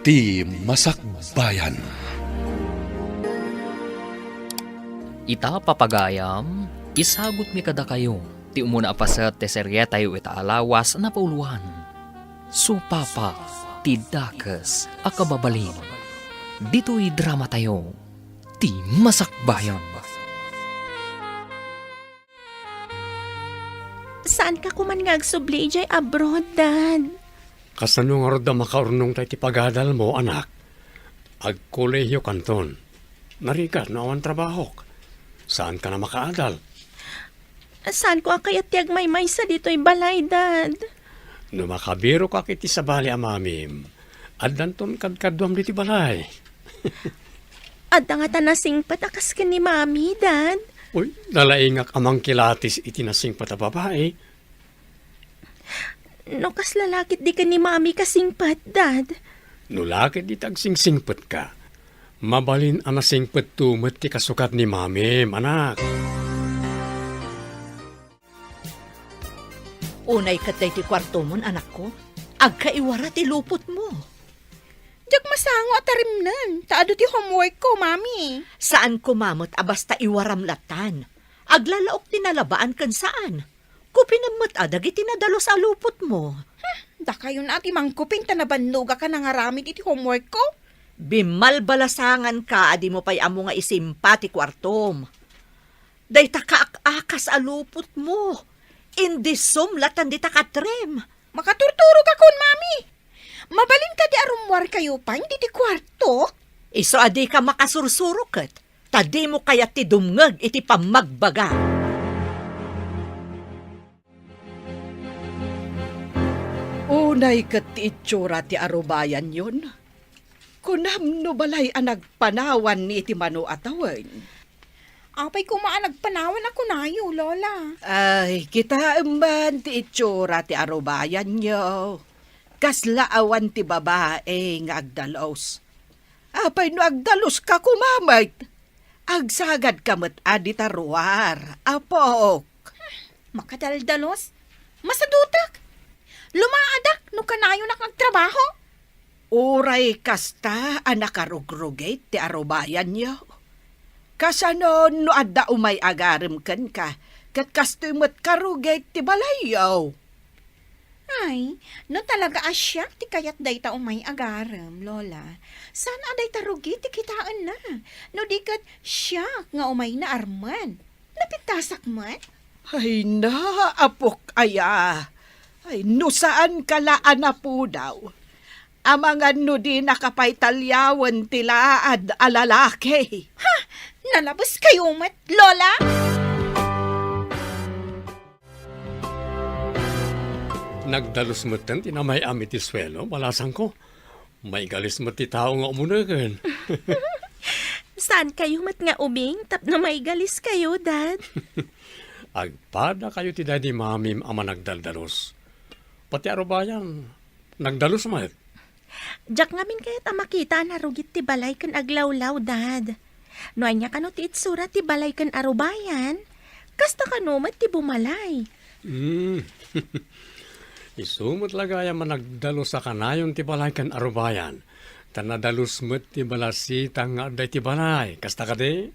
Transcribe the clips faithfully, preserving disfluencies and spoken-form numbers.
Ti Masakbayan. Ita, papagayam, isagutmi kadakayo ti umuna a paset ti serietayo ita a lawas a napauluan, Supapa ti Dakes a Kababalin. Ditoy dramatayo, Ti Masakbayan. Saanka koman nga agsubli idiay abroad, Dad? Kasano ngarud a makaurnongta iti pagadalmo, anak? Agkolehiokanton. Narigat no awan trabahok. Saanka a makaadal. Saanko a kayat ti agmaymaysa ditoy balay, Dad. No makabirokak iti sabali a mamim, addanton kadkaduam ditoy balay. Adda ngata nasingpet a kas ken ni Mami, Dad? Uy, nalaingak a mangkilatis iti nasingpet a babai. No kasla la ket di ken ni Mami kasingpet, Dad? No la ket dita agsingsingpetka, mabalin a nasingpetto met ti kasukat ni Mamim, anak. Unay ket daytoy kuartomon, anakko. Agkaiwara ti lupotmo. Diak masango a tarimnen, ta adu ti homeworkko, Mami. Saan koma met a basta iwaram latan. Aglalaok ti nalabaan ken saan. Kupinem met a dagiti nadalus a lupotmo. Hmm, dakayon a ti mangkuping ta nabannogak a nangaramid iti homeworkko. Bimmalbalasanganka a dimo pay ammo nga isimpa ti kuartom. Dayta kaak-akas a lupotmo. Indisom latan dita katrem. Makaturturogakon, Mami. Mabalin kadi a rummuarkayo pay diti kuartok? Isu a dika makasursuro ket, ta dimo kayat ti dumngeg iti pammagbaga. Unay ket ti itsura ti arubayanyon. Kunam no balay a nagpanawan iti mano a tawen. Apay koma a nagpanawan a kunayo, Lola? Ay, kitaem man ti itsura ti arubayanyo. Kasla awan ti babae nga agdalus. Apay no agdaluska koma met? Agsagadka met a dita ruar, apok. Makadaldalos? Masadutek? Lumaadak no kanayonak agtrabaho? Uray kasta a nakarugrugit ti arubayanyo. Kasano no adda umay agarem kenka, ket kastoy met karugit ti balayyo? Ay, no talaga a siak ti kayat dayta umay agarem, Lola, saan a dayta rugi ti kitaenna, no di ket siak nga umayna armen. Napintasak met? Ay na, apok aya. Ay, no saanka la a napudaw. Amangan no dinaka pay taliawen ti laad a lalaki. Ha! Nalabeskayo met, Lola? Nagdalus metten ti namay-am iti suelo, balasangko. Maigalis met ti tao nga umunegen. Saankayo met nga ubing tapno maigaliskayo, Dad? Agpadakayo ti daydi mamim a managdaldalus. Pati arubayan, nagdalus met. Diak ngamin kayat a makita a narugit ti balay ken aglawlaw, Dad. No ania kano ti itsura ti balay ken arubayan, kasta kano met ti bumalay. Hmm. Isu met la gayam a nagdalus a kanayon ti balay ken arubayan, ta nadalus met ti balasitang nga adda iti balay. Kasta kadi?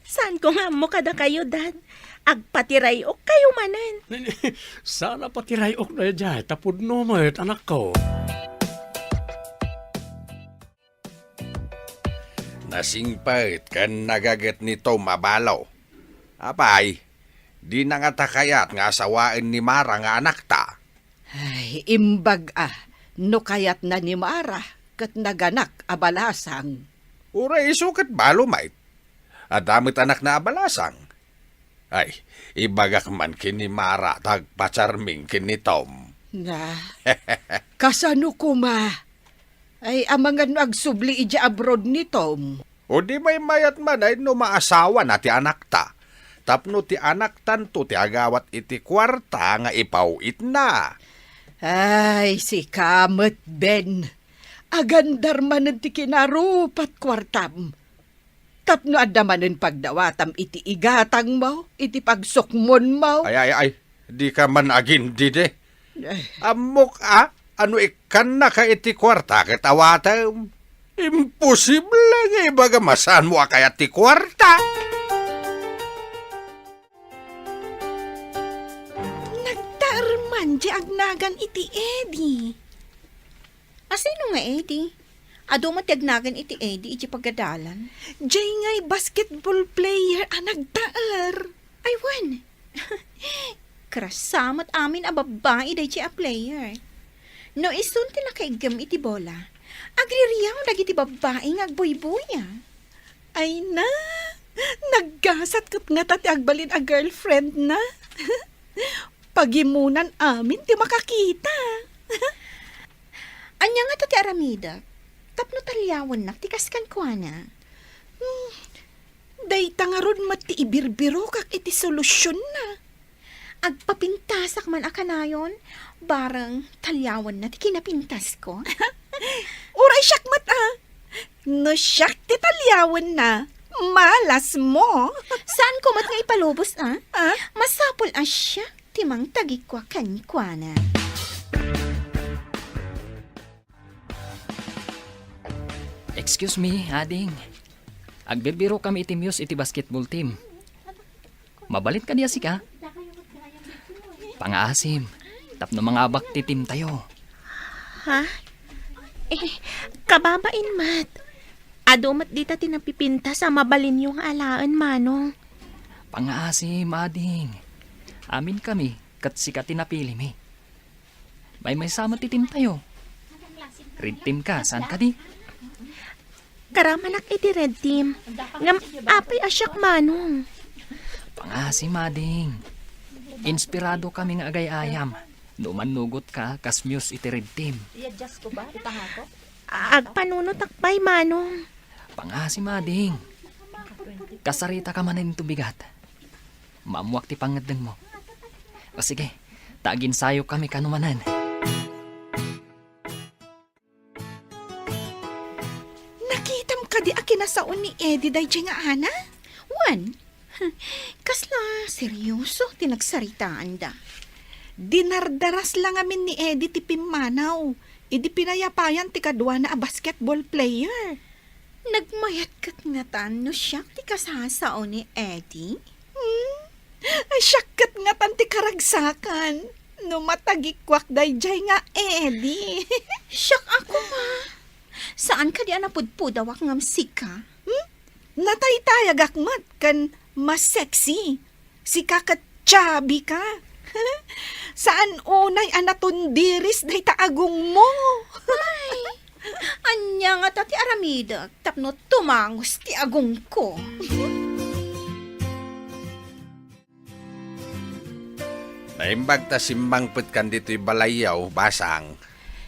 Saanko nga ammo kadakayo, Dad. Agpatiray-okkayo manen. Saan a patiray-ok daydiay, ta pudno met, anakko. Nasingpet ken nagaget ni Tom a balo. Apay, dina ngata kayat nga asawaen ni Mara nga anakta? Ay, imbag a, no kayatna ni Mara ket naganak a balasang. Uray isu ket balo met. Adda met anakna a balasang. Ay, ibagak man ken ni Mara ta agpacharming ken ni Tom. Na, kasano koma? Ay, amangan no agsubli idiay abroad ni Tom. O di maymayat man ay no maasawana ti anakta, tapno ti anaktanto ti agawat iti kuarta nga ipaw-itna. Ay, sika met, Ben. Agandar manen ti kinarupat kuartam. Tapno adda manen pagdawatam iti igatangmo, iti pagsukmonmo. Ay, ay, ay, dika man agindidi. Ay. Ammok a, a no ikkannaka iti kuarta ket awatem. Imposible nga ibaga a saanmo a kayat ti kuarta. Nagtaer man di agnagan iti Eddie. Asino nga Eddie? Adu met ti agnagan iti Eddie iti pagadalan. Jay ngay basketball player a nagtaer. Ay, wen. Krasa met amin a babbai dayjay a player. No isun ti nakaiggem iti bola, agririaw dagiti babbai nga agbuybuya. Ay na, naggasat ket ngata ti agbalin a girlfriend na. Pagimunan amin ti makakita. Ania ngata ti aramidek tapno taliawennak ti kas kenkuana? Hmm, dayta ngarud met ti ibirbirokak iti solusionna. Agpapintasak man a kanayon, bareng taliawenna ti kinapintasko. Uray siak met, a. No siak ti taliawenna, malasmo. Saanko met nga ipalubos, a? A? Masapul a siak ti mangtagikua kenkuana. Excuse me, ading. Agbirbiro kami iti Muse iti basketball team. Mabalin kadi a sika? Pangaasim, tapno mangabak ti team tayo. Ha? Eh, kababain met. Adu met dita ti napipintas a mabalinyo nga alaen, Manong. Pangaasim, ading. Amin kami, ket sika ti napilimi. Maymaysa met ti team tayo. Red team ka, saan kadi? Karamanak iti red team. Ngem apay a siak, Manong? Pangaasim, ading. Inspirado kami nga agay-ayam no mannugot ka kas Muse iti red team. Agpanunotak pay, Manong. Pangaasim, ading. Kasarita ka manen iti bigat. Maammoak ti pangngeddengmo. O sige, ta aginsayo kami kano manen. Nakitam kadi a kinasao ni Eddie dayjay nga ana? Wen, kasla serioso ti nagsaritaanda. Dinardaras la ngamin ni Eddie ti pimmanaw idi pinayapayan ti kaduana a basketball player. Nagmayat ket ngatan no siak ti kasasao ni Eddie? Hmm? Ay, siak ket ngatan ti karagsakan no matagikuak dayjay nga Eddie. Siak a koma. Saan kadi a napudpudawak ngem sika? Hmm? Nataytayagak met ken mas sexy. Sika ket chubby ka. Saan unay a natundiris dayta agongmo. Ay, ania ngata ti aramidek tapno tumangos ti agongko? Naimbag ta simmangpetkan ditoy balayyo, Basang.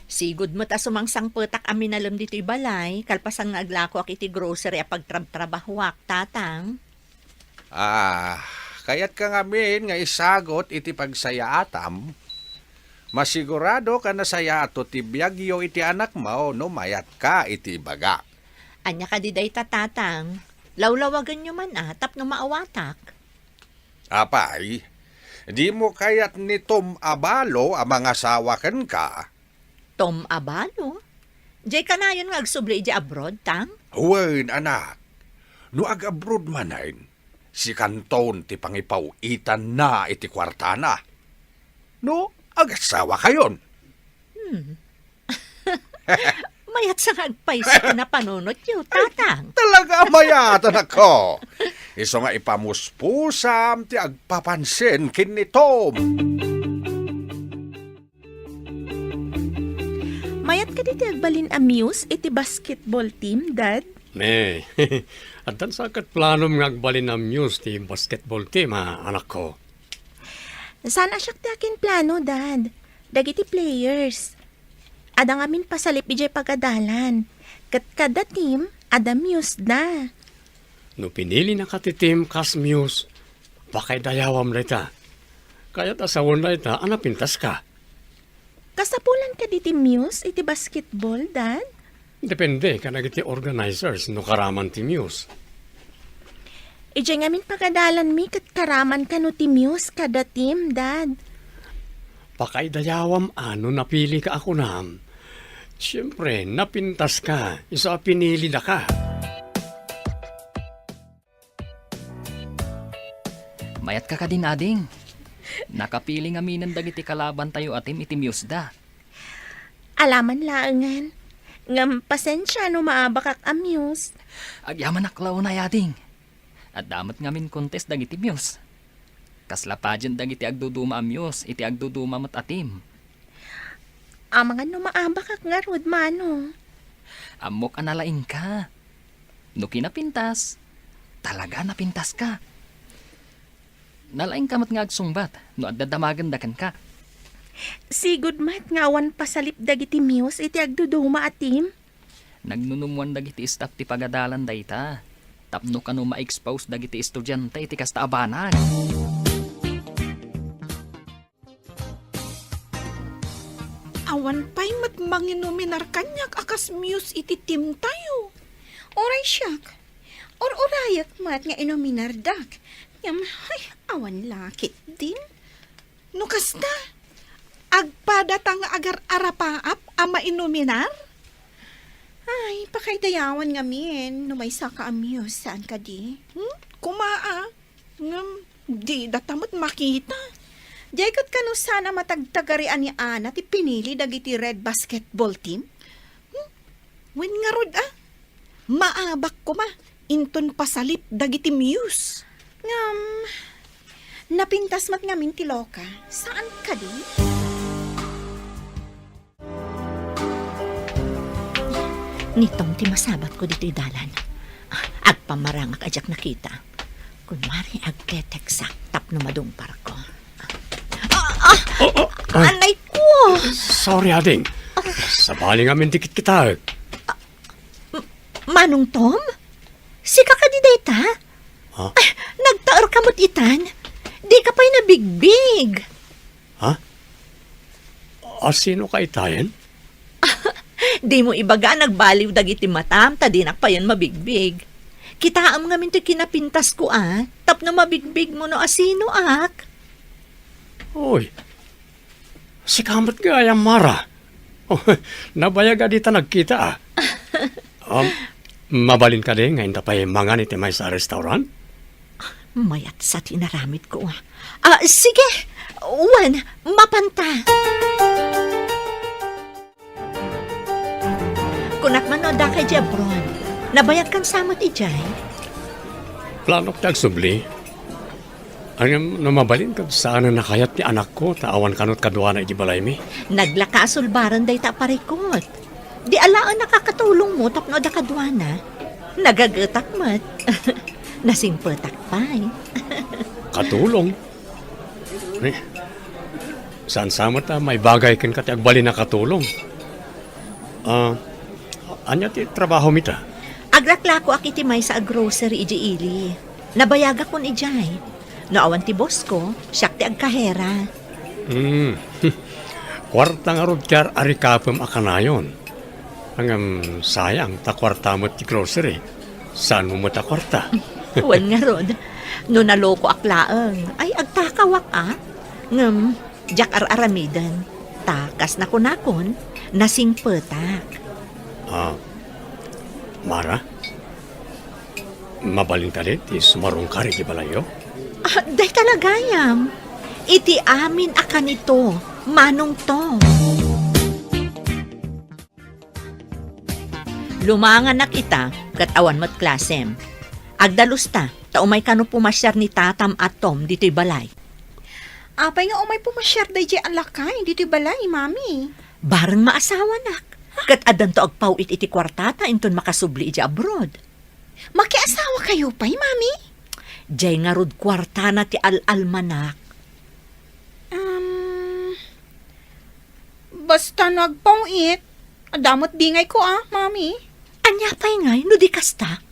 Sigud met a sumangsangpetak a minalem ditoy balay, kalpasan nga aglakoak iti grocery a pagtrabtrabahoak, Tatang. Ah, kayatka ngamin nga isagut iti pagsayaatam? Masiguradok a nasayaato ti biagyo iti anakmo no mayatka iti ibagak. Ania kadi dayta, Tatang? Lawlawagenyo man a tapno maawatak. Apay, dimo kayat ni Tom Abalo a mangasawa kenka? Tom Abalo? Jay kanayon nga agsubli idiay abroad, Tang? Wen, anak. No ag-abroad manen, sikanton ti pangipaw-itanna iti kuartana. No, agasawakayon. Hmm. Mayat sa nga agpayso ti napanunotyo, Tatang. Talaga a mayat, anakko. Isu nga ipamuspusam ti agpapansin ken ni Tom. Mayat kadi ti agbalin a Muse iti basketball team, Dad? Ne, addan sa ket planom nga agbalin a Muse ti basketball team, a, anakko? Saan a siak ti akinplano, Dad. Dagiti players. Adda ngamin pasalip idiay pagadalan. Ket kada team, adda Muse da. No pinilinaka ti team kas Muse, pakaidayawam dayta. Kayat a sawen dayta a napintaska. Kasapulan kadi ti Muse iti basketball, Dad? Depende kadagiti organizers no karaman ti Muse. Idiay ngamin pagadalanmi ket karaman kano ti Muse kada team, Dad? Pakaidayawam a no napilika a kunam. Siempre, napintaska, isu a pinilidaka. Mayatka kadin, ading? Nakapili ngaminen dagiti kalabantayo a team iti muse da. Alaman laengen. Ngem pasensia no maabakak a muse. Agyamanak la unay, ading. Adda met ngamin contest dagiti muse. Kasla pageant dagiti agduduma a muse iti agduduma met a team. Amangan no maabakak ngarud, Manong. Ammok a nalaingka. No kinapintas, talaga napintaska. Nalaingka met nga agsungbat no adda damagenda kenka. Sigud met nga awan pasalip dagiti muse iti agduduma a team. Nagnunummoan dagiti staff ti pagadalan dayta tapno kano ma-expose dagiti estudiante iti kasta a banag. Awan pay met manginuminar kaniak a kas muse iti team tayo. Uray siak, ur-urayek met nga inuminardak. Ngem, ay, awan la ketdin. No kasta, agpadata nga agar-arapaap a mainuminar? Ay, pakaidayawan ngamin no maysaka a muse, saan kadi? Hmm? Kuma a. Ngem, didata met makita. Diay ket kano sana matagtagarian ni Ana ti pinili dagiti red basketball team? Hmm? Wen ngarud a, maabak koma inton pasalip dagiti muse. Ngem, napintas met ngamin ti loka, saan kadi? Ni Tom ti masabatko ditoy dalan. Ah, agpamarangak a diak nakita. Kunwari, agteteksak tapno madungparko. Ah, ah! Oh, oh, oh. Anay ko! Sorry, ading. Sabali ngamin ti kitkitaek. M-, Manong Tom? Sika kadi dayta? Ha? Ah, nagtaerka met itan? Dika pay nabigbig. Ha? A, sino ka itayen? Dimo ibaga a nagbaliw dagiti matam ta dinak payen mabigbig. Kitaem ngamin toy kinapintasko a, tapno mabigbigmo no asinoak. Uy, sika met gayam, Mara. Oh, nabayag a dita nagkita a. Um, mabalin kadi nga inta pay mangan iti maysa a restaurant? Mayat sa ti inaramidko. Ah, sige. Wen, mapanta. Kunak man no addaka idiay abroad. Nabayagkan sa met idiay? Planok ti agsubli. Ngem no mabalin ket saan a nakayat ti anakko ta awan kano kaduana iti balaymi. Naglaka a sulbaran dayta a parikut. Di alaen a kakatulongmo tapno adda kaduana. Nagagetak met. Nasimpetak pay. Katulong? Ni, saan sa met a maibagay kenka ti agbalin a katulong? Ah, ania ti trabahomi ta? Aglaklakoak iti maysa a grocery idiay ili. Nabayagakon idiay. No awan ti bossko, siak ti agkahera. Hmm. Kuarta ngarud ti ar-arikapem a kanayon. Ngem sayang ta kuarta met ti grocery. Saanmo met a kuarta? Wen ngarud, no nalokoak laeng, ay agtakawak a. Ngem, diak ar-aramiden. Ta kas nakunakon, nasingpetak. Ah, Mara? Mabalin kadi ti sumarungkar iti balayyo? Ah, dayta la gayam. Iti amin a kanito, Manong Tom. Lumanganak ita, ket awan met klasem. Agdalusta, ta umay kano pumasiar ni tatam a Tom ditoy balay. Apay nga umay pumasiar daydiay a lakay ditoy balay, Mami? Bareng maasawanak. Ket addanto agpaw-it iti kuartata inton makasubli idiay abroad. Makiasawakayo pay, Mami? Diay ngarud kuartana ti al-almanak. Um, basta no agpaw-it, adda met bingayko a, Mami. Ania pay ngay no di kasta?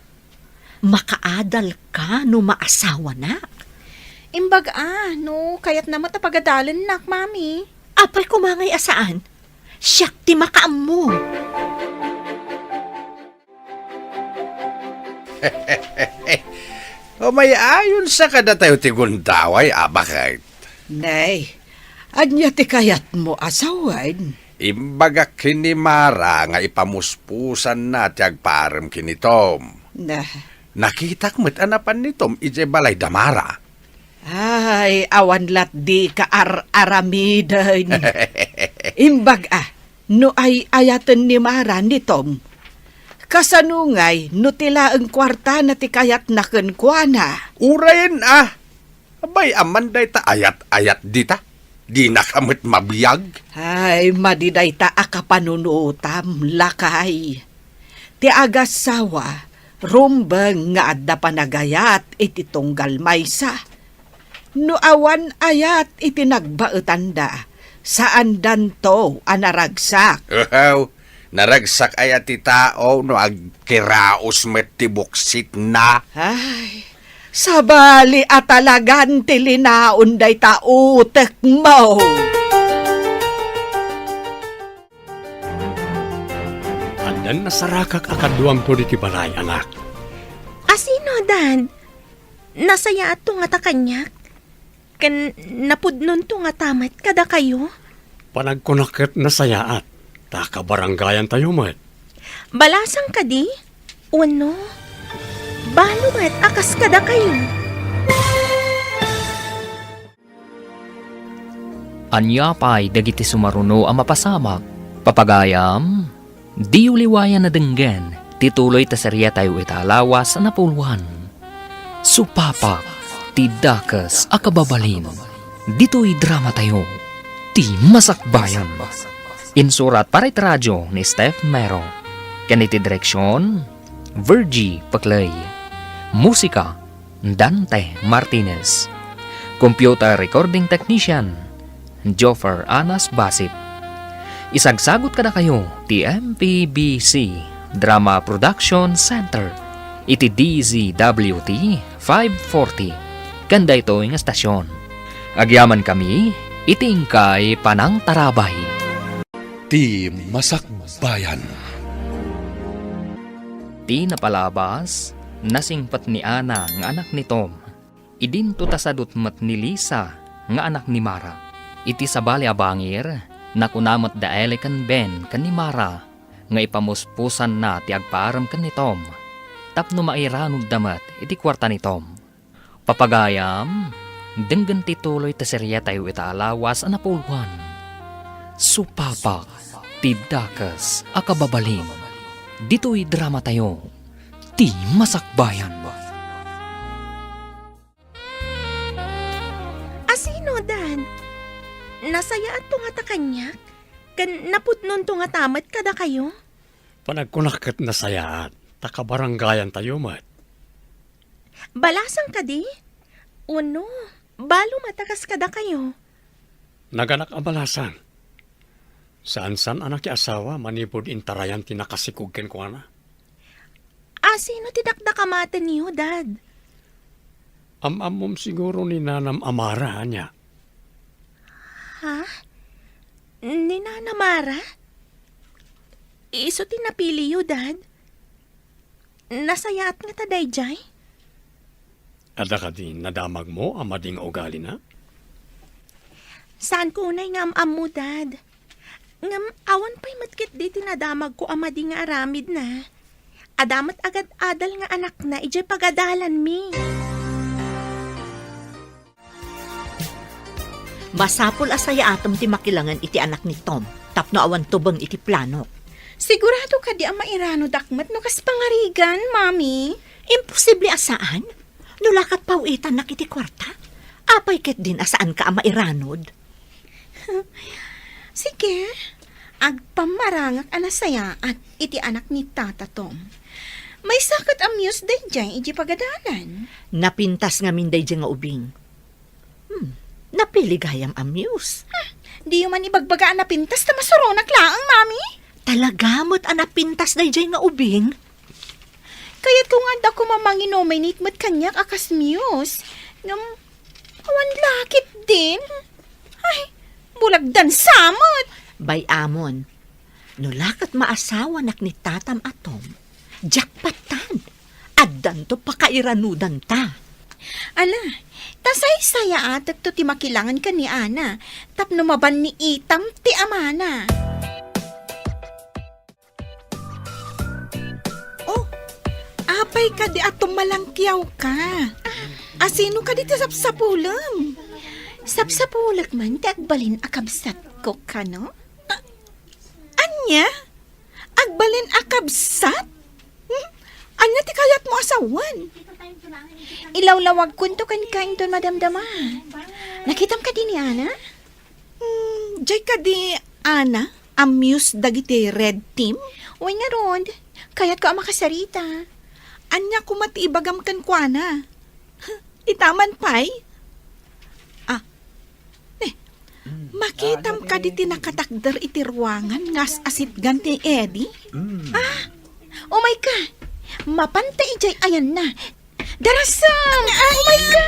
Makaadalka no maasawanak. Imbag a, no kayatna met a pagadalennak, Mami. Apay koma ngay a saan? Siak ti makaammo. Umay-ayon sa kadatayo ti gundaway a baket. Nay, Ania ti kayatmo a sawen? Imbagak ken ni Mara nga ipamuspusanna ti agpaarem ken ni Tom. Na. Nakitak met a napan ni Tom idiay balay da Mara. Ay, awan lat di ka ar-aramiden. Imbag a, no ay-ayaten ni Mara ni Tom, kasano ngay no ti laeng kuartana ti kayatna kenkuana? Urayen a, abay, amman dayta ayat-ayat dita. Dinaka met mabiag. Ay, madi dayta a kapanunotam, lakay. Ti agassawa, rumbeng nga adda panagayat iti tunggal maysa. No awan ayat iti nagbaetanda, saandanto a naragsak. Uhaw, naragsak aya ti tao no agkiraos met ti buksitna? Ay, sabali a talagan ti linaon dayta utekmo. Addan nasarakak a kaduamto diti balay, anak. Asino, Dad? Nasayaatto ngata kaniak? Ken napudnonto ngata met kadakayo? Panagkunak ket nasayaat, ta kabarangayantayo met. Balasang kadi? Wenno, balo met a kas kadakayo? Ania pay dagiti sumaruno a mapasamak? Papagayam, diyo liwayan a denggen ti tuloy ta seriatayo ita a lawas a napulwan. Supapak ti dakes a kababalin. Ditoy dramatayo, ti Masakbayan. Insurat para iti radio ni Steph Mero. Ken iti direksion, Virgie Paclay. Musika, Dante Martinez. Computer recording technician, Joffer Anas Basit. Isagsagut kadakayo ti M P B C Drama Production Center iti D Z W T five forty ken daytoy nga estasion. Agyamankami iti inkay panangtarabay. Ti Masakbayan. Ti napalabas, nasingpet ni Ana nga anak ni Tom. Idinto ta sadut met ni Lisa nga anak ni Mara. Iti sabali a bangir, nakuna met da Eli ken Ben ken ni Mara nga ipamuspusanna ti agpaarem ken ni Tom tapno mairanudda met iti kuarta ni Tom. Papagayam, denggen ti tuloy ti seriatayo ita a lawas a napulwan. Supapak ti dakes a kababalin. Ditoy dramatayo, ti Masakbayan. Asino, Dad? Nasayaatto ngata kaniak? Ken napudnonto ngata met kadakayo? Panagkunak ket nasayaat, ta kabarangayantayo met. Balasang kadi? Wenno, balo met a kas kadakayo? Naganak a balasang. Saan-saan a nakiasawa manipud intarayan ti nakasikog kenkuana. Asino ti dakdakamatenyo, Dad? Am-ammom siguro ni nanam a Mara, ania? Ha? Ni Nana Mara? Isu ti napiliyo, Dad? Nasayaat ngata daydiay? Adda kadi nadamagmo a madi nga ugalina? Saanko unay nga am-ammo, Dad. Ngem awan pay met ketdi ti nadamagko a madi nga aramidna. Adda met agad-adal nga anakna idiay pagadalanmi. Masapul a sayaatem ti makilangen iti anak ni Tom tapno awan tubeng iti planok. Sigurado kadi a mairanodak met no kas pangarigan, Mami? Imposible a saan. No la ket paw-itannak iti kuarta, apay ketdin a saanka a mairanod? Sige, agpammarangak a nasayaat iti anak ni Tata Tom. Maysa ket a muse daydiay idiay pagadalan. Napintas ngamin daydiay nga ubing. Hmm, napili gayam a muse. Hmm, diyo man ibagbaga a napintas ta masuronak laeng, Mami. Talaga met a napintas daydiay nga ubing? Kayatko nga adda koma manginominate met kaniak a kas muse. Ngem, awan la ketdin. Ay, bulag dansa met. Bay-amon, no la ket maasawanak ni Tatam a Tom, jackpottan. Addanto pakairanudanta. Ala, ta saysayaatekto ti makilangen ken ni Ana tapno mabanniitam ti amana. Oh, apay kadi a tumalangkiawka? Asino kadi ti sapsapulem? Sapsapulek man ti agbalin a kabsatko, kano? Ania? Agbalin a kabsat? Hmm? Ania ti kayatmo a sawen? Ilawlawagkonto kenka inton madamdama. Nakitam kadi ni Ana? Hmm, diay kadi Ana a muse dagiti Red Team? Wen ngarud, kayatko a makasarita. Ania koma ti ibagam kenkuana? Ita man pay? Ah, eh, makitam kadi ti nakatakder iti ruangan nga as-asitgan ni Eddie? Ah, umayka. Mapanta idiay ayanna. Darasam! Ay, umayka.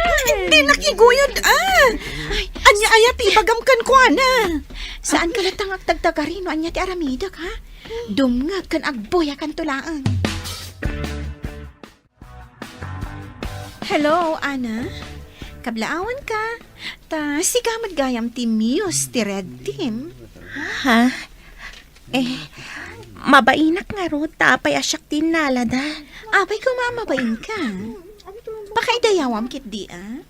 Dinak iguyod, ah. Ay, ania aya ti ibagam kenkuana? Saanka latta nga agtagtagari no ania ti aramidek, ha? Dumngeg ken agbuyakanto laeng. Hello, Ana. Kablaawanka. Ta sika met gayam ti muse ti Red Team. Ha? Eh, mabainak ngarud ta apay a siak ti innalada. Apay koma a mabainka. Pakaidayawam ketdi, a?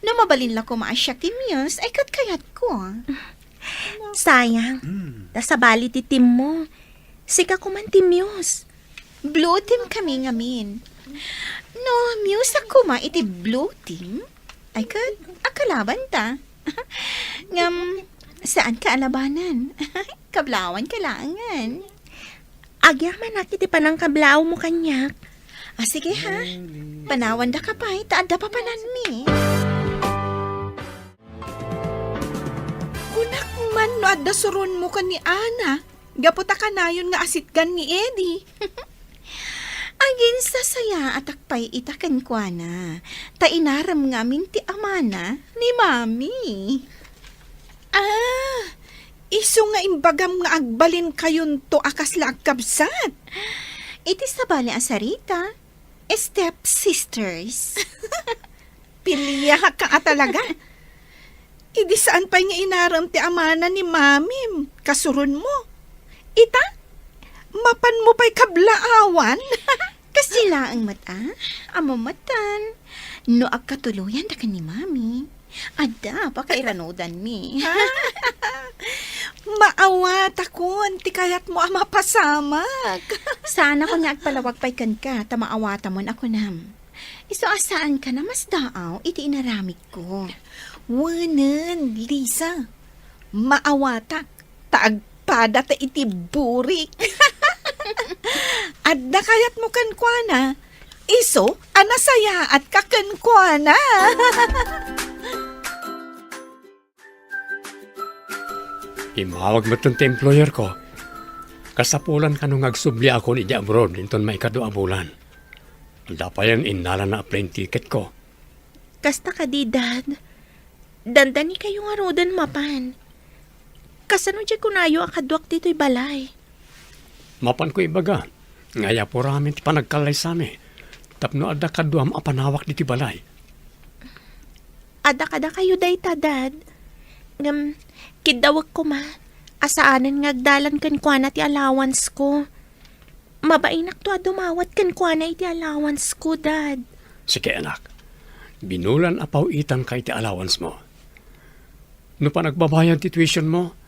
No mabalin la koma a siak ti muse, ay ket kayatko. Sayang. Ta sabali ti teammo. Sika koman ti muse. Blue team kami ngamin. No, muse koma iti blue team, ay ket, akalabanta. Ngem, saanka a labanan. Kablawanka laengen. Agyamanak iti panangkablaawmo kaniak. Ah, sige ha. Panawandaka pay, ta adda papananmi. Kunak man no adda suronmo ken ni Ana, gapu ta kanayon nga asitgan ni Eddie. Aginsasayaatak pay ita kenkuana, ta inarem ngamin ti amana ni Mami. Ah, isu nga imbagam nga agbalinkayon to a kasla agkabsat? Iti sabali a sarita, step sisters. Piliaka a talaga. Idi saan pay nga inarem ti amana ni Mamim, kasuronmo. Ita, mapanmo pay kablaawan. Kasdi laeng met a, ammo metten. No agkatuloyan da ken ni Mami, adda pakairanudanmi. Maawatakon ti kayatmo a mapasamak. Saanakon nga agpalawag pay kenka, ta maawatamon a kunam. Isu a saanka a masdaaw iti inaramidko. Wenen, Lisa, maawatak ta agpadata iti burik. Adda kayatmo kenkuana, isu a nasayaatka kenkuana. Immawag metten ti employer ko. Kasapulan kano nga agsubliakon idiay abroad inton maikadua a bulan. Adda payen innalana a plane ticket ko. Kasta kadi, Dad? Dandanikayo ngaruden mapan. Kasano diay kunayo a kaduak ditoy balay? Mapanko ibaga nga ayapo ramin ti panagkallaysami tapno adda kaduam a panawak ditoy balay. Adda kadakayo dayta, Dad. Ngem, kiddawek koma a saanen nga agdalan kenkuana ti allowance ko. Mabainakto a dumawat kenkuana iti allowance ko, Dad. Sige, anak. Binulan a paw-itanka iti allowance mo. No panagbabayad ti tuition mo,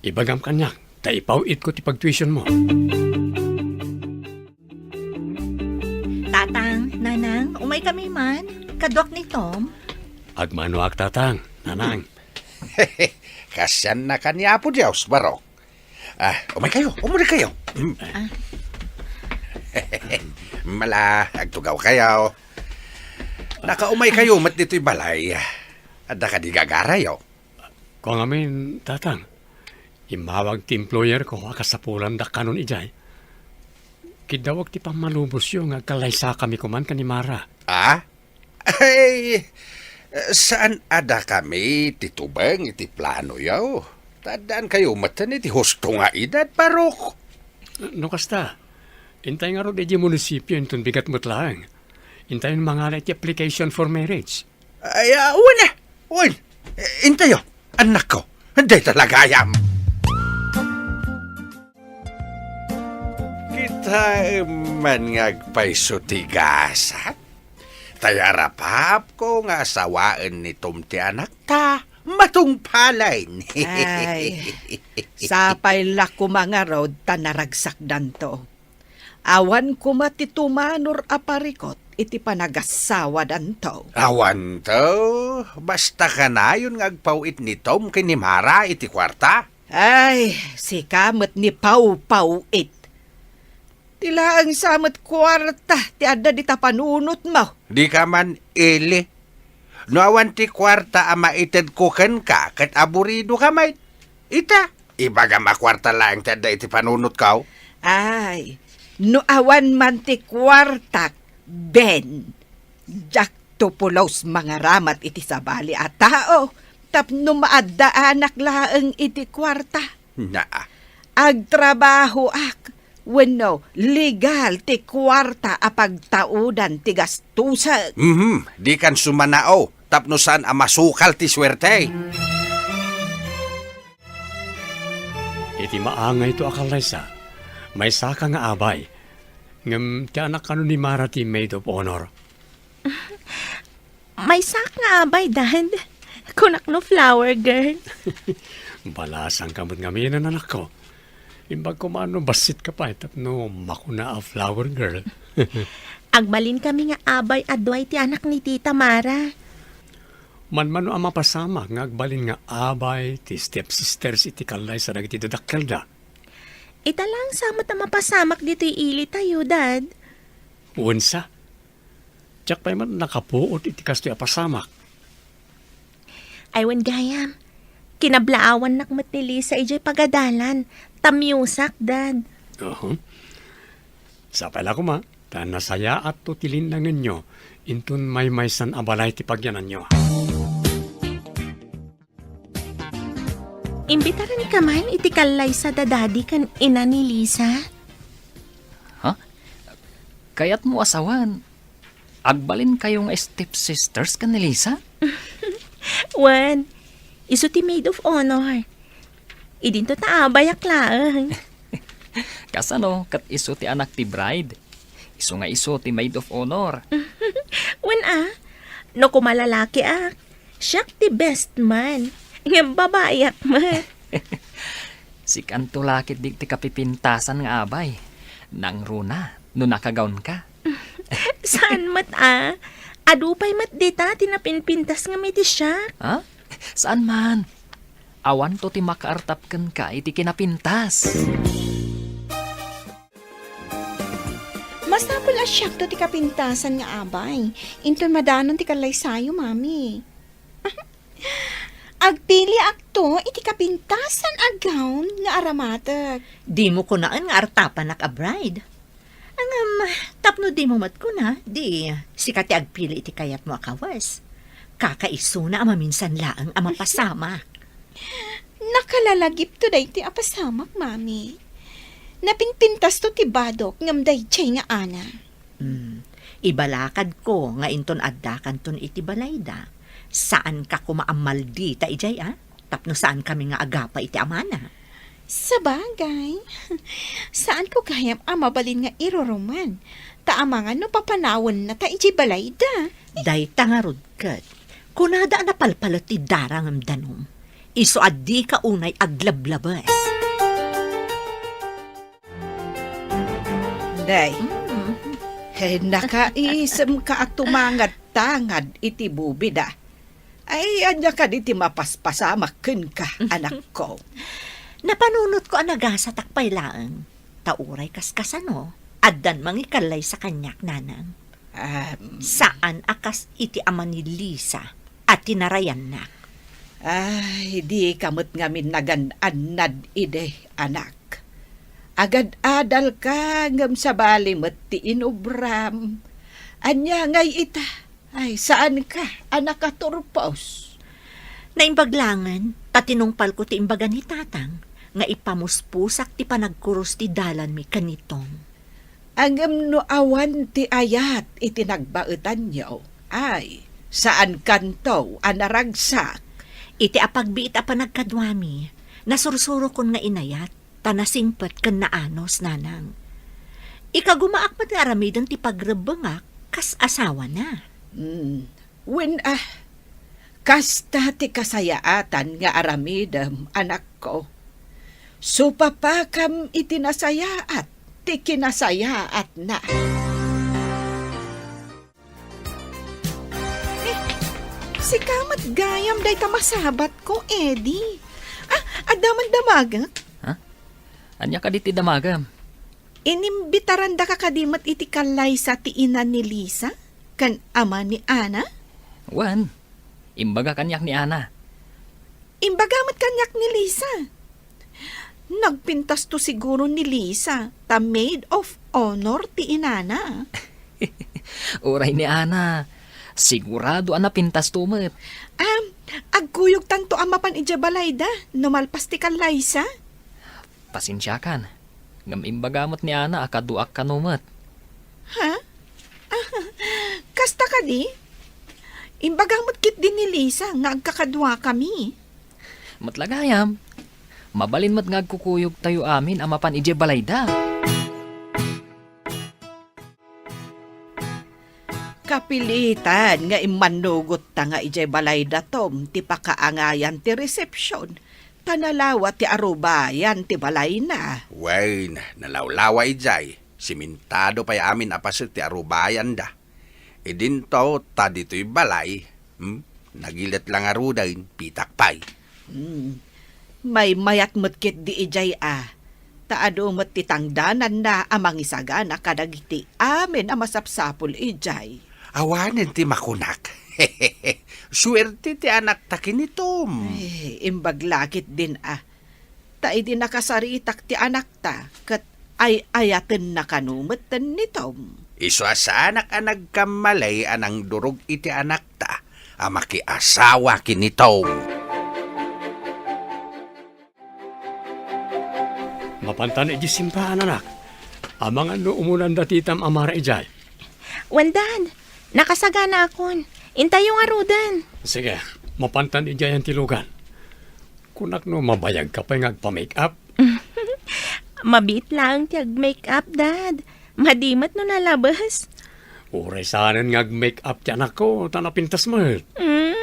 ibagam kaniak, ta ipaw-itko ti pagtuition mo. Tatang, Nanang, umay kami man. Kaduak ni Tom. Agmanoak, Tatang, Nanang. Kasianna ka ni Apo Dios, Barok. Ah, umay kayo, umuli kayo. Mm. Ah. Mala, agtugaw kayo. Nakaumay kayo met ditoy balay. Adda kadi gagarayo? Kung amin, Tatang, immawag ti employer ko a kasapulan dakkanon idiay. Kiddawek ti pammalubosyo nga agkallaysakami koman ken ni Mara. Ah? Ay, saan a dakami ti tubeng iti planoyo? Ta addaan kayo metten iti husto nga edad, Barok. No kasta, intay ngarud idiay munisipio inton bigat met laeng. Intayon mangala iti application for marriage. Ay, ah, wen, eh. Wen. Eh, intayo, annakko. Dayta la gayam. Kitaem man nga agpayso ti gasat. Tay arapapko nga asawaen ni Tom ti anakta, matungpalen. Ay, sapay la koma ngarud ta naragsakdanto. Awan koma ti tumanor a parikot iti panagasawadanto. Awanto, basta kanayon nga agpaw-it ni Tom ken ni Mara iti kuarta. Ay, sika met ni pawpaw-it. Ti laeng sa met kuarta ti adda dita panunotmo. Dika man ili. No awan ti kuarta a maitedko kenka ket aburidoka met, ita, ibagam a kuarta laeng ti adda iti panunotko. Ay, no awan man ti kuartak, Ben, diakto pulos mangaramat iti sabali a tao tapno maaddaanak laeng iti kuarta. Naa. Agtrabahoak wenno legal ti kuarta a pagtaudan ti gastusek. Mhm, dikan sumanao tapno saan a masukal ti suerte. Iti maangayto a kallaysa, maysaka nga abay, ngem ti anak kano ni Mara ti maid of honor. Maysak nga abay, Dad. Kunak no flower girl. Balasangka met ngamin, anakko. Imbag koma no bassitka pay tapno makuna a flower girl. Agbalin kami nga abay a dua iti anak ni Tita Mara. Manmano a mapasamak nga agbalin nga abay ti stepsisters iti kallaysa dagiti dadakkelda. Ita lang sa met a mapasamak ditoy ilitayo, Dad. Wen sa. Diak pay met nakapuot iti kastoy a pasamak. Ay, wen gayam, kinablaawannak met ni Lisa idiay pagadalan, ta miyusak, Dad. Aha. Sapay la koma, ta nasayaatto ti linnangenyo inton maymaysan a balay ti pagyananyo. Imbitaranka man iti kallaysa da Daddy ken ina ni Lisa? Ha? Kayatmo a sawen, agbalinkayo nga stepsisters ken ni Lisa? Wen, isu ti maid of honor. Idinto ta abayak laeng. Kasano ket isu ti anak ti bride? Isu nga isu ti maid of honor. Wen a, no koma lalakiak, siak ti best man. Ngem babaiak met. Sikanto la ketdi ti kapipintasan nga abay. Nangruna no nakagawnka. Saan met a? Adu pay met dita ti napinpintas ngem iti siak. Ha? Saan man. Awanto ti makaartap kenka iti kinapintas. Masapul a siakto ti kapintasan nga abay. Inton madanon ti kallaysayo, Mami. Agpiliakto iti kapintasan a gown nga aramatek. Dimo kunaen nga artapanak a bride. Ngem, tapno dimo met kuna, di sika ti agpili iti kayatmo a kawes. Kakaisuna a maminsan laeng a mapasamak. Nakalalagipto daytoy a pasamak, Mami. Napinpintasto ti badok ngem daydiay nga ana. Hmm. Ibalakadko nga inton addakanton iti balayda, saanka koma a maldita idiay a? Tapno saankami nga agapa iti amana. Sabagay, saanko gayam a mabalin nga iruruman, ta amangan no papanawennata idiay balayda. Dayta ngarud ket, kunada a napalpalet ti darangem danum, isu a dika unay aglablabes. Day, mm, eh, nakaisemka a tumangad-tangad iti bubida. Ay, ania kadi ti mapaspasamak kenka, anakko? Napanunotko a nagasatak pay laeng, ta uray kaskasano, addan mangikallaysa kaniak, nanang. Am. Saan a kas iti ama ni Lisa a tinarayannak. Ay, dika met ngamin nagan-annad idi, anak. Agad-adalka ngem sabali met ti inubram. Ania ngay ita? Ay, saanka a nakaturpos? Naimbag laengen, ta tinungpalko ti imbaga ni Tatang nga ipamuspusak ti panagkurus ti dalanmi ken ni Tom. Ngem no awan ti ayat iti nagbaetanyo, ay, saankanto a naragsak. Iti apagbiit a panagkaduami, nasursurokon nga inayat, ta nasingpet ken naanus, nanang. Ikagumaak met nga aramiden ti pagrebbengak kas asawana. Hmm. Wen a, kasta ti kasayaatan nga aramidem, anakko. Supapakam iti nasayaat ti kinasayaatna. Eh, sika met gayam dayta masabatko, Eddie. Ah, adda man damagek? Ha? Ania kadi ti damagem? Inimbitarandaka kadi met iti kallaysa ti ina ni Lisa ken ama ni Ana? Wen, imbaga kaniak ni Ana. Imbaga met kaniak ni Lisa. Nagpintasto siguro ni Lisa ta maid of honor ti inana. Uray ni Ana, sigurado a napintasto met. Ah, agkuyogtanto a mapan idiay balayda no malpas ti kallaysa. Pasensiakan, ngem imbaga met ni Ana a kaduak kano met. Ha? Kasta kadi? Imbaga met ketdi ni Lisa nga agkakaduakami. Met la gayam, mabalin met nga agkukuyogtayo amin a mapan idiay balayda. Kapilitan nga immannugotta nga idiay balayda, Tom, ti pakaangayan ti resepsion, ta nalawa ti arubayan ti balayna. Wen, nalawlawa idiay. Simentado pay amin a paset ti arubayanda. Idinto ta ditoy balay, hmm, nagilet la ngaruden, pitak pay. Hmm. Maymayat met ketdi idiay a, ta adu met ti tangdananna a mangisagana kadagiti amin a masapsapul idiay. Awanen ti makunak. Suerte ti anakta ken ni Tom. Eh, imbag la ketdin a. Ta idi nakasaritak ti anakta, ket ay-ayatenna kano metten ni Tom. Isu a saanak a nagkammalay a nangdurog iti anakta a makiasawa ken ni Tom. Mapantan idiay simbaan, anak. Amangan no umunan dati itam a mara idiay. Wen, Dad. Nakasaganaakon. Intayo ngaruden. Sige, mapantan idiay ti lugan. Kunak no mabayagka pay nga agpa-make up? Mabiit laeng ti ag-make up, Dad. Madi met no nalabes. Uray saanen nga ag-make up ti anakko, ta napintas met. Mm.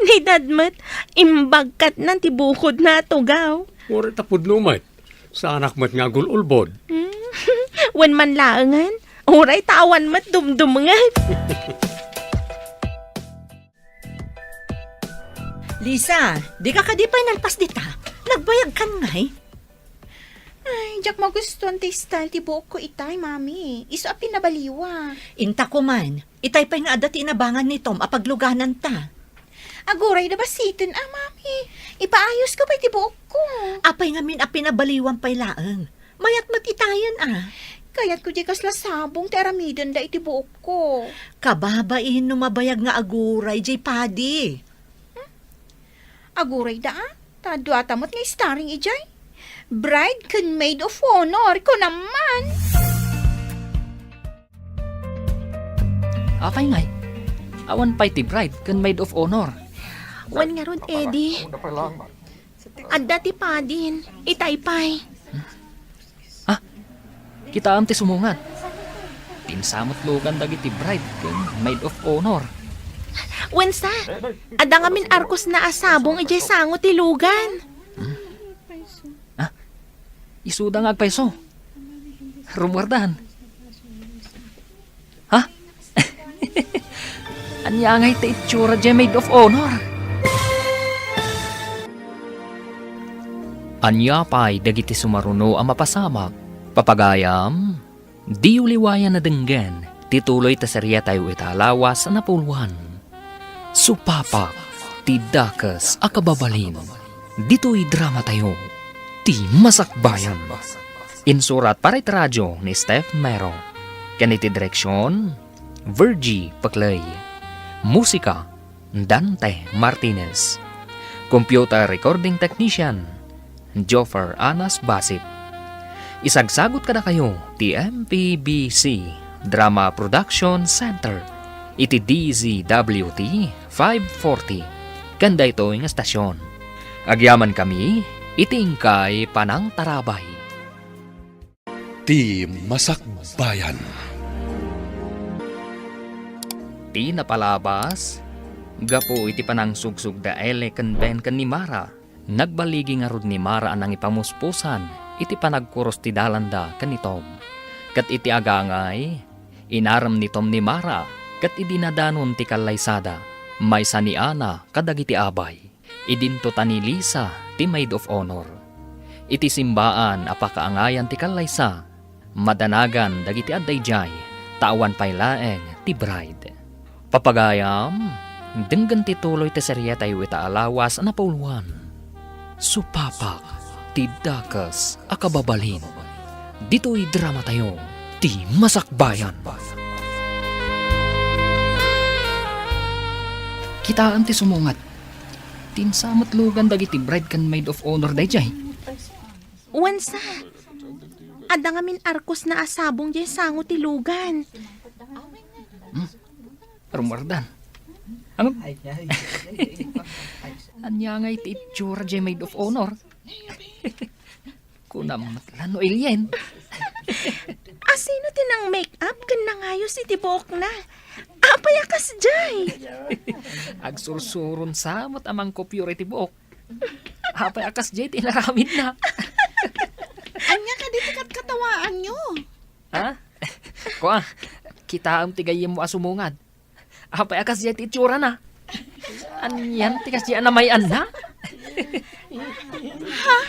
Ni Dad met, imbagkatnan ti bukodna a tugaw. Uray ta pudno met. Saanak met nga agul-ulbod. Mm. Wen man laengen, uray ta awan met dumdumngen. Lisa, dika kadi pay nalpas dita? Nagbayagkan ngay? Ay, diak magustuan ti style ti buokko itay, Mami. Isu a pinabaliwa. Inta koman, itay pay nga adda ti inabangan ni Tom a paglugananta. Aguray da basiten a, Mami. Ipaayosko pay ti buokko. Apay ngamin a pinabaliwan pay laeng? Mayat met itayen a. Kayatko diay kasla sabong ti aramidenda iti buokko. Kababain no mabayag nga aguray diay padi. Hmm? Aguray da a? Ta duata met nga starring idiay. Bride ken maid of honor, kunam man. Apay ngay? Awan pay ti bride ken maid of honor. Wen ngarud, Eddie. Adda ti padin. Itay pay. Ah, kitaem ti sumungad. Pinsa met lugan dagiti bride ken maid of honor. Wen sa, adda ngamin arkosna a sabong idiay sango ti lugan. Hmm? Ah, isuda nga agpayso. Rummuardan. Ha? Ania ngay ti itsura diay maid of honor? Ania pay dagiti sumaruno a mapasamak, papagayam? Diyo liwayan a denggen ti tuloy ta seriatayo ita a lawas a napuloan. Supapak ti dakes a kababalin. Ditoy dramatayo, ti Masakbayan. Insurat para iti radio ni Steph Mero. Ken iti direksion, Virgie Paclay. Musika, Dante Martinez. Computer recording technician, Joffer Anas Basit. Isagsagut kadakayo ti M P B C Drama Production Center iti D Z W T five forty ken daytoy nga estasion. Agyamankami iti inkay panangtarabay. Ti Masakbayan. Ti napalabas, gapu iti panangsugsog da Eli ken Ben ken ni Mara, nagbaligi ngarud ni Mara a nangipamuspusan iti panagkuros ti dalanda ken ni Tom. Ket iti agangay, inarem ni Tom ni Mara ket idinadanon ti kallaysada, maysa ni Ana kadagiti abay. Idinto ta ni Lisa ti maid of honor. Iti simbaan a pakaangayan ti kallaysa, madanagan dagiti adda idiay, ta awan pay laeng ti bride. Papagayam, denggen ti tuloy ti serietayo ita a lawas a napauluan, Supapak ti Dakes a Kababalin. Ditoy dramatayo, Ti Masakbayan. Kitaem ti sumungad. Ti insa met lugan dagiti bride ken maid of honor daydiay? Wen sa, adda ngamin arkosna a sabong diay sango ti lugan. Hmm? Rummuardan. Ang... Ania ngay ti itsura diay maid of honor? Kunam met la no alien. Asino ti nang-make-up ken nangayos iti buokna? Apay a kasdiay? Agsursuron sa met a mangkupyor iti buok. Apay a kasdiay ti inaramidna? Ania kadi ti katkatawaanyo? Ha? Kua, kitaem ti gayyemmo a sumungad. Apay a kasdiay ti itsurana? Anian ti kasdiay a namay-anna? Ha?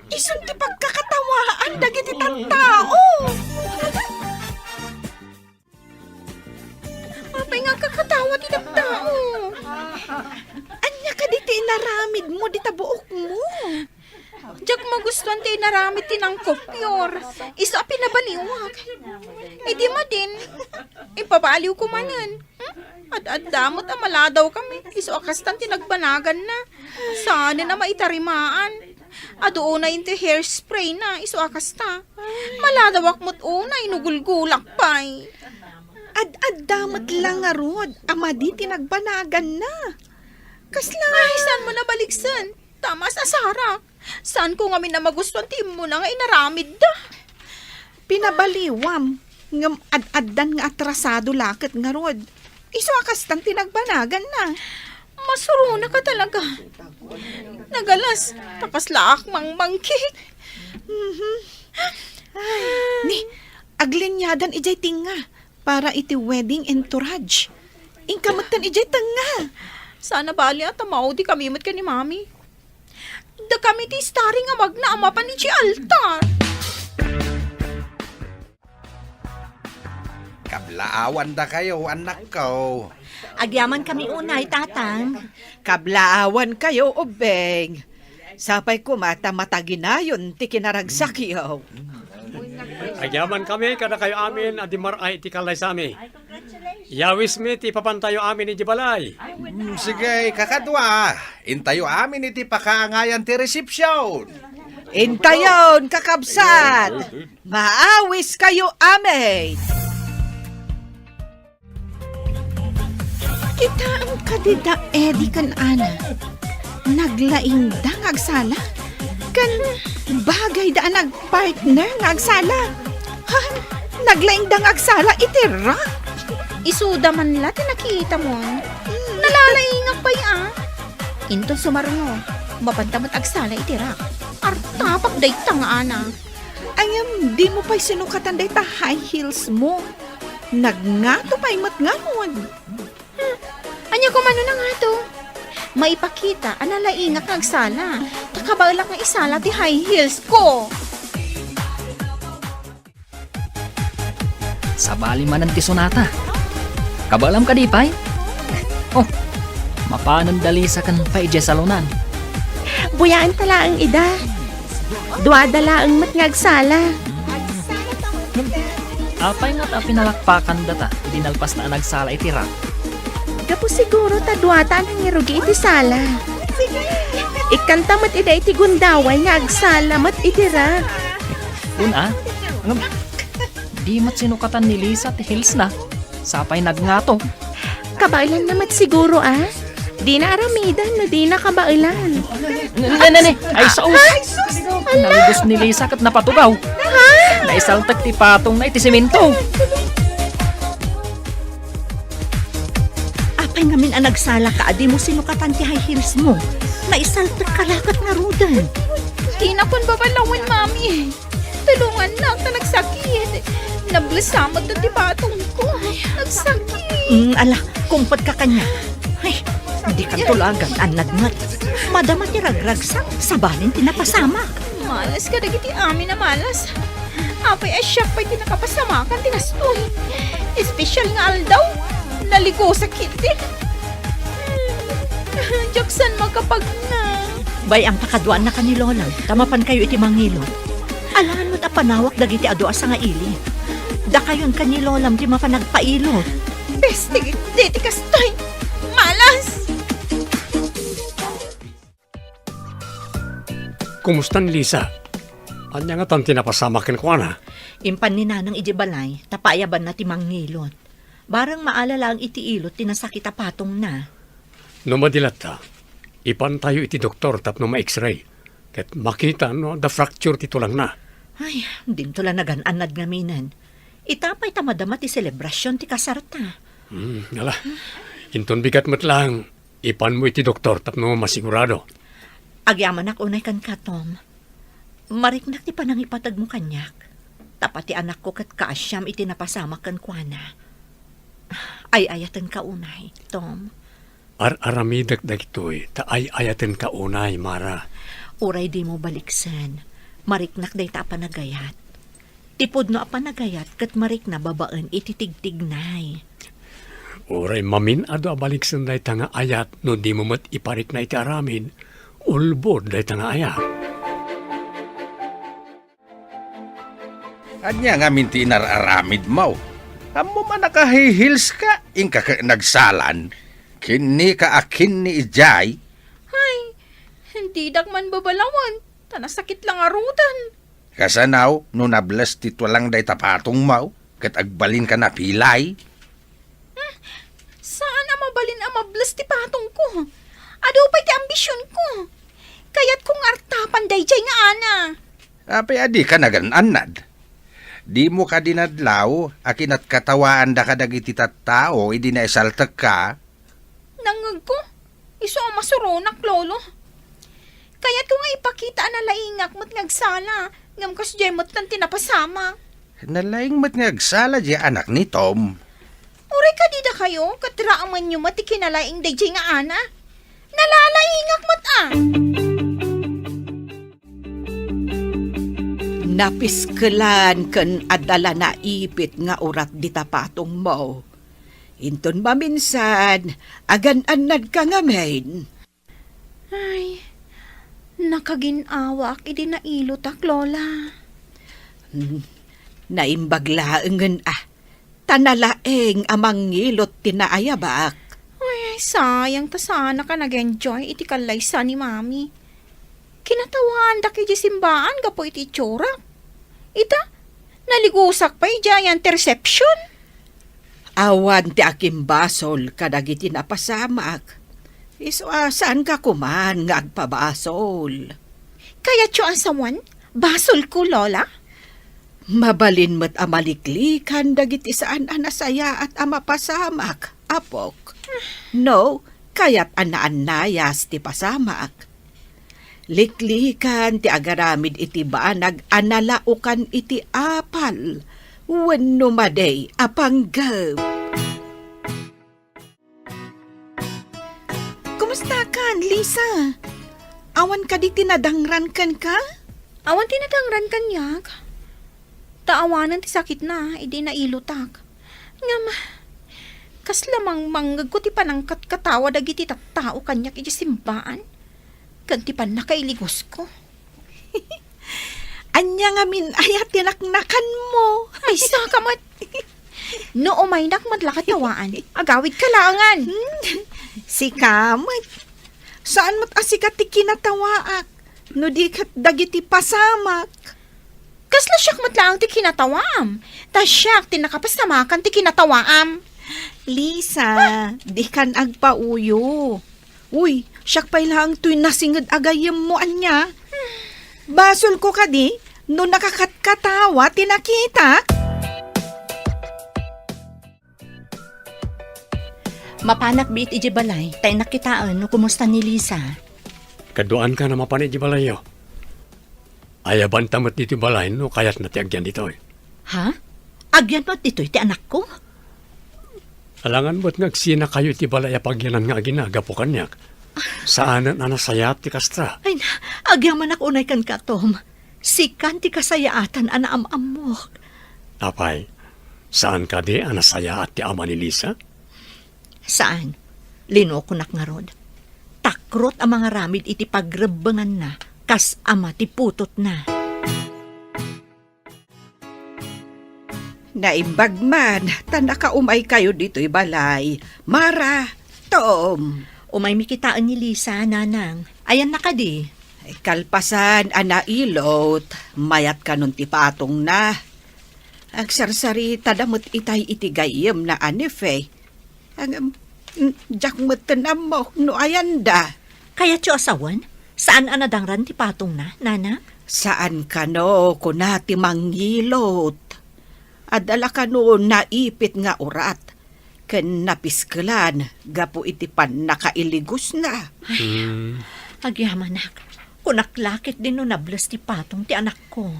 Isun ti pagkakatawaan dagiti tattao. Apay nga agkakatawa ti tattao? Ania kadi ti inaramidmo dita buokmo? Diak magustuan ti inaramid ti nangkupyor. Isu a pinabaliwak. Idi madin, ipabaliwko manen. Hmm? Ad-adda met a maladawkami. Isu a kastan ti nagbanaganna. Saanen a maitarimaan. Adu unay ti hairsprayna. Isu a kasta. Maladawak met unay no gulgulak pay. Ad-adda met la ngarud a madi ti nagbanaganna. Kasla? Ay, saanmo nabaliksen? Ta masasarak. Saanko ngamin a magustuan ti immuna nga inaramidda. Pinabaliwam, ngem ad-addan nga atrasado la ket ngarud. Isu a kastan ti nagbanaganna. Masuronaka talaga. Nagalas, ta kaslaak mangmangkik. Mhm. Ay, ni, agliniadan idiay tengnga para iti wedding entourage. Inka metten idiay tengnga. Saan a bali a ta maudikami met ken ni Mami. Dakami ti starring a magna a mapan idiay altar. Kablaawandakayo, annakko. Agyamankami unay, Tatang. Kablaawankayo, ubbing. Sapay koma ta mataginayon ti kinaragsakyo. Agyamankami kadakayo amin a dimar-ay iti kallaysami. Yawismi ti ipapantayo amin idiay balay. Mm, sige, kakadua, intayo amin iti pakaangayan ti resepsyon. Intayon, kakabsat! Maawiskayo amin! Kitaem kadi da Eddie ken Ana. Naglaingda nga agsala, ken bagayda a nagpartner nga agsala. Ha? Naglaingda nga agsala iti rak? Isuda man la ti nakitamon. Nalalaingak pay a. Inton sumarno, mapanta met agsala iti rak. Artapak dayta nga Ana. Ngem dimo pay sinukatan dayta high heels mo. Nagngato pay met ngarud. Hmm, ania koma no nangato? Maipakita a nalaingak nga agsala, ta kabaelak nga isala ti high heels ko. Sabali manen ti sonata. Kabaelam kadi pay? Oh, mapanen da Lisa ken pay idiay salonan. Buyaenta laeng ida. Duada laeng met nga agsala. Apay nga ta pinalakpakan data idi nalpasta a nagsala iti rak? Gapu siguro ta duata a nangirugi iti sala. Ikkanta met ida iti gundaway nga agsala met iti rack. Kuna, ngem di met sinukatan ni Lisa ti heels na. Sapay nagngato. Kabaelanna met siguro, a? Dina aramidan no dina kabaelan. Ne, ne, ne. Ay, sao. Ay, sus! Ala! Nalibos ni Lisa ket napatugaw. Ha? Naisaltek ti patongna iti semento. Apay ngamin a nagsalaka a dimo sinukatan ti high heels mo? Naisaltekka la ket ngaruden. Dinak pon babalawen, Mami. Tulongannak ta nagsakit. Nablesa met ti patongko. Nagsakit. Mm, ala, kumpetka kaniak. Ay, dikanto la agan-annad met. Madama ti ragragsak, sabali ti napasamak. Malas kadagiti amin a malas. Apay a siak pay ti nakapasamakan ti kastoy. Espesyal nga aldaw, naligusak ketdi. Diak saan makapagnga. Bay-am, pakaduaannaka ni Lolam, ta mapankayo iti mangilot. Alangan met a panawak dagiti adu a sangaili. Dakayon ken ni Lolam ti mapan agpailot. Peste, deti kastoy! Malas! Kumusta ni Lisa? Ania ngatan ti napasamak kenkuana? Impan ni Nanang idiay balay, ta paayabanna ti mangilot. Bareng maala laeng iti ilot ti nasakit a patongna. No madi latta, ipantayo iti doktor tapno ma-X-ray, ket makita no adda fracture ti tulangna. Ay, dinto la nagan-annad ngaminen. Ita pay ta madama ti selebrasion ti kasarta. Hmm, ala. Inton bigat met laeng, ipanmo iti doktor tapno masigurado. Agyamanak unay kenka, Tom. Mariknak ti panangipategmo kaniak. Tapno ti anakko ket kaasiam iti napasamak kenkuana. Ay-ayatenka unay, Tom. Ar-aramidek dagitoy ta ay-ayatenka unay, Mara. Uray dimo baliksen, mariknak dayta a panagayat. Ti pudno a panagayat ket marikna babaen iti tigtignay. Uray mamin-adu a baliksen dayta nga ayat no dimo met iparikna iti aramid, ulbod dayta nga ayat. Ania ngamin ti inar-aramidmo? Ammom a naka-high heels ka, inka ket nagsalan. Kinnika a kinni idiay. Hay, didak man babalawen, ta nasakit la ngaruden. Kasano no nables ti tulang dayta patongmo, ket agbalinka napilay? Hmm, saan a mabalin a mables ti patongko. Adu pay ti ambisionko. Kayatko nga artapan daydiay nga ana. Apay a dika nagan-annad? Dimo kadi nadlaw a kinatkatawaanda kadagiti tattao idi naisaltekka? Nangngegko, isu a masuronak, Lolo. Kayatko nga ipakita a nalaingak met nga agsala, ngem kasdiay metten ti napasamak. Nalaing met nga agsala diay anak ni Tom. Uray kadi dakayo, ket raemenyo met ti kinalaing daydiay nga ana. Nalalaingak met a! Napiskelan ken adda la naipit nga urat dita patongmo. Inton maminsan, agan-annadka ngamin. Ay, nakagin-awaak idi nailotak, Lola. Hmm, naimbag laengen a, ta nalaing a mangilot ti naayabak. Ay, sayang ta saanak a nag-enjoy iti kallaysa ni Mami. Kinatawaandak idiay simbaan gapu iti itsurak. Ita, naligusak pay idiay interception. Awan ti akimbasol kadagiti napasamak. Isu a saanka koman nga agpabasol. Kayatyo a sawen, basolko, Lola? Mabalin met a maliklikan dagiti saan a nasayaat a mapasamak, apok. No, kayat a naannayas ti pasamak. Liklikan ti agaramid iti banag a nalaokan iti apal wenno madi a panggep. Kumustakan, Lisa? Awan kadi ti nadangran kenka? Awan ti nadangran kaniak. Ta awanen ti sakitna idi nailotak. Ngem, kasla mangmangngegko ti panangkatkatawa dagiti tattao kaniak idiay simbaan ken ti pannakailigusko. Ania ngamin aya ti naknakanmo? Ay, saka met. No umaynak met la katawaan, agawidka laengen. Hmm, sika met. Saan met a sika ti kinatawaak, no di ket dagiti pasamak. Kasla siak met laeng ti kinatawaam, ta siak ti nakapasamakan ti kinatawaam. Lisa, dikan agpauyo. Uy, siak pay laeng toy nasinged a gayyemmo, ania? Basolko kadi no nakakatkatawa ti nakitak? Mapanak biit idiay balay, ta innak kitaen no kumusta ni Lisa. Kaduaanka a mapan idiay balayyo. Ayabanta met ditoy balay no kayatna ti agyan ditoy. Ha? Agyan met ditoy ti anakko? Alangan met nga agsinakayo iti balay a pagyanan nga agina gapu kaniak. Saanen a nasayaat ti kasta. Ay na, agyamanak unay kenka, Tom. Sikan ti kasayaatan a naam-ammok. Apay, saan kadi a nasayaat ti ama ni Lisa? Saan. Linokonak ngarud. Takrot a mangaramid iti pagrebbenganna kas ama ti putotna. Naimbag man ta nakaumaykayo ditoy balay. Mara, Tom. Umaymi kitaen ni Lisa, Nanang. Ayanna kadi? Kalpasan a nailot, mayat kanon ti patongna. Agsarsaritada met itay iti gayyemna a nephew. Ngem, mm, diak metten ammo no ayanda. Kayatyo a sawen? Saan a nadangran ti patongna, Nana? Saan kano, kuna ti mangilot. Adda la kano naipit nga urat ken napiskelan gapu iti pannakailigosna. Ay, hmm. Agyamanak, kunak la ketdin no nables ti patong ti anakko.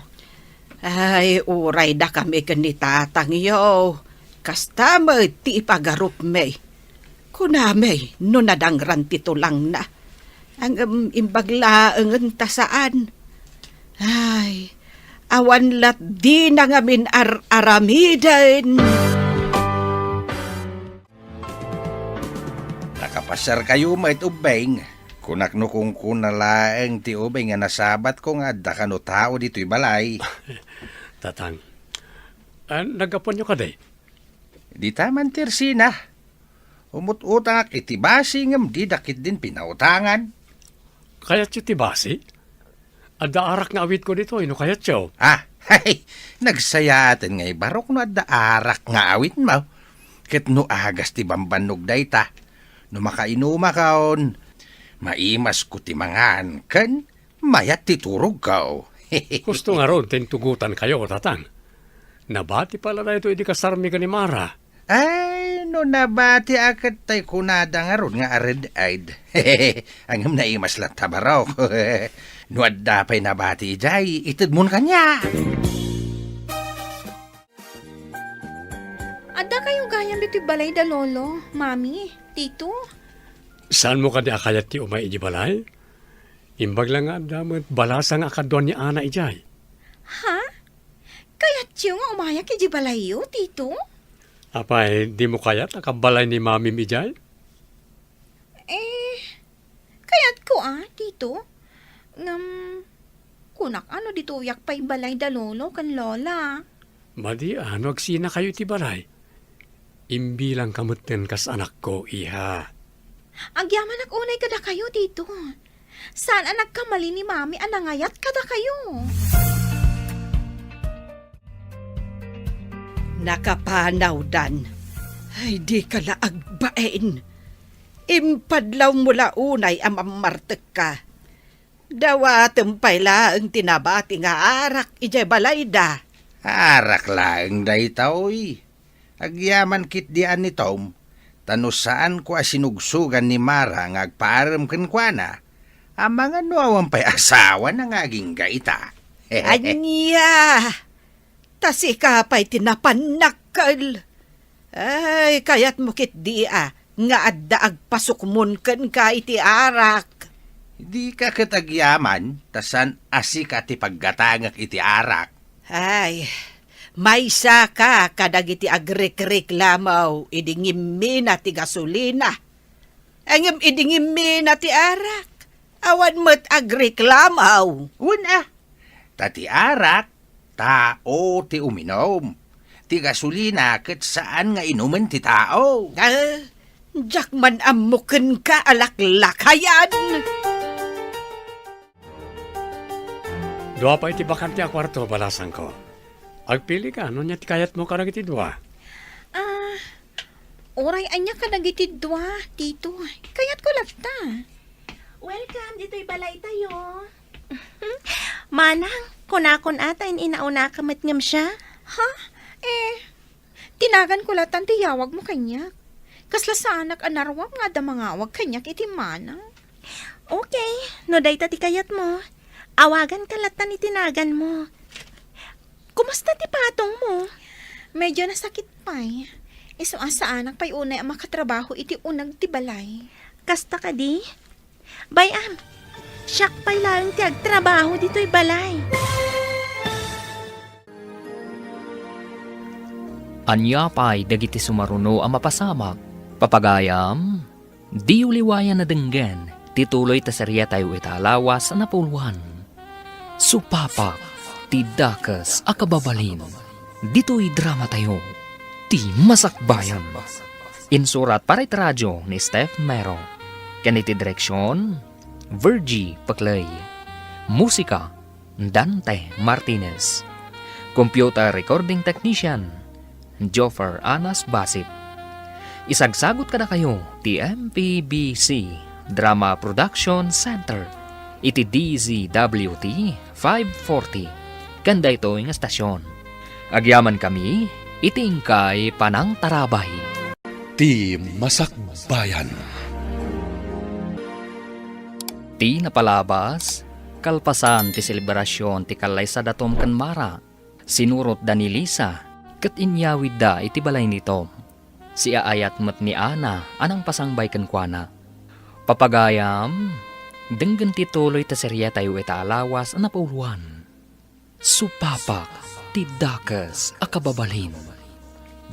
Ay, uray dakami ken ni tatangyo. Kasta met ti ipagarupmi. Kunami no nadangran ti tulangna. Ngem imbag laengen ta saan. Ay, awan lat dina ngamin ar-aramiden. Nakapasiarkayo met, ubbing. Kunak no kunkuna laeng ti ubing a nasabatko nga adda kano tao ditoy balay. Tatang, ah, naggapuanyo kadi? Dita man ti ersina. Umut-utangak iti basi ngem dida ketdin pinautangan. Kayatyo ti basi? Adda arak nga awitko ditoy, no kayatyo. Ah, hay, nagsayaaten nga ibarok no adda arak nga awitmo. Ket no agas ti bambannog dayta, no makainumakon, maimasko ti mangan ken mayat ti turogko. Husto ngarud ti intugotankayo, Tatang. Nabati pay la daytoy idi kasarmi ken ni Mara. Ay, no nabatiak ket tay kunada ngarud nga a red-eyed. Ngem naimas latta barok. No adda pay nabati idiay, itedmon kaniak. Addakayo gayam ditoy balay da Lolo, Mami, Tito? Saanmo kadi a kayat ti umay idiay balay? Imbag la nga adda met balasa nga akaduan ni Ana idiay. Ha? Kayatyo nga umayak idiay balayyo, Tito? Apay, dimo kayat a kabalay ni Mamim idiay? Eh, kayatko a, Tito. Ngem, kunak a no ditoyak pay balay da Lolo ken Lola. Madi a no agsinakayo iti balay. Imbilangka metten kas anakko, iha. Agyamanak unay kadakayo, Tito. Saan a nagkamali ni Mami a nangayat kadakayo. Nakapanawdan. Ay, dika la agbain. Impadlawmo la unay a mammartekka. Dawatem pay laeng ti nabati nga arak idiay balayda. Arak laeng daytoy. Agyaman ketdi a ni Tom, ta no saanko a sinugsogan ni Mara nga agpaarem kenkuana, amangan no awan pay asawana nga agingga ita. Ania? Ta sika pay ti napannakkel. Ay, kayatmo ketdi a nga adda agpasukmon kenka iti arak. Dika ket agyaman, ta saan a sika ti paggatangek iti arak. Ay, maysaka kadagiti agrekreklamo idi ngimmina ti gasolina. Ngem idi ngimmina ti arak, awan met agreklamo. Wen a, ta ti arak, tao ti uminum. Ti gasolina ket saan nga inumen ti tao. Ah, Diak man ammo kenka a laklakayan. Dua pay ti bakante a kuarto, balasangko. Agpili ka, no ania ti kayatmo kadagiti dua? Ah, uray ania kadagiti dua, Tito. Kayatko latta. Welcome ditoy balaytayo. Manang, kunakon a ta in-inaunaka met ngem siya? Ha? Eh, tinaganko latan ti yawagmo kaniak. Kasla saanak a naruam nga adda mangawag kaniak iti manang. Okay, no dayta ti kayatmo, awaganka latan iti naganmo. Kumusta ti patongmo? Medyo nasakit pay. Isu a saanak pay unay a makatrabaho iti uneg ti balay. Kasta kadi? Bay-am, siak pay laeng ti agtrabaho ditoy balay. Ania pay dagiti sumaruno a mapasamak? Papagayam, diyo liwayan a denggen ti tuloy ta seriatayo ita a lawas a napuloan. Supapak ti dakes a kababalin. Ditoy dramatayo, ti Masakbayan. Insurat para iti radio ni Steph Mero. Ken iti direksion, Virgie Peclay. Musika, Dante Martinez. Computer recording technician, Joffer Anas Basip. Isagsagut kadakayo ti M P B C Drama Production Center iti D Z W T five forty ken daytoy nga stasyon. Agyamankami iti inkay panangtarabay. Ti Masakbayan. Ti napalabas, kalpasan ti selebrasyon ti kallaysadatom ken Mara, sinurotda ni Lisa ket inyawidda iti balay ni Tom. Siaayat met ni Ana a nangpasangbay kenkuana. Papagayam, denggen ti tuloy ta seriatayo ita a lawas a napuloan. Supapak ti dakes a kababalin.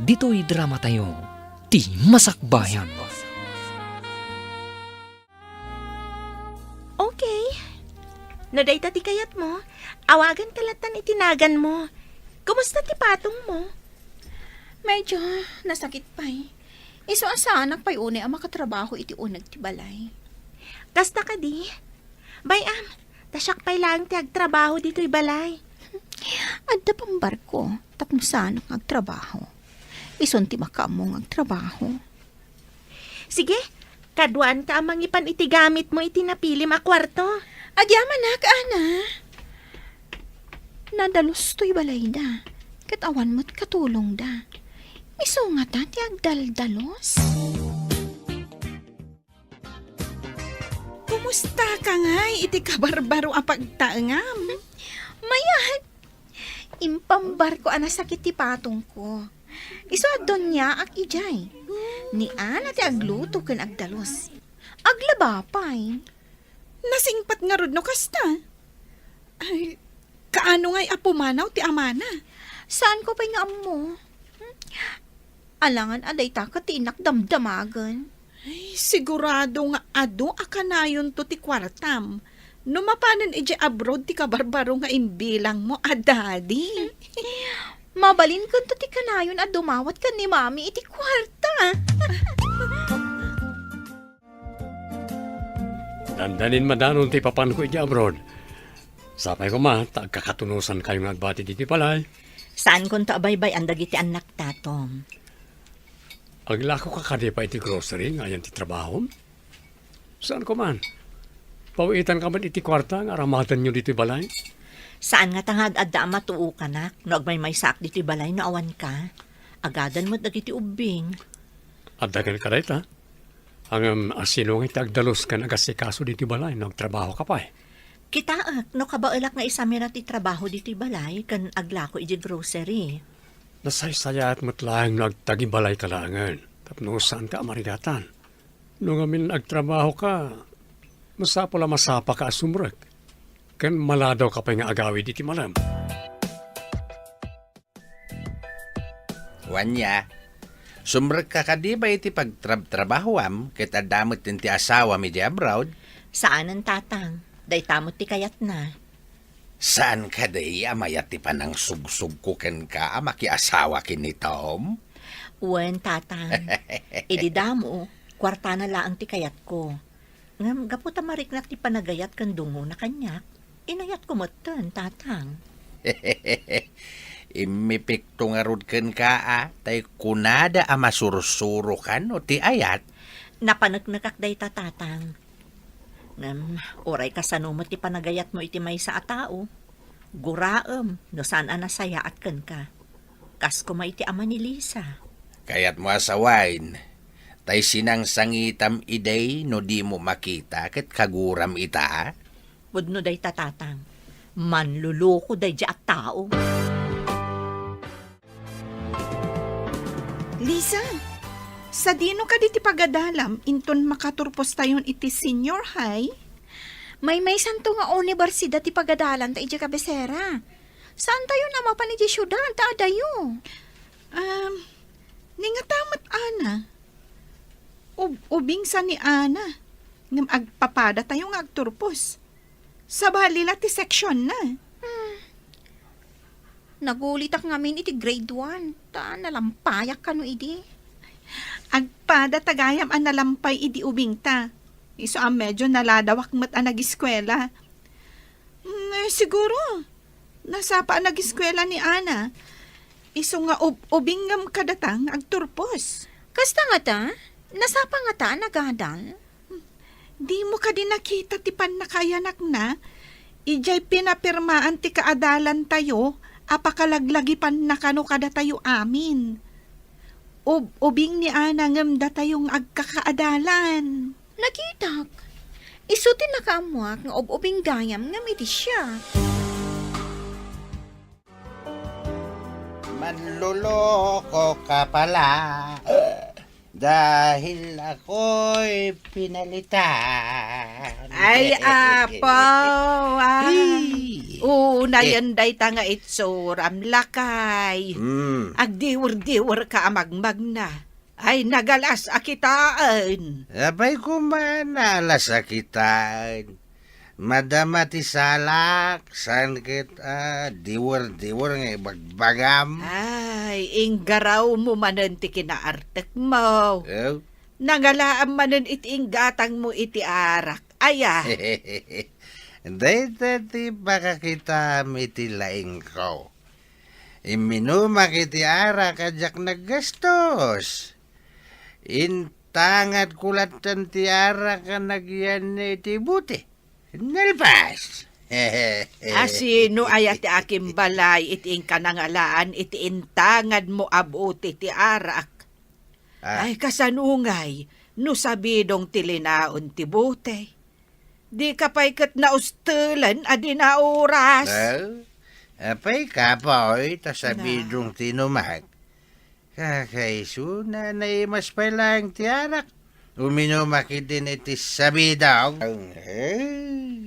Ditoy dramatayo, ti Masakbayan. Okay. No dayta ti kayatmo, awaganka latan iti naganmo. Kumusta ti patongmo? Medyo nasakit pay. Isu a saanak pay unay a makatrabaho iti uneg ti balay. Kasta kadi? Bay-am, ta siak pay laeng ti agtrabaho ditoy balay. Adda pambarko tapno saanak nga agtrabaho. Isun ti makaammo nga agtrabaho. Sige, kaduaanka a mangipan iti gamitmo iti napilim a kuarto. Agyamanak, Ana. Nadalus toy balayda, ket awan met katulongda. Isu ngata ti agdaldalos? Kumusta ka ngay iti kabarbaro a pagtaengam? Mayat! Impambarko a nasakit ti patongko. Isu a doniaak idiay. Ni Ana ti agluto ken agdalus. Aglaba pay. Nasingpet ngarud no kasta. Ay, kaano ngay a pumanaw ti amana? Saanko pay nga ammo. Alangan a dayta ket ti innak damdamagen. Ay, sigurado nga adu a kanayonto ti kuartam no mapanen idiay abroad ti kabarbaro nga imbilangmo a daddy. Mabalinkonto ti kanayon a dumawat ken ni Mami iti kuarta. Dandanin madanon ti ipapanko iti abroad. Sapay koma ta agkakatunosankayo nga agbati ditoy balay. Saankonto a baybay-an dagiti annakta, Tom. Aglakoka kadi pay iti grocery nga ayan ti trabahom? Saan ko man. Pawiitanka met iti kuarta nga aramatenyo ditoy balay? Saan ngata nga ad-adda a matuokanak no agmaymaysaak ditoy balay no awanka. Agadan met dagiti ubbing. Adda kenka dayta? Ngem asino nga iti agdalus ken agasikaso ditoy balay no agtrabahoka pay? Kitaek no kabaelak nga isamira ti trabaho ditoy balay ken aglako iti grocery. Nasaysayaat met laeng no agtagibalayka laengen tapno saanka a marigatan. No ngamin agtrabahoka, masapul a masapaka a sumrek ken maladawka pay nga agawid iti malem. Wen a, sumrekka kadi bay iti pagtrabtrabahoam ket adda met ti asawam idiay abroad? Saanen, Tatang. Dayta met ti kayatna. Saan kadi a mayat ti panangsugsugko kenka a makiasawa ken ni Tom? Wen, Tatang. Idi damo, Kuartana laeng ti kayatko. Ngem gapu ta mariknak ti panagayat ken dungona kaniak, inayatko metten, Tatang. Immipikto ngarud kenka, a, tay kunada a masursuro kano ti ayat. Napaneknekak dayta, Tatang. Ngem uray kasano met ti panagayatmo iti maysa a tao, guraem no saan a nasayaat kenka. Kas koma iti ama ni Lisa. Kayatmo a sawen, tay sinangsangitam idi no dimo makita ket kaguram ita? Pudno dayta, Tatang. Manluloko daydiay a tao. Lisa, sadino kadi ti pagadalam inton makaturpostayon iti senior high? Maymaysanto nga universidad ti pagadalanta idiay kabesera. Saantayon a mapan idiay siudad ta adayo. Um, ni ngata met, Ana. Ub-, ubing sa ni Ana. Ngem agpapadatayo nga agturpos. Sabali la ti seksionna. Hmm. Nagulitak ngamin iti grade one, ta nalampayak kano idi. Agpadata gayam a nalampay idi ubingta. Isu a medyo naladawak met a nagiskuela. Mm, eh, siguro, nasapa a nagiskuela ni Ana. Isu nga ub-, ubing ngem kadata nga agturpos. Kasta ngata? Nasapa ngata a nagadal? Dimo kadi nakita ti pannakaayanakna? Idiay pinapirmaan ti kaadalantayo a pakalaglagipanna kano kadatayo amin. Ub-, ubing ni Ana ngem datayo nga agkakaadalan. Nakitak. Isu ti nakaammoak nga ub-ubing gayam ngem iti siak. Manloloko ka pala. Dahil ako'y pinalitan. Ay, apo, ah. Hey. Unayen dayta nga itsuram, lakay. Mm. Agdiwer-diwer ka a magmagna. Ay, nagalas a kitaen. Apay koma, naalas a kitaen. Madama ti salak, saan ket, ah, diwer-diwer nga ibagbagam. Ay, inggarawmo manen ti kinaartekmo. Eh? Nangalaam manen iti inggatangmo iti arak. Aya? Dayta ti pakakitaam iti laingko. Imminumak iti arak a diak naggastos. Intangadko latten ti arak a nagyan iti bote. Nalpas! Asino aya ti akimbalay iti inka nangalaan iti intangadmo a bote ti arak? Ah. Ay, kasano ngay no sabidong ti linaon ti bote? Dika pay ket naustelen a di nauras. Well, apay kapoy ta sabidong ti inumak. Kakaisuna, naimas pay laeng ti arak. Uminumak idin iti sabidong.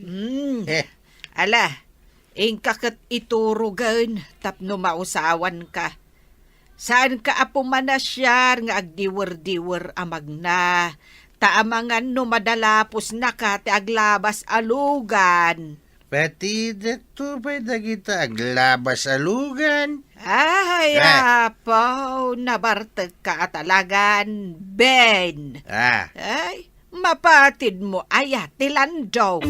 Hmm. Eh. Ala, inka ket iturogen tapno mausawanka. Saanka a pumanasiar nga agdiwer-diwer a magna, ta amangan no madalaposnaka ti aglabas a lugan. Patidekto pay dagita aglabas a lugan. Ay, ah, apo, nabartekka a talagan, Ben. Ah. Ay, mapatidmo aya ti landong.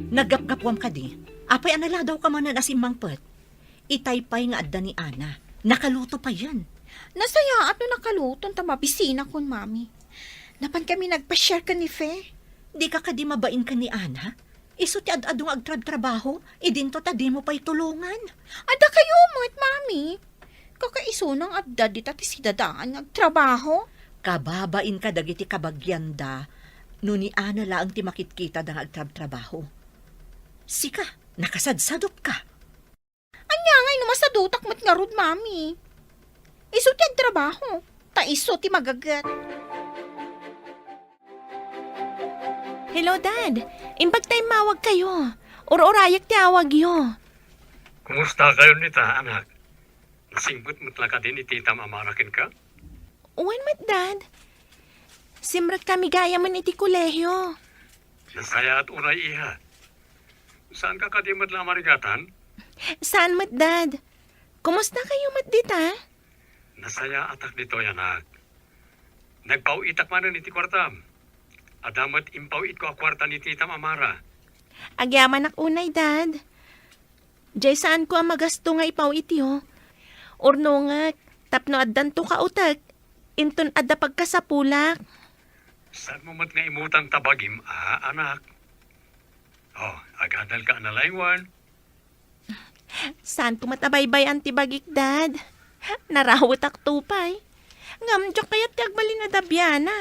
Naggapgapuam kadi, apay a naladawka manen a simmangpet? Itay pay nga adda ni Ana. Nakaluto payen. Nasayaat no nakaluton ta mabisinakon, Mami. Napan kami nagpasiar ken ni Fe. Dika kadi mabain ken ni Ana? Isu ti ad-adu nga agtrabtrabaho, idinto ta dimo pay tulongan. Adda kayo met, Mami. Kakaisuna nga adda dita ti sidadaan nga agtrabaho. Kababain kadagiti kabagianda no ni Ana laeng ti makitkitada nga agtrabtrabaho. Sika, nakasadsadop ka. Ania ngay no masadutak met ngarud, Mami? Isu ti agtrabaho, ta isu ti magaget. Hello, Dad. Imbag ta immawag kayo. Ur-urayak ti awagyo. Kumusta kayo nita, anak? Nasingpet met la kadin iti itam a maraken ka? Wen met, Dad. Simrek kami gayamen iti kolehio. Nasayaat unay, iha. Saan ka kadi met la a marigatan? Saan met, Dad. Kumusta kayo met dita? Nasayaatak ditoy, anak. Nagpaw-itak manen iti kuartam. Adda met impaw-itko a kuarta ni titam a Mara. Agyamanak unay, Dad. Jay saanko a magasto nga ipaw-ityo. Urnongek, tapno addanto kautek, inton adda pagkasapulak. Saanmo met nga imutan ta bagim a, anak? Oh, agadalka a nalaywan. Saanko met a baybay-an ti bagik, Dad. Narawetak to pay. Ngem diak kayat ti agbalin a dabiana.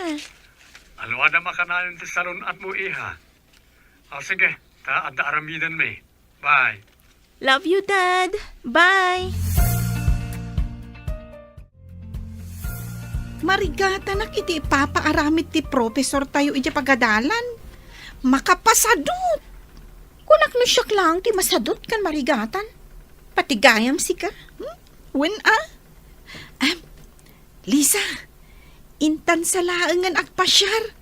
Aluadam a kanayon ti salun-atmo, iha. O, sige, ta adda aramidenmi. Bye. Love you, Dad. Bye. Marigatanak iti ipapaaramid ti profesortayo idiay pagadalan. Makapasadut! Kunak no siak laeng ti masadut ken marigatan. Pati gayam sika. Hmm? Wen a? Em, Lisa, intan sa laengen agpasiar.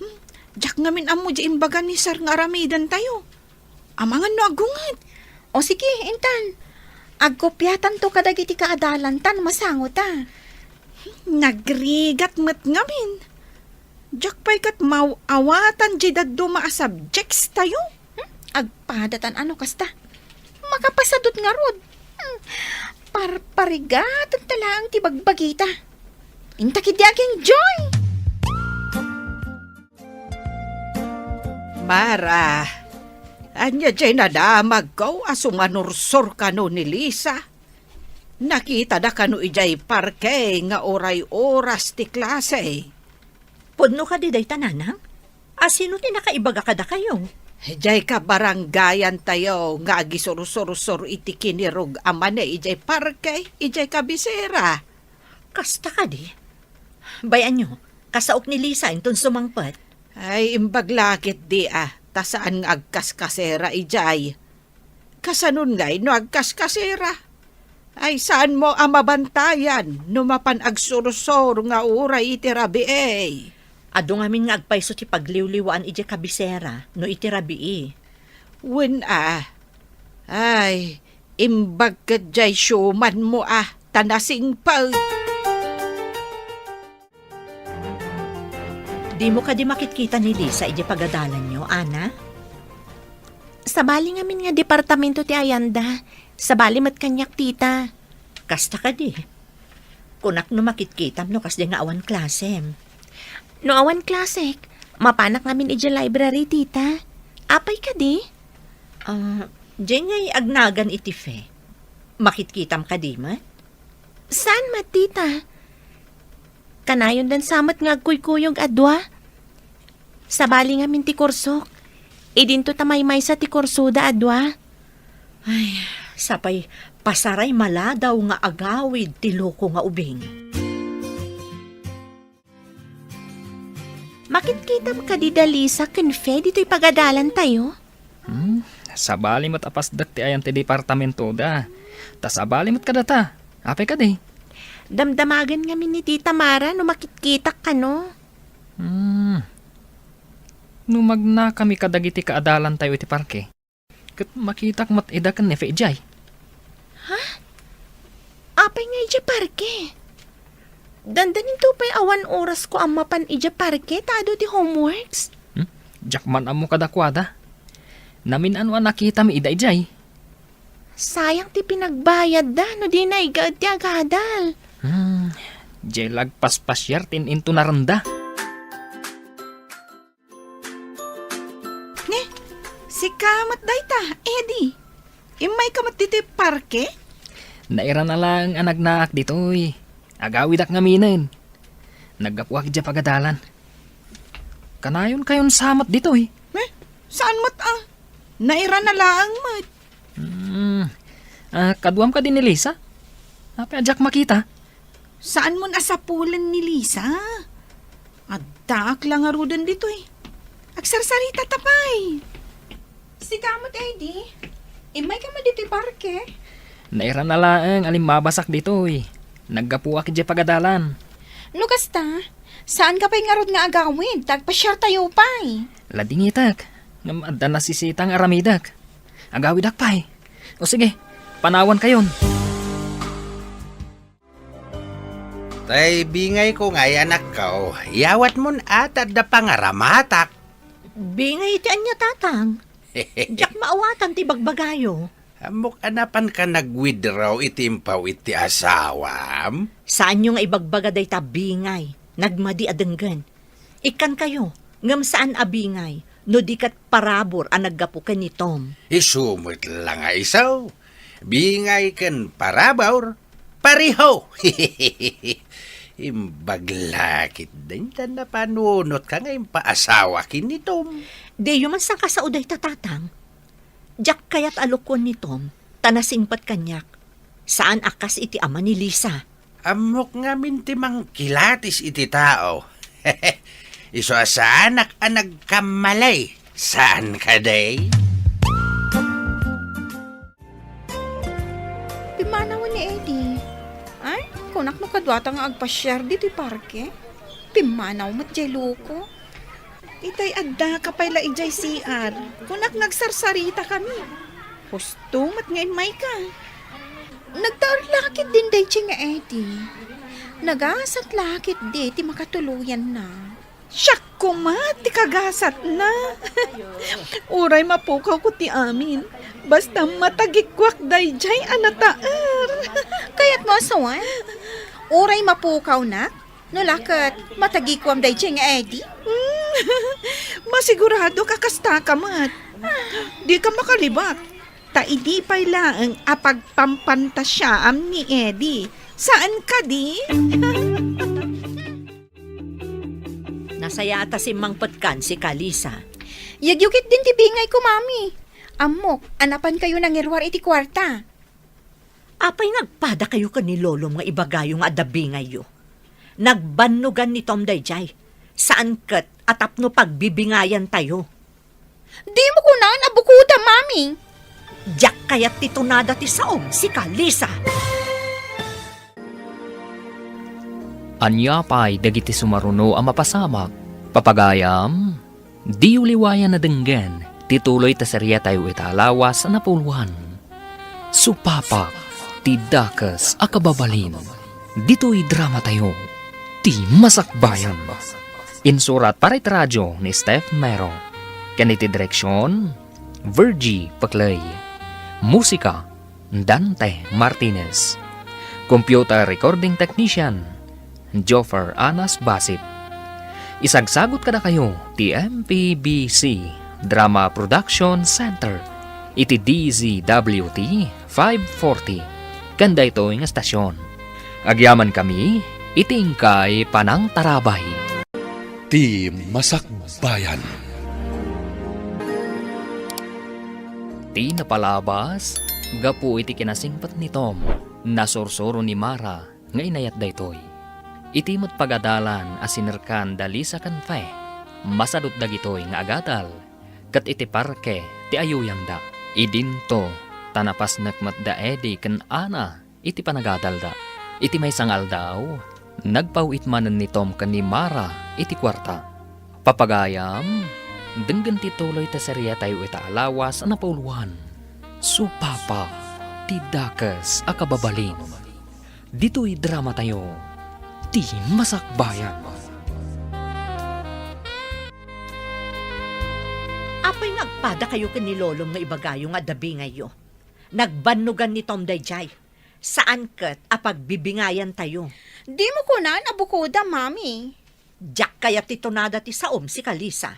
Hmm? Diak ngamin ammo diay imbaga ni Sir nga aramidentayo. Amangan no aggunget. O sige, intan. Agkopiatanto kadagiti kaadalan tan masango ta. Nagrigat met ngamin. Diak pay ket maaw-awatan diay dadduma a subjects tayo. Hmm? Agpadatan ano kasta. Makapasadut ngarud. Hmm. Parparigatan ta laeng ti bagbagita. Inta ketdi ag-enjoy! Mara, ania diay nadamagko a sumanursor kano ni Lisa? Nakitada kano idiay parke nga uray oras ti klase? Pudno kadi dayta, nanang? A sino ti nakaibaga kadakayo? Idiay kabarangayantayo nga agisursursor iti kinirog a mani idiay parke, idiay kabisera. Kasta kadi? Bay-anyo, kasaok ni Lisa inton sumangpet. Ay, imbag la ketdi a, ta saan nga agkaskasera idiay. Kasanon ngay no agkaskasera? Ay, saanmo a mabantayan no mapan agsursor nga uray iti rabii? Adu ngamin nga agpayso ti pagliwliwaan idiay kabisera no iti rabii. Wen a. Ay, imbag ket diay siumanmo a, ta nasingpet. Dimo kadi makitkita ni Lisa idiay pagadalanyo, Ana? Sabali ngamin nga departamento ti ayanda. Sabali met kaniak, tita. Kasta kadi. Kunak no makitkitam no kasdi nga awan klasem. No awan klasek, mapanak ngamin idiay library, tita. Apay kadi? Ah, diay ngay agnagan iti Fe. Makitkitam kadi met? Saan met, tita? Kanayon dan sa met nga agkuykuyog a dua. Sabali ngamin ti kursok. Idinto ta maymaysa ti kursoda a dua. Ay, sapay pasaray maladaw nga agawid ti loko nga ubing. Makitkitam kadi da Lisa ken Fe ditoy pagadalantayo? Hmm, sabali met a pasdek ti ayan ti departamentoda. Ta sabali met kadata. Apay kadi? Damdamagen ngamin ni Tita Mara no makitkitak kano. Hmm. No magnakami kadagiti kaadalantayo iti parke, ket makitak met ida ken ni Fe idiay. Ha? Apay nga idiay parke? Dandaninto pay awan orasko a mapan idiay parke ta adu ti homeworks? Hmm? Diak man ammo kadakuada. Namin-ano a nakitami ida idiay. Sayang ti pinagbayadda no di naigaed ti agadal. Hmm, diay la agpaspasiar ti in-intonarenda. Ne, sika met dayta, Eddie. Immayka met ditoy parke? Nairana laeng a nagnaak ditoy. Agawidak ngaminen. Naggapuak idiay pagadalan. Kanayonkayon sa met ditoy. Eh, saan met a? Nairana laeng met. Hmm. Ah, kaduam kadi ni Lisa? Apay a diak makita? Saanmon a sapulen ni Lisa? Addaak la ngaruden ditoy. Agsarsarita ta pay. Sika met, Eddie. Immayka met ditoy parke? Nairana laeng a limmabasak ditoy. Naggapuak idiay pagadalan. No kasta, saanka pay ngarud nga agawid ta agpasiartayo pay? Ladingitek, ngem adda nasisita nga aramidek. Agawidak pay. O sige, panawankayon. Tay bingayko ngay, anakko, yawatmon a ta adda pangaramatak. Bingay iti ania, Tatang? Diak maawatan ti bagbagayo. Ammok a napanka nag-withdraw iti impawit ti asawam? Saanyo nga ibagbaga dayta, bingay. Nagmadi a denggen. Ikkankayo, ngem saan a bingay, no di ket parabur a naggapu ken ni Tom. Isu met la nga isu. Bingay ken parabur, pareho. Imbag la ketdin ta napanunotka nga impaasawa ken ni Tom. Diyo man sangkasao dayta, Tatang. Diak kayat a lukon ni Tom, ta nasingpet kaniak. Saan a kas iti ama ni Lisa. Ammok ngamin ti mangkilatis iti tao. Isu a saanak a nagkammalay. Saan kadi? Pimmanawen ni Eddie. Ay, kunak no kaduata nga agpasiar ditoy parke. Pimmanaw met jay luko. Itay addaka pay la idiay C R. Kunak nga agsarsaritakami. Husto met nga immayka. Nagtaer la ketdin daydiay nga Eddie. Nagasat la ketdi ti makatuloyanna. Siak koma ti kagasatna. Uray mapukawko ti amin, basta matagikuak daydiay a nataer. Kayatmo a suan? Uray mapukawnak? No la ket, matagikuam daydiay nga Eddie? Mm, masigurado ka kasta ka met. Di ka makalibak. Ta idi pay laeng a pagpampantasiaam ni Eddie. Saan kadi? Nasayaat a simmangpetkan, sika, Lisa. Yegyo ketdin ti bingayko, Mami. Ammok a napankayo nangiruar iti kuarta. Apay nga agpadakayo ken ni Lolom nga ibagayo nga adda bingayyo? Nagbannogan ni Tom daydiay. Saan ket a tapno pagbibingayantayo. Dimo kunaen a bukodam, Mami. Diak kayat ti tunada ti saom, sika, Lisa. Ania pay dagiti sumaruno a mapasamak? Papagayam, diyo liwayan a denggen ti tuloy ta seriatayo ita a lawas a napuloan. Supapak ti dakes a kababalin. Ditoy dramatayo, ti Masakbayan. Insurat para iti radio ni Steph Mero. Ken iti direksion, Virgie Paclay. Musika, Dante Martinez. Computer recording technician, Joffer Anas Basit. Isagsagut kadakayo ti M P B C Drama Production Center iti D Z W T five forty ken daytoy nga stasyon. Agyamankami iti inkay panangtarabay. Ti Masakbayan. Ti napalabas, gapu iti kinasingpet ni Tom, nasursuro ni Mara nga inayat daytoy. Iti met pagadalan a sinerkan da Lisa ken Fe, masadut dagitoy nga agadal, ket iti parke ti ayuyangda. Idinto, ta napasnek met da Eddie ken Ana iti panagadalda. Iti maysa nga aldaw, nagpaw-it manen ni Tom ken ni Mara iti kuarta. Papagayam, denggen ti tuloy ta seriatayo ita a lawas a napuloan. Supapak ti dakes a kababalin. Ditoy dramatayo, ti Masakbayan. Apay nga agpadakayo ken ni Lolom nga ibagayo nga adda bingayyo? Nagbannogan ni Tom daydiay. Saan ket a pagbibingayantayo. Dimo kunaen a bukodam, Mami. Diak kayat ti tunada ti saom, sika, Lisa.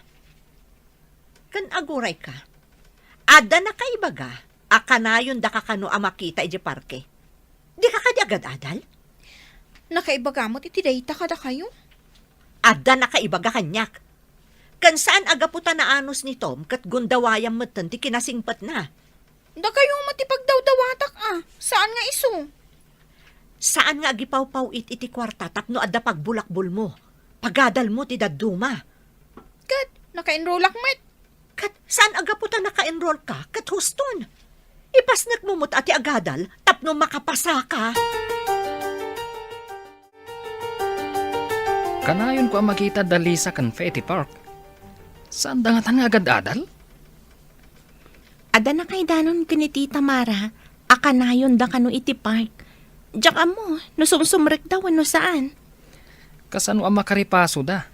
Ken agurayka, adda nakaibaga a kanayondaka kano a makita idiay parke? Dika kadi agad-adal? Nakaibaga met iti dayta kadakayo. Adda nakaibaga kaniak. Ken saan a gapu ta naanus ni Tom ket gundawayam metten ti kinasingpetna. Dakayo met ti pagdawdawatak a, saan nga isu? Saan nga agipawpaw-it iti kuarta tapno adda pagbulakbolmo, pagadalmo ti dadduma. Ket naka-enrollak met. Ket saan a gapu ta naka-enrollka ket huston. Ipasnekmo met a ti agadal tapno makapasaka. Kanayonko a makita da Lisa ken Fe iti park. Saanda ngatan nga agad-adal? Adda nakaidanon ken ni Tita Mara a kanayonda kano iti park. Diak ammo no sumsumrekda wenno saan. Kasano a makaripasoda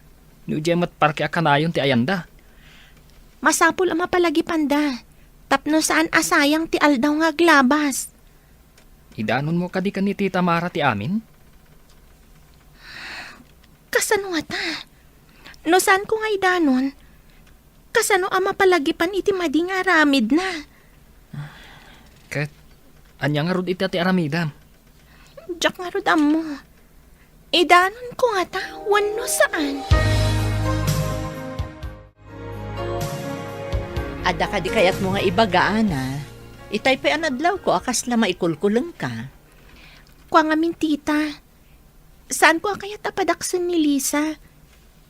no idiay met parke a kanayon ti ayanda? Masapul a mapalagipanda, tapno saan a sayang ti aldaw nga aglabas. Idanonmo kadi ken ni Tita Mara ti amin? Kasano ngata? No saanko nga idanon, kasano a mapalagipan iti madi nga aramidna? Ket ania ngarud ita ti aramidam? Diak ngarud ammo. Idanonko ngata wenno saan? Adda kadi kayatmo nga ibaga, Ana? Itay pay a nadlawko a kasla maikulkulengka. Kua ngamin, tita. Saanko a kayat a padaksen ni Lisa.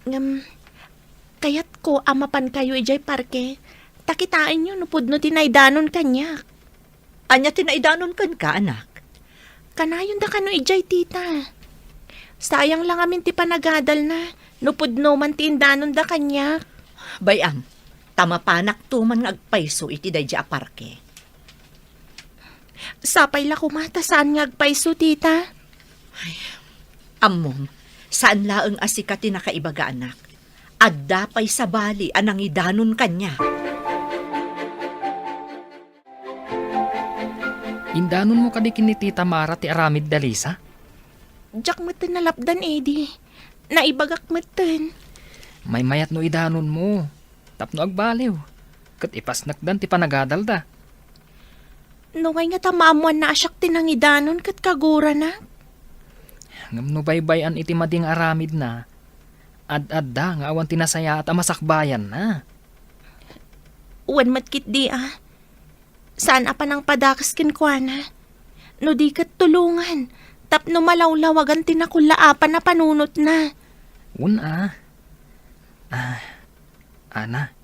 Ngem, kayatko a mapankayo idiay parke, ta kitaenyo no pudno ti naidanon kaniak. Ania ti naidanon kenka, anak? Kanayonda kano idiay, tita. Sayang la ngamin ti panagadalna, no pudno man ti indanonda kaniak. Bay-am, ta mapanakto man nga agpayso iti daydiay a parke. Sapay la koma ta saan nga agpayso, tita. Ay, ammom, saan laeng a sika ti nakaibaga, anak. Adda pay sabali a nangidanon kaniak. Indanonmo kadi ken ni Tita Mara ti aramid da Lisa? Diak metten nalapdan, Eddie. Naibagak metten. Maymayat no idanonmo, tapno agbaliw, ket ipasnekdan ti panagadalda. Nungay ngata maammoanna a siak ti nangidanon ket kaguranak? Ngem no baybay-an iti madi nga aramidna, ad-adda nga awan ti nasayaat a masakbayanna. Wen met ketdi a, saan a panangpadakes kenkuana. No di ket tulongan, tapno malawlawagan ti nakullaapan a panunotna. Wen a. Ah, Ana,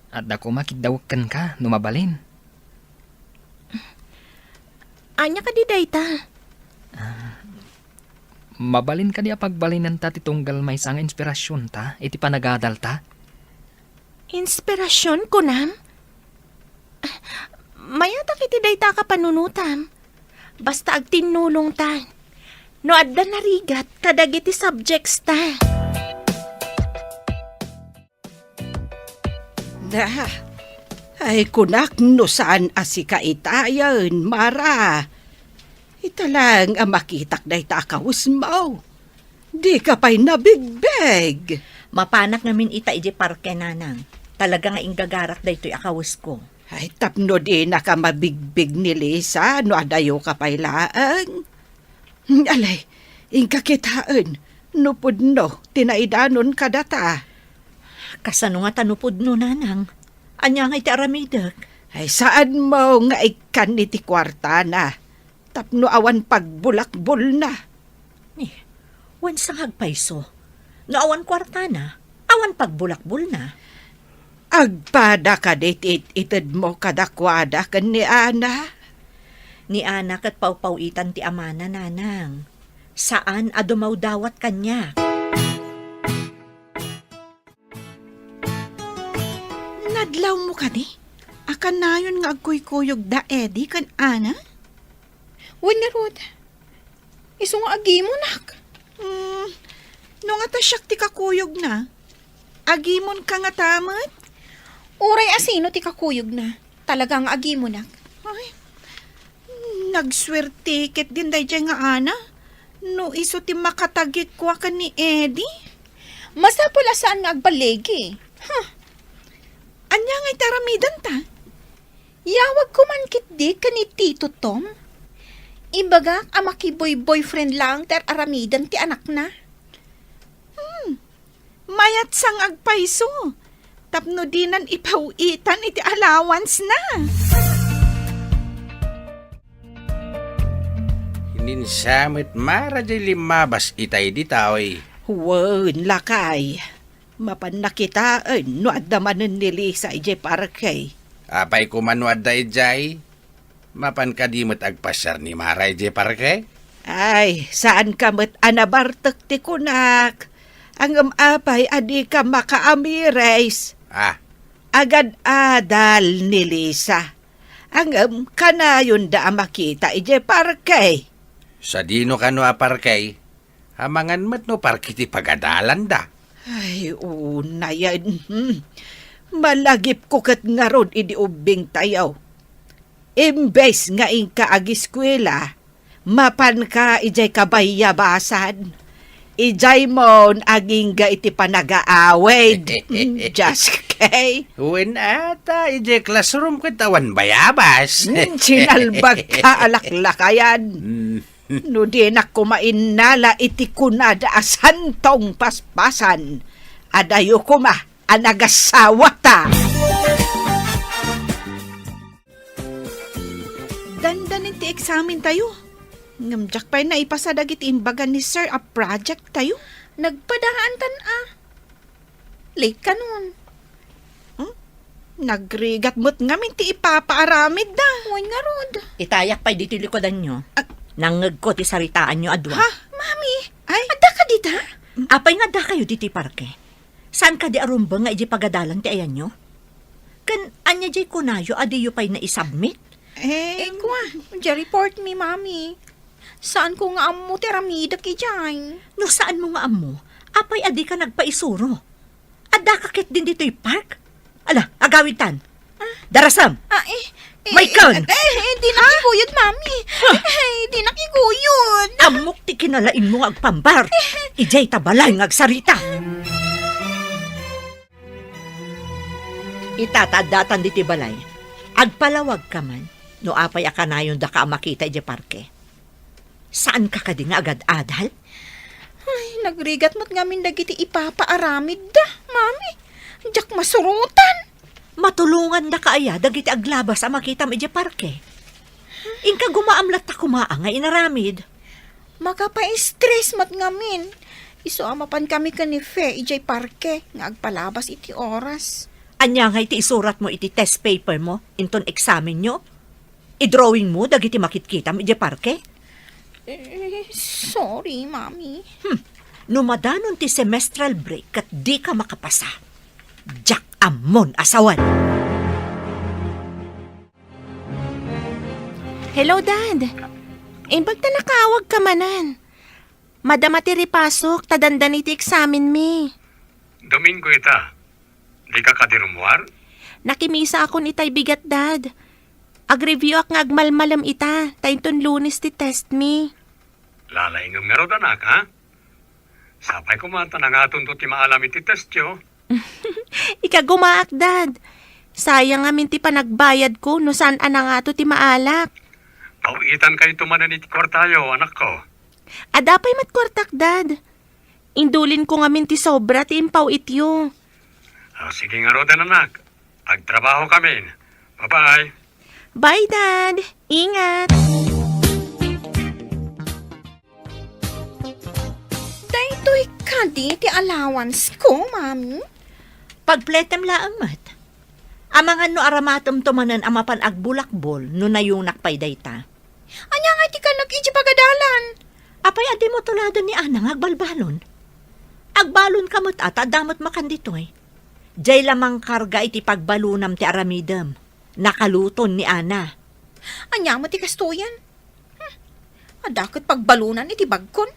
adda koma kiddawek kenka no mabalin. Ania kadi dayta? Ah, mabalin kadi a pagbalinenta ti tunggal maysa nga inspirasionta iti panagadalta? Inspirasion, kunam? Mayatak iti dayta a kapanunotam. Basta agtinnulongta. No adda narigat kadagiti subjects ta. Na, ay kunak no saan a sika itayen, Mara. Ita laeng a makitak dayta a kawesmo. Dika pay nabigbig. Mapanak ngamin ita idiay parke, nanang. Talaga nga inggagarak daytoy a kawesko. Ay, tapno dinaka mabigbig ni Lisa no adayoka pay laeng. Alay, inka kitaen, no pudno ti naidanon kadata. Kasano ngata no pudno, nanang? Ania nga iti aramidek? Ay, saanmo nga ikkan iti kuartana tapno awan pagbulakbolna. Ni, wen sa nga agpayso, no awan kuartana, awan pagbulakbolna. Agpada kadi ti it-itedmo kadakuada ken ni Ana? Ni Ana ket pawpaw-itan ti amana, nanang. Saan a dumawdawat kaniak. Nadlawmo kadi a kanayon nga agkuykuyog da Eddie ken Ana? Wen ngarud, isu nga agimonak. Hmm, no ngata siak ti kakuyogna, agimonka ngata met? Uray a sino ti kakuyogna, talaga nga agimonak. Ay, nagsuerte ketdin daydiay nga Ana, no isu ti makatagikua ken ni Eddie. Masapul a saan nga agbaligi. Huh. Ania nga iti aramidenta? Yawagko man ketdi ken ni Tito Tom. Ibagak a makiboy-boyfriend laeng ti ar-aramiden ti anakna. Hmm. Mayat sa nga agpayso tapno dinan ipaw-itan iti allowance na. Ninsa met Mara diay limmabas itay ditoy. Wen, lakay. Mapanna kitaen no adda manen ni Lisa idiay parke. Apay koma no adda idiay? Mapan kadi met agpasiar ni Mara idiay parke? Ay, saanka met a nabartek ti kunak. Ngem apay a dika makaamires? Ah. Agad-adal ni Lisa. Ngem kanayonda a makita idiay parke. Sadino kano a parke? Amangan met no parke ti pagadalanda. Ay, unayen. Hmm. Malagipko ket ngarud idi ubbingtayo. Imbes nga inka agiskuela, mapanka idiay kabayabasan. Idiay mon agingga iti panagaawid. Hmm, just kay. Wen ata, idiay classroom ket awan bayabas. Hmm, sinalbagka a laklakayan. Hmm. No dinak koma innala iti kunada a santong paspasan, adayo koma a nagasawata. Dandanin ti eksamen tayo. Ngem diak pay naipasa dagiti imbaga ni Sir a project tayo. Nagpadaantan a. Late ka nun. Hmm? Nagrigat met ngamin ti ipapaaramidda. Wen ngarud. Itayak pay ditoy likudanyo. Ah. Nangngegko ti saritaanyo a dua. Ha? Mami, ay, adda ka dita? Apay nga adda kayo ditoy parke? Saan kadi a rumbeng nga idiay pagadalan ti ayanyo? Ken ania diay kunayo a diyo pay naisubmit? Eh, eh, kua, diay report mi, Mami. Saanko nga ammo ti aramidek idiay. No saanmo nga ammo, apay a dika nagpaisuro? Addaka ketdin ditoy park? Ala, agawidtan. Ah? Darasem! Ah, eh, eh, Maikkan! Eh, eh, dinak iguyod, Mami. Ah! Eh, dinak iguyod. Ammok ti kinalaingmo nga agpambar. Eh. Idiay ta balay nga agsarita. Ita ta addatan ditoy balay. Agpalawagka man no apay a kanayondaka a makita idiay parke. Saanka kadi nga agad-adal? Ay, nagrigat met ngamin dagiti ipapaaramidda, Mami. Diak masurotan. Matulongandaka aya dagiti aglabas a makitam idiay parke? Inka gumaam latta koma nga inaramid. Makapaestres met ngamin. Isu a mapankami ken ni Fe idiay parke nga agpalabas iti oras. Ania ngay ti isuratmo iti test papermo inton eksamenyo? Idrawingmo dagiti makitkitam idiay parke? Eh, sorry, Mami. Hmm. No madanon ti semestral break ket dika makapasa, diak ammon a sawen. Hello, Dad. Imbag ta nakaawagka manen. Madama ti ripasok ta dandani ti eksamenmi. Domingo ita. Dika kadi rummuar? Nakimisaakon itay bigat, Dad. Agreviewak nga agmalmalem ita, ta inton Lunes ti testmi. Lalaingem ngarud, anak, ha? Sapay koma ta nangatonto ti maalam iti testyo. Ikagumaak, Dad. Sayang ngamin ti panagbayadko no saan a nangato ti maalak. Paw-itankayto manen iti kuartayo, anakko. Adda pay met kuartak, Dad. Indulinko ngamin ti sobra ti impaw-ityo. Ah, sige ngaruden, anak. Agtrabahokamin. Bye-bye. Bye, Dad. Ingat. Daytoy kadi ti allowance ko, Mami? Pagpletem laeng met. Amangan no aramatemto manen a mapan agbulakbol no nayunak pay dayta. Ania ngay ti kannak iti pagadalan? Apay a dimo tuladen ni Ana nga agbalbalon? Agbalonka met a ta adda met makan ditoy. Diay la mangkarga iti pagbalonam ti aramidem. Nakaluton ni Ana. Ania met ti kastoyen? Hmm. Adda ket pagbalonan iti bagkon.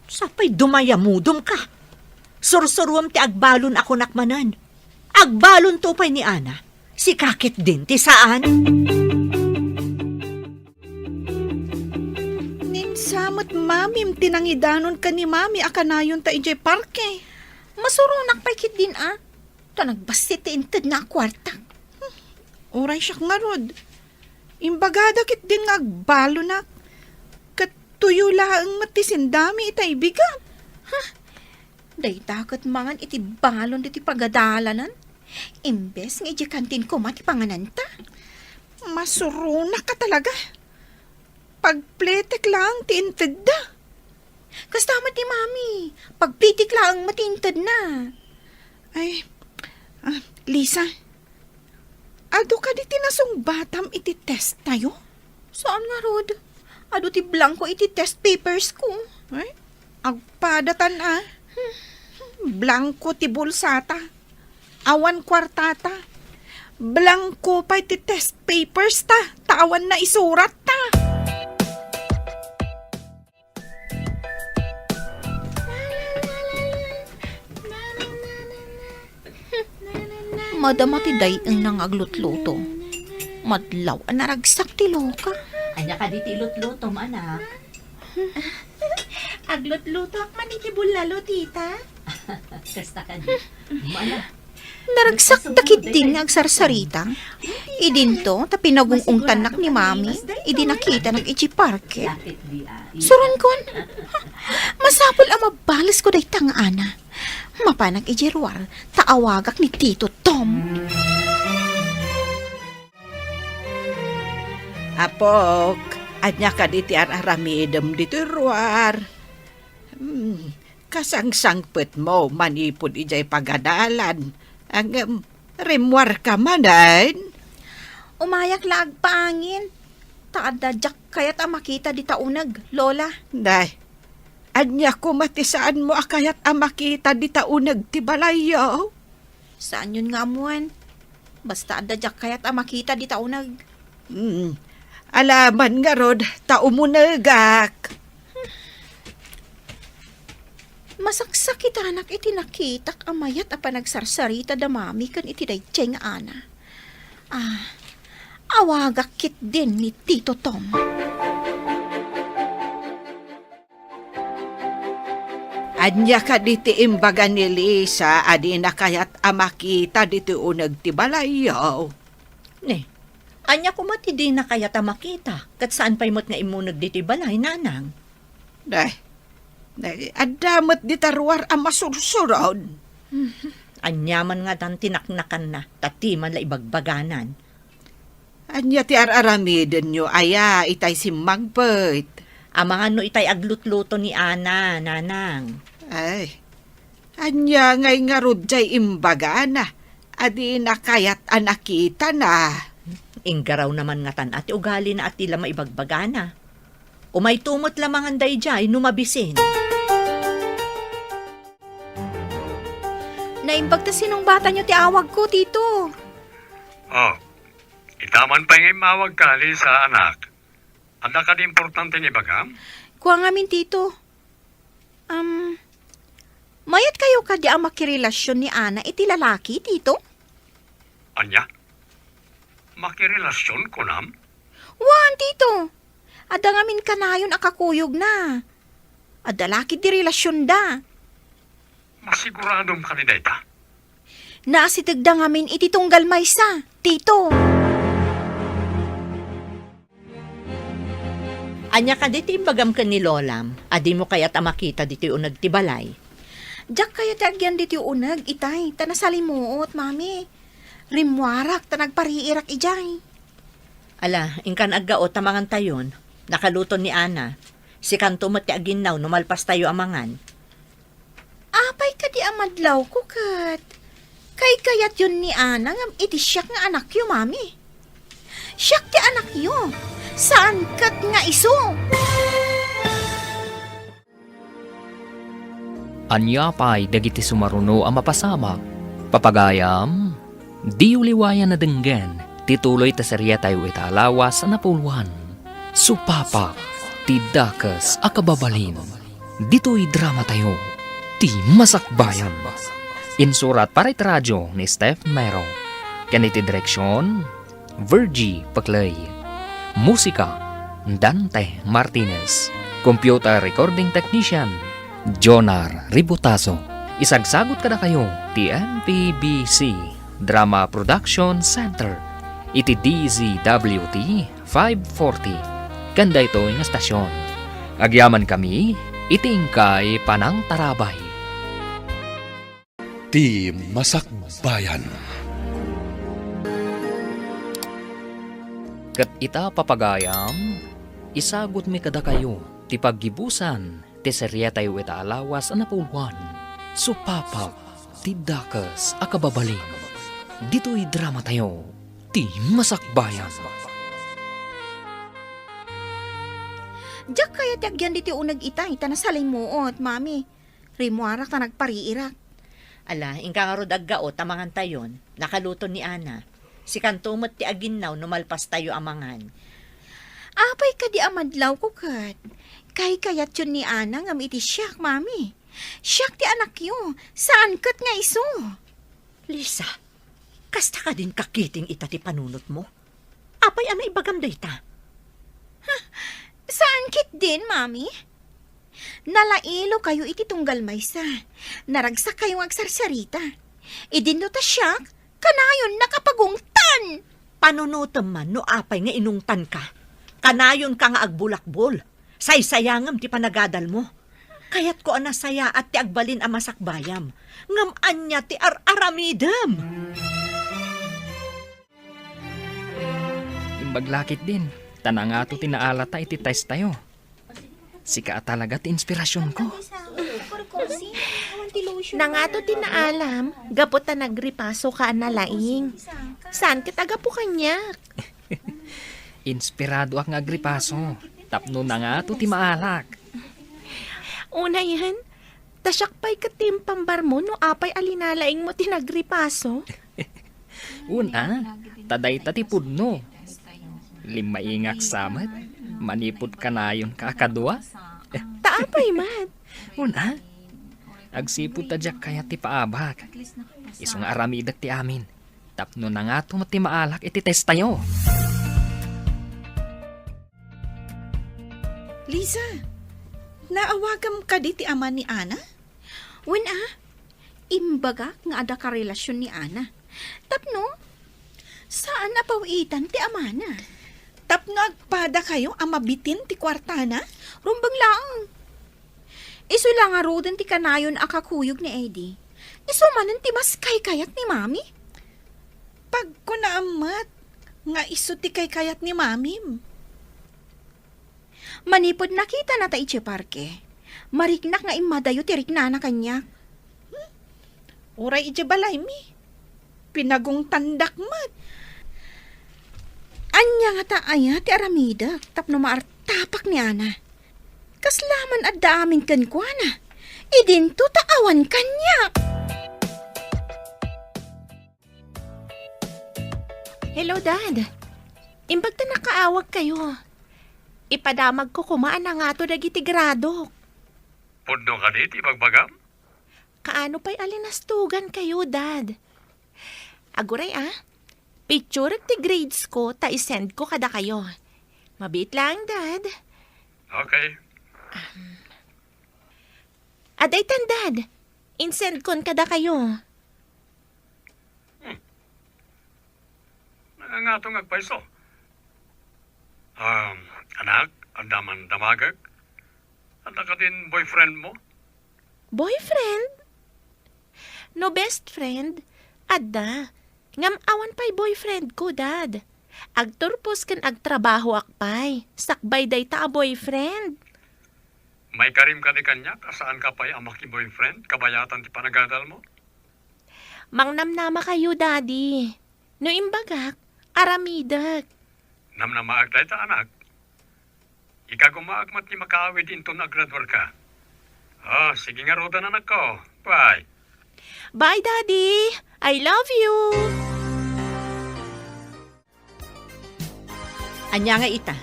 Sapay dumayamudom ka. Sursuruem ti agbalon a kunak manen. Agbalonto pay ni Ana. Sika ketdin ti saan. Ni Insa met mamim ti nangidanon ken ni Mami a kanayonta idiay parke. Masuronak pay ketdin a. Ta nagbassit ti intedna a kuarta. Hmm, uray siak ngarud. Imbagada ketdin nga agbalonak. Ket tuyo laeng met ti sendami ita ibigat. Ha? Dayta ket mangan iti balon ditoy pagadalanan, imbes nga idiay kantin koma ti pangananta. Masuronak ka talaga. Pagpletek laeng ti intedda. Kasta met ni Mami, pagpletek laeng met ti intedna. Ay, ah, Lisa, adu kadi ti nasungbatam iti test tayo? Saan ngarud? Adu ti blanko iti test papers ko. Ay, agpadatan a. Blanko ti bulsata. Awan kuartata. Blanko pay ti test papers ta, ta awan naisuratta. Madama ti day-engna nga aglutluto. Madlaw a naragsak ti loka. Ania kadi ti ilutlutom, anak? Aglutlutoak man iti bullalo, tita. Kasta kadi. Mala. Naragsak da ketdin nga agsarsarita. Idinto, ta pinagung-ungtannak ni Mami, idi nakitanak iti parke. Suronkon. Masapul a mabalesko dayta nga Ana. Mapanak iti ruar, ta awagak ni Tito Tom. Apok, ania kadi ti ar-aramidem ditoy ruar? Hmm, kasangsangpetmo manipud idiay pagadalan. Ngem, rimmuarka manen? Umayak la agpaangin, ta adda diak kayat a makita dita uneg, Lola. Day, ania koma ti saanmo a kayat a makita dita uneg ti balayyo? Saanyon nga ammoen. Basta adda diak kayat a makita dita uneg. Hmm. Alaman ngarud, ta umunegak. Masaksakitanak iti nakitak a mayat a panagsarsarita da Mami ken iti daydiay nga Ana. Ah, awagak ketdin ni Tito Tom. Ania kadi ti imbaga ni Lisa a dina kayat a makita ditoy uneg ti balayyo? Ne, ania koma ti dina kayat a makita, ket saan pay met nga immuneg ditoy balay, Nanang? Day, day, adda met dita ruar a masursurod. Ania man ngatan ti naknakanna, ta ti man la ibagbaganan. Ania ti ar-aramidenyo aya itay simmangpet? Amangan no itay aglutluto ni Ana, Nanang. Ay, ania ngay ngarud diay imbagana a dina kayat a nakitana? Inggaraw naman ngatan a ti ugalina a ti la maibagbagana. Umayto met la mangan daydiay no mabisin. Naimbag ta sinungbatanyo ti awagko, Tito. Oh, ita man pay nga immawagka, Lisa, anak. Adda kadi importante nga ibagam? Kua ngamin, Tito. Am, mayat kayo kadi a makirelasion ni Ana iti lalaki, Tito? Ania? Makirelasion, kunam? Wen, Tito. Adda ngamin kanayon a kakuyogna. Adda la ketdi relasionda. Masiguradom kadi dayta? Naasitegda ngamin iti tunggal maysa, Tito. Ania kadi ti imbagam ken ni Lolam a dimo kayat a makita ditoy uneg ti balay? Diak kayat ti agyan ditoy uneg, itay, ta nasalimuot, Mami. Rimmuarak ta nagpariirak idiay. Ala, inkan aggaot ta mangantayon. Nakaluton ni Ana. Sikanto met ti aginnaw no malpastayo a mangan. Apay kadi a madlawko ket kaykayatyon ni Ana ngem iti siak nga anakyo, Mami. Siak ti anakyo, saan ket nga isu. Ania pay dagiti sumaruno a mapasamak? Papagayam, diyo liwayan a denggen ti tuloy ta seriatayo ita a lawas a napuloan, Supapak ti Dakes a Kababalin. Ditoy dramatayo, Ti Masakbayan. Insurat para iti radio ni Steph Mero. Ken iti direksion, Virgie Paclay. Musika, Dante Martinez. Computer recording technician, Jonar Ributazo. Isagsagut kadakayo ti M P B C Drama Production Center iti D Z W T five forty. Ken daytoy nga stasyon, agyamankami iti inkay panangtarabay. Ti Masakbayan. Ket ita, papagayam, isagutmi kadakayo ti paggibusan ti seriatayo ita a lawas a napuloan, Supapak ti Dakes a Kababalin. Ditoy dramatayo, Ti Masakbayan. Diak kayat ti agyan ditoy uneg itay, ta nasalimuot, Mami. Rimmuarak ta nagpariirak. Ala, inka ngarud aggaot ta mangantayon. Nakaluton ni Ana. Sikanto met ti aginnaw no malpastayo a mangan. Apay kadi a madlawko ket? Kaykayatyon ni Ana ngem iti siak, Mami. Siak ti anakyo, saan ket nga isu. Lisa, Kasta kadin kakiting ita ti panunotmo? Apay a naibagam dayta? Saan ketdin, Mami? Nalailokayo iti tunggal maysa. Naragsakkayo nga agsarsarita. Idinno ta siak, kanayonnak a pagungtan! Panunotem man no apay nga inungtanka. Kanayonka nga agbulakbol. Saysayangem ti panagadalmo. Kayatko a nasayaat ti agbalin a masakbayam. Ngem ania ti ar-aramidem? Imbag la ketdin, ta nangato ti naalata iti testtayo. Sika a talaga ti inspirasionko. Nangato ti naalam, gapu ta nagripasoka a nalaing. Saan ket a gapu kaniak? Inspiradoak nga agripaso, tapno nangato ti maalak. Unayen, ta siak pay ket ti impambarmo no apay a linalaingmo ti nagripaso. Una, ta dayta ti pudno. Limmaingak sa met, manipud kanayonka a kadua. Ta apay met? Una, agsipud ta diak kayat ti paabak. Isu nga aramidek ti amin, tapno nangato met ti maalak iti testtayo. Lisa, naawagam kadi ti ama ni Ana? Wen a, imbagak nga adda karelasion ni Ana. Tapno, saan a paw-itan ti amana. Tapno agpadakayo a mabitin ti kuartana? Rumbeng laeng. Isu la ngaruden ti kanayon a kakuyog ni Eddie. Isu manen ti mas kaykayat ni Mami. Pagkunaam met nga isu ti kaykayat ni Mamim. Manipud nakitanata idiay parke, mariknak nga immadayo ti riknana kaniak. Hmm? Uray idiay balaymi, pinagungtandak met. Ania ngata aya ti aramidek tapno maartapak ni Ana? Kasla man adda amin kenkuana, idinto ta awan kaniak. Hello, Dad. Imbag ta nakaawagkayo. Ipadamagko koma a nangato dagiti gradok. Pudno kadi ti ibagbagam? Kaano pay a linastugankayo, Dad? Aguray, a. Picturek ti grades ko ta isendko kadakayo. Mabiit laeng, Dad. Okay. Adaytan, Dad. Insendkon kadakayo. Hmm. Nangangato nga agpayso. Um, anak, adda man damagek? Adda kadin boyfriend mo? Boyfriend? No best friend, adda. Ngem awan pay boyfriend ko, Dad. Agturpos ken agtrabahoak pay, sakbay dayta a boyfriend. Maikarim kadi kaniak a saanka pay a maki-boyfriend kabayatan ti panagadal mo? Mangnamnamakayo, Daddy. No imbagak, aramidek. Namnamaak dayta, anak. Ikagumaak met ti makaawid inton agraduarka. Ah, sige ngaruden, anakko. Bye. Bye, Daddy. I love you. Ania nga ita?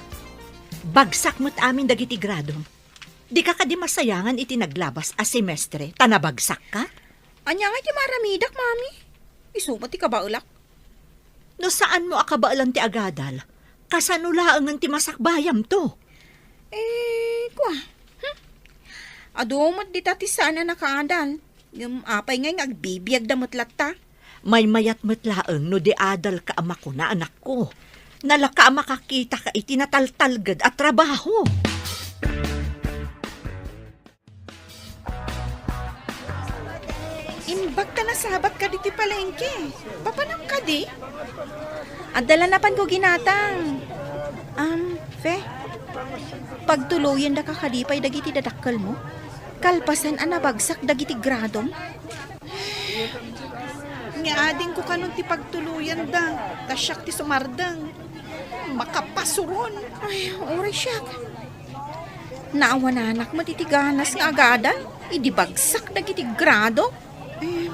Bagsak met amin dagiti gradom. Dika kadi masayangan iti naglabas a semestre ta nabagsakka? Ania nga iti maaramidak, Mami? Isu met ti kabaelak. No saanmo a kabaelan ti agadal, kasano laengen ti masakbayamto? Eh, kua. Hmm? Adu met dita ti saan a nakaadal. Ngem apay ngay nga agbibiagda met latta? Maymayat met laeng no di adalka a makuna, anakko. Nalaka a makakitaka iti nataltalged a trabaho. Imbag ta nasabat kadi ti palengke. Papanam kadi? Adda la napanko ginatang. Am, Fe, pagtuloyendaka kadi pay dagiti dadakkelmo? Kalpasan a nabagsak dagiti gradom? Nga adingko kanon ti pagtuloyenda, ta siak ti sumardeng. Makapasuron. Ay, uray siak. Naawananak met iti ganas nga agadal idi bagsak dagiti grado. Em,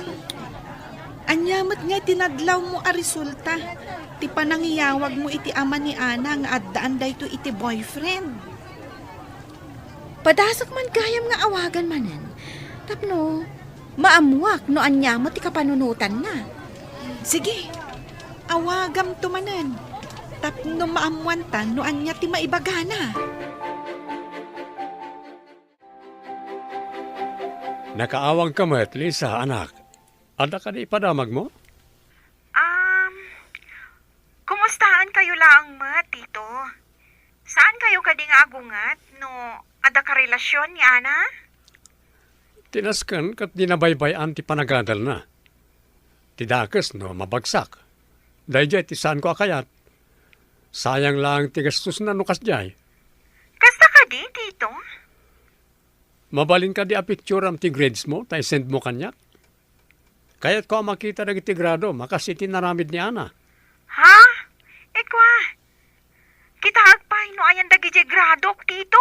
ania met nga ti nadlawmo a resulta ti panangiyawagmo iti ama ni Ana nga addaan daytoy iti boyfriend? Padasek man gayam nga awagan manen tapno maammuak no ania met ti kapanunotanna. Sige, Awagamto manen tapno maammoanta no ania ti maibagana. Nakaawagka met, Lisa, anak. Adda kadi ipadamagmo? Um, kumustaankayo laeng met, Tito? Saankayo kadi nga agunget no adda karelasion ni Ana? Ti nasken ket di nabaybay-an ti panagadalna. Ti dakes no mabagsak. Daydiay ti saanko a kayat. Sayang laeng ti gastosna no kasdiay. Kasta kadi, Tito? Mabalin kadi a picturam ti grades mo ta isend mo kaniak? Kayatko a makita dagiti grado, makas iti naramid ni Ana. Ha? Ikwa, kitaek pay no ayan dagiti gradok, Tito.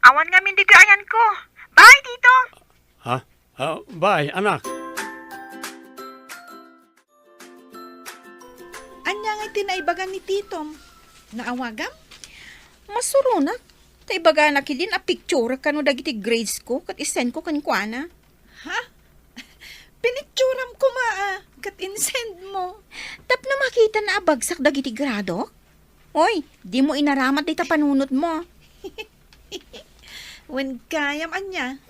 Awan ngamin dagiti ayanko. Bye, Tito! Ha? Ah, bye, anak. Ania ngay ti naibaga ni Titom? Naawagam? Masuronak. Ta ibagana ketdin a picture kano dagiti grades ko ket isend ko kenkuana. Ha? Pinicturam koma a ket insend mo. Tapno makitana a bagsak dagiti gradok? Oy, dimo inaramat dayta panunot mo. Wen gayam ania?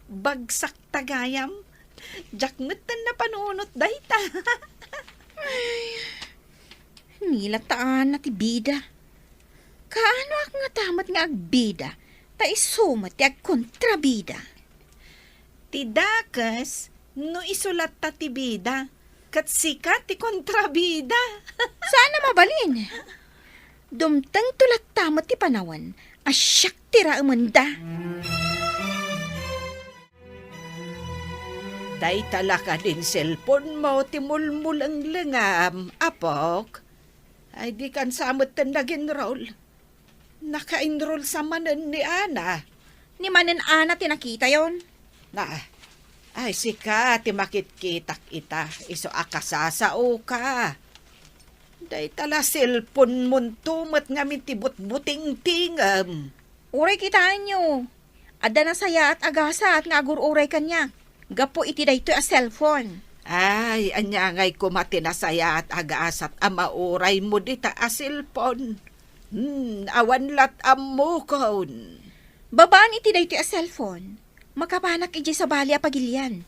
Bagsak ta gayam. Diak metten napanunot dayta. Ay, nilataanna ti bida. Kaanoak ngata met nga agbida, ta isu met ti agkontrabida. Ti dakes, no isu latta ti bida, ket sika ti kontrabida. Saan a mabalin. Dumtengto latta met ti panawen a siak ti raemenda. Dayta la kadin cellphone mo ti mulmulenglengam, apok? Ay, dikan sa metten nag-enroll. Naka-enroll sa manen ni Ana. Ni manen Ana ti nakitayon? Na, ay, sika ti makitkitak ita, isu a kasasaoka. Dayta la cellphone monto met ngamin ti butbutingtingem. Uray kitaenyo, adda nasayaat a gasat nga agur-uray kaniak gapu iti daytoy a cellphone. Ay, ania ngay koma ti nasayaat a gasat a mauraymo dita a cellphone? Hmm, awan lat ammokon. Babaen iti daytoy a cellphone, makapanak idiay sabali a pagilian.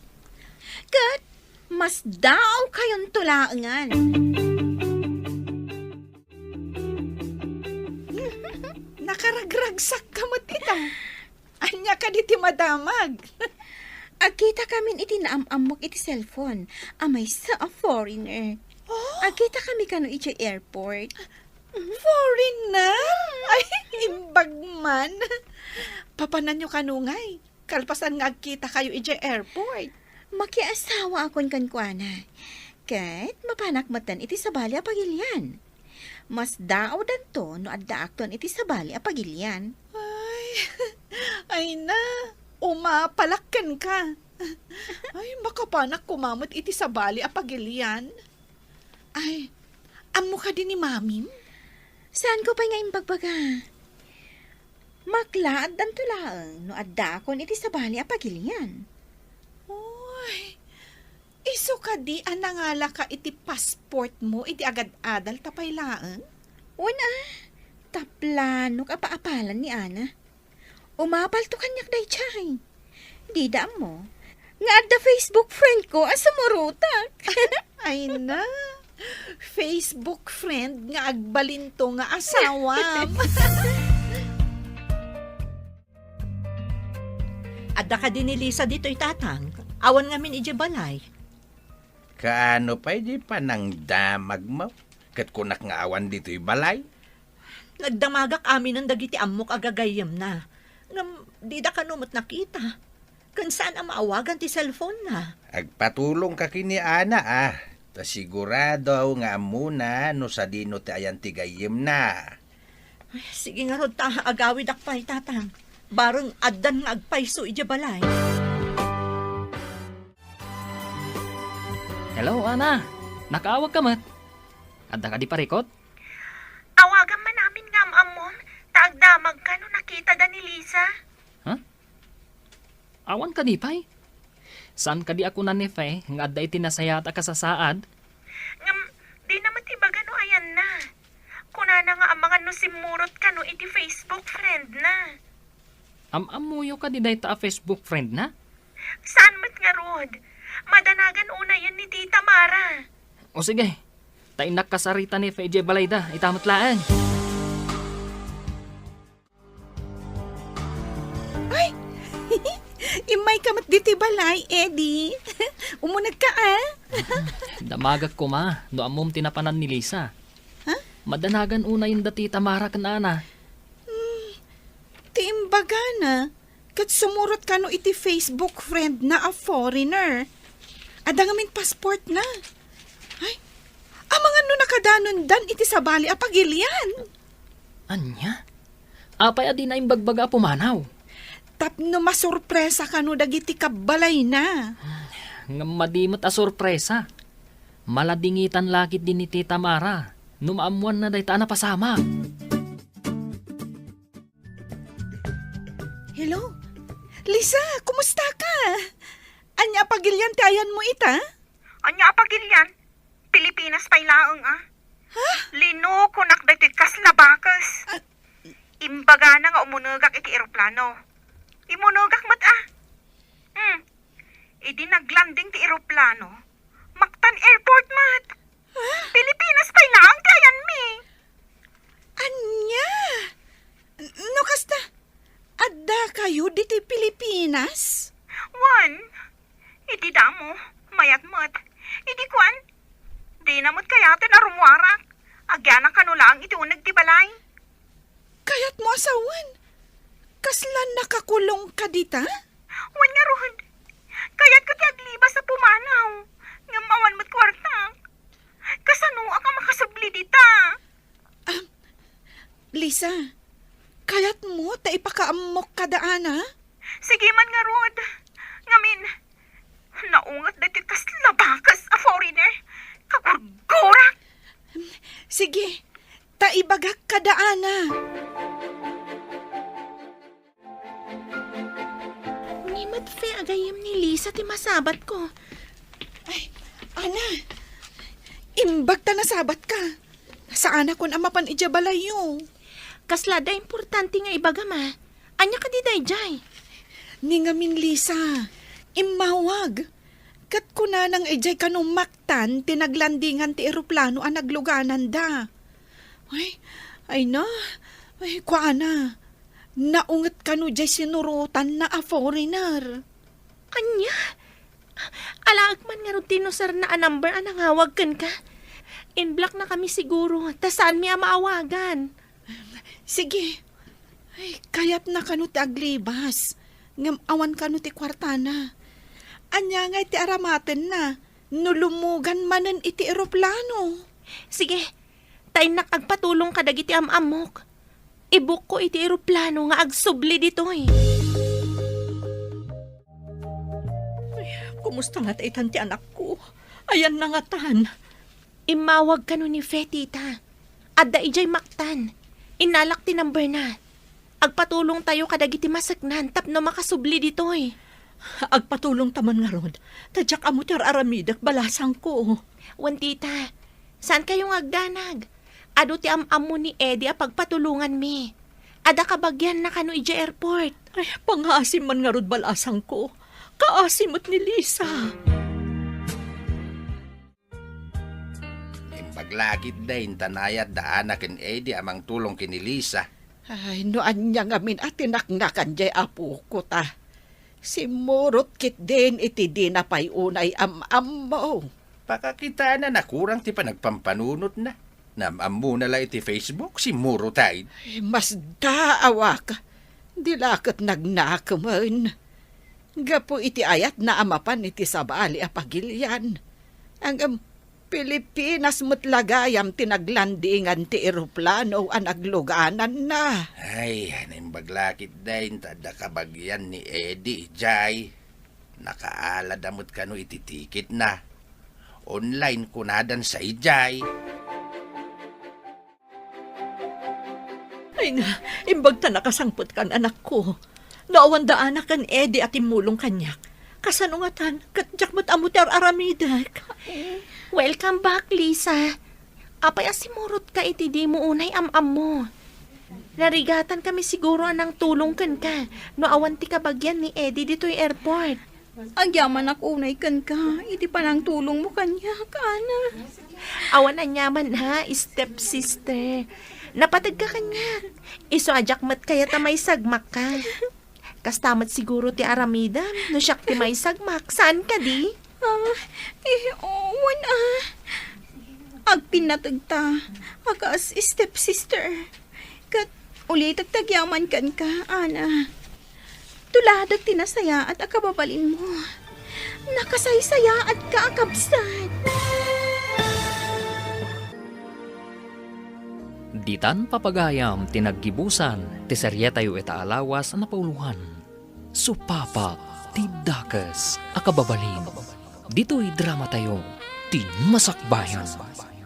Ket masdaawkayonto laengen. Nakaragragsakka met ita. Ania kadi ti madamag? Agkitakamin iti naam-ammok iti cellphone a maysa a foreigner. Oh? Agkitakami kano idiay airport. Foreigner? Ay, imbag man. Papananyo kano ngay? Kalpasan nga agkitakayo idiay airport. Makiasawaakon kenkuana. Ket mapanak metten iti sabali a pagilian. Masdaawdanto no addaakton iti sabali a pagilian. Ay, ay na, umapalak kenka. Ay, makapanak koma met iti sabali a pagilian. Ay, ammo kadi ni Mamim? Saanko pay nga imbagbaga? Maklaaddanto laeng no addaakon iti sabali a pagilian. Uy, isu kadi a nangalaka iti passport mo iti agad-adal ta pay laeng? Wen a, ta planok a paapalan ni Ana. Umapalto kaniak daydiay. Dida ammo nga adda Facebook friend ko a sumurotak. Ay na, Facebook friend nga agbalinto nga asawam. Adda kadi ni Lisa ditoy, Tatang? Awan ngamin idiay balay. Kaano pay di panangdamagmo? Ket kunak nga awan ditoy balay? Nagdamagak aminen dagiti ammok a gagayyemna. Ngem dida kano met nakita. Ken saan a maawagan ti cellphone-na. Agpatulongka ken ni Ana, a. Ta sigurado nga ammona no sadino ti ayan ti gayyemna. Ay, sige ngarud ta agawidak pay, Tatang. Bareng addan nga agpayso idiay balay. Hello, Ana. Nakaawagka met. Adda kadi parikut? Awagam man amin nga am-ammom, ta agdamagka no nakitada ni Lisa. Ha? Awan kadi pay? Saan kadi a kuna ni Fe nga adda iti nasayaat a kasasaad? Ngem, Simmurot kano iti Facebook friend na. Am-ammoyo kadi dayta a Facebook friend na? Saan met ngarud? Madanagan unayen ni Tita Mara. O sige, ta innak kasarita ni F J balayda, ita met laeng. Ay! Immay ka met ditoy balay, Eddie. Umuneg ka, ah? Damagak koma no ammom ti napanan ni Lisa. Ha? Madanagan unayen dati Tamara ken Ana. Hmm, ti imbagana, ket sumurot kano iti Facebook friend na a foreigner. Adda ngamin passport na. Ay, amangan no nakadanondan iti sabali a pagilian. Ania? Apay a dina imbagbaga a pumanaw? Tapno masurpresa kano dagiti kabbalayna. Ngem madi met a surpresa. Maladingitan la ketdi ni Tita Mara no maammoanna dayta a napasamak. Hello? Lisa, kumusta ka? Ania a pagilian ti ayanmo ita? Ania a pagilian? Pilipinas pay laeng, ah. Ha? Linukonak daytoy kasla bakes. Ah. Imbagana nga umunegak iti eroplano. Imunegak met, ah. Hmm. Idi naglanding ti eroplano, Mactan Airport met. Ha? Pilipinas pay laeng ti ayanmi. Ania? N-, no kasta, adda kayo ditoy Pilipinas? Wen, iti damo, mayat met. Iti kuan, dina met kayaten a rumuarak. Agyanak kano laeng iti uneg ti balay. Kayatmo a sawen? Kasla nakakulong ka dita? Wen ngarud, kayatko ti aglibas a pumanaw, ngem awan met kuartak. Kasanoak a makasubli dita? Ah, Lisa, kayatmo ta ipakaammok kada Ana? Sige man ngarud. Ngamin, naunget daytoy kasla bakes a foreigner. Kagurgurak! Sige, ta ibagak kada Ana. Ni met fe a gayyem ni Lisa ti masabatko. Ay, Ana, imbag ta nasabatka. Saanakon a mapan idiay balayyo. Kasla adda importante nga ibagam a. Ania kadi daydiay? Ni ngamin Lisa, immawag. Ket kunana nga idiay kano Mactan ti naglandingan ti eroplano a naglugananda. Ay, ay na, ay, kuana, naunget kano diay sinurotanna a foreigner. Ania? Alaek man ngarud ti inuserna a number a nangawag kenka. In-block na kami siguro, ta saanmi a maawagan. Sige. Ay, kayatna kano ti aglibas, ngem awan kano ti kuartana. Ania ngay ti aramatenna no lumugan manen iti eroplano? Sige, ta innak agpatulong kadagiti am-ammok. Ibukko iti eroplano nga agsubli ditoy. Ay, kumusta ngata itan ti anakko? Ayanna ngatan? Immawag kano ni Fe, tita. Adda idiay Mactan. Innalak ti numberna. Agpatulongtayo kadagiti maseknan tapno makasubli ditoy. Agpatulongta man ngarud, ta diak ammo ti ar-aramidek, balasangko. Wen, tita, saankayo nga agdanag. Adu ti am-ammo ni Eddie a pagpatulonganmi. Adda kabagianna kano idiay airport. Ay, pangaasim man ngarud, balasangko. Kaasi met ni Lisa. Imbag la ketdi inta nayat da Ana ken Eddie a mangtulong ken ni Lisa. Ay, no ania ngamin a tinaknakan diay apoko ta. Simmurot ketdin iti dina pay unay am-ammo. Pakakitaenna, nakurang ti panagpampanunotna. Naam-ammona la iti Facebook, simmurot ay. Ay, masdaawak. Di la ket nagnakemen. Gapu iti ayatna a mapan iti sabali a pagilian. Ngem Pilipinas met la gayam ti naglandingan ti eroplano a naglugananna. Ay, naimbag la ketdin ta adda kabagian ni Eddie idiay. Nakaalada met kano iti tiketna. Online kunadan sa idiay. Ay nga, imbag ta nakasangpetkan, anakko. No awan da Ana ken Eddie a timmulong kaniak, kasano ngatan ket diak met ammo ti ar-aramidek? Welcome back, Lisa. Apay a simurotka iti dimo unay am-ammo? Narigatan kami siguro a nangtulong kenka no awan ti kabagian ni Eddie ditoy airport. Agyamanak unay kenka iti panangtulongmo kaniak, Ana. Awan aniaman, ha, stepsister. Napateg ka kaniak. Isu a diak met kayat a maisagmakka. Kasta met siguro ti aramidem no siak ti maisagmak, saan kadi? Ah, eh, wen, ah. Agpinnategta a kas stepsister. Ket ulitek ti agyaman kenka, Ana. Tuladek ti nasayaat a kababalinmo. Nakasaysayaatka a kabsat. Ditan papagayam ti naggibusan ti serietayo ita a lawas a napauloan, Supapa ti Dakes a Kababalin. Ditoy dramatayo, ti Masakbayan.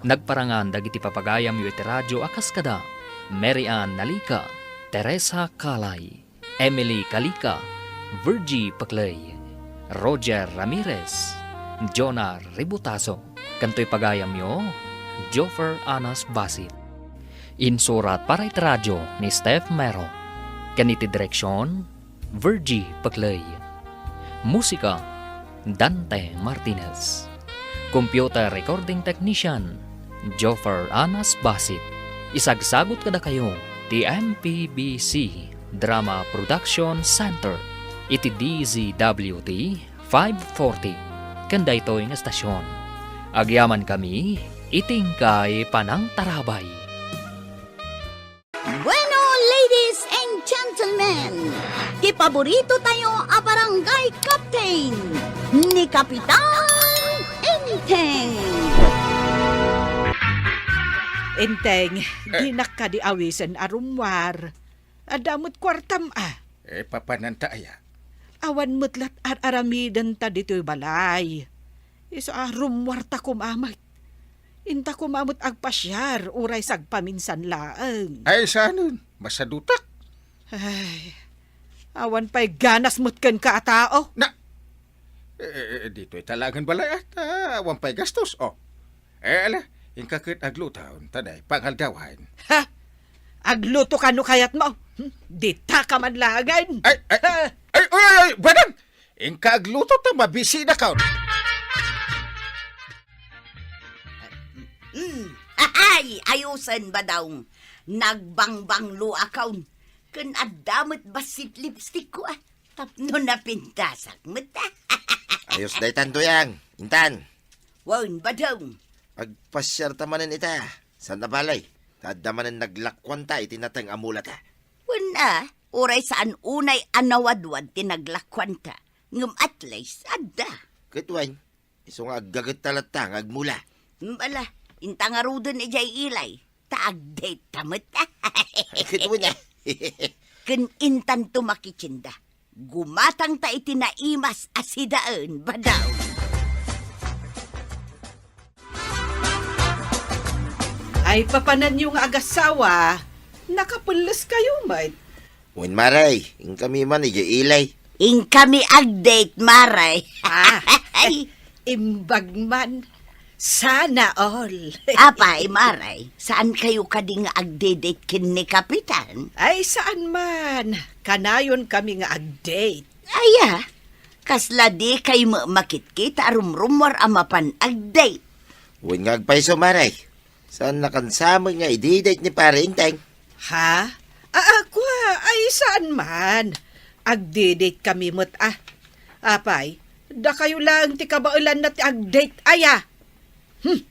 Nagparangan dagiti papagayamyo iti radio a kas kada Mary Ann Nalica, Teresa Calay, Emily Calica, Virgie Pecley, Roger Ramirez, Jonah Ributaso, ken toy pagayamyo, Joffer Anas Basit. Insurat para iti radio ni Steph Mero, ken iti direksion, Virgie Pecley. Musika, Dante Martinez. Computer Recording Technician, Joffer Anas Basit. Isagsagut kadakayo ti M P B C Drama Production Center iti D Z W T five forty ken daytoy nga estasion. Agyamankami iti inkay panangtarabay. Bueno, ladies and gentlemen, ti paborito tayo a barangay captain, ni Kapitan Enteng. Enteng, eh, dinak kadi awisen a rummuar. Adda met kuartam a. Eh, papananta aya? Awan met lat ar-aramidenta ditoy balay. Isu a rummuarta koma met. Inta koma met agpasiar, uray sagpaminsan laeng. Ay, saanen? Masadutak. Ay, awan pay ganas met kenka a tao. Na, eh, eh, ditoy talagen balay, ah, ta awan pay gastos, oh. Eh, ala, inka ket agluto, ta nay pangaldawan. Ha? Agluto kano kayatmo? Hmm? Dita ka man laengen. Ay, ay, ha? Ay, ay, ay, ay, Badang! Inka agluto ta mabisi na ka. Mm. Ay, ayusen, Badong. Nagbangbanglo akon. Ken adda met bassit lipstick ko, ah. Tapno napintasak met, ah. Ayos daytan, Tuyang. Intan. Wen, Badong. Agpasiar ta manen ita. Saan a balay? Ta adda manen naglakuanta iti nateng a mulata. Wen a, uray saan unay a nawadwad ti naglakuanta, ngem at least adda. Ket wen, isu nga aggagetta latta nga agmula. Bala, inta ngaruden idiay ilay, ta agdate ta met. Ket wen a. Ken intanto makitsinda. Gumatangta iti naimas a sidaen, Badong. Ay, papananyo nga agasawa, nakapelles kayo met. Wen, Maray, inkami man idiay ilay. Inkami agdate, Maray. Ah, ay, imbag man. Sana all. Apay, Maray, saan kayo kadi nga agdedate ken ni Kapitan? Ay, saan man. Kanayon kami nga agdate. Aya, kasla di kay makitkitkit a rumrummuar a mapan agdate. Wen nga agpayso, Maray. Saan nakan sa met nga idedate ni Pare Enteng? Ha? Ah, ah, kua, ay saan man. Agdedate kami met, ah. Apay, dakayo laeng ti kabaelanna ti agdate, aya. Hmm,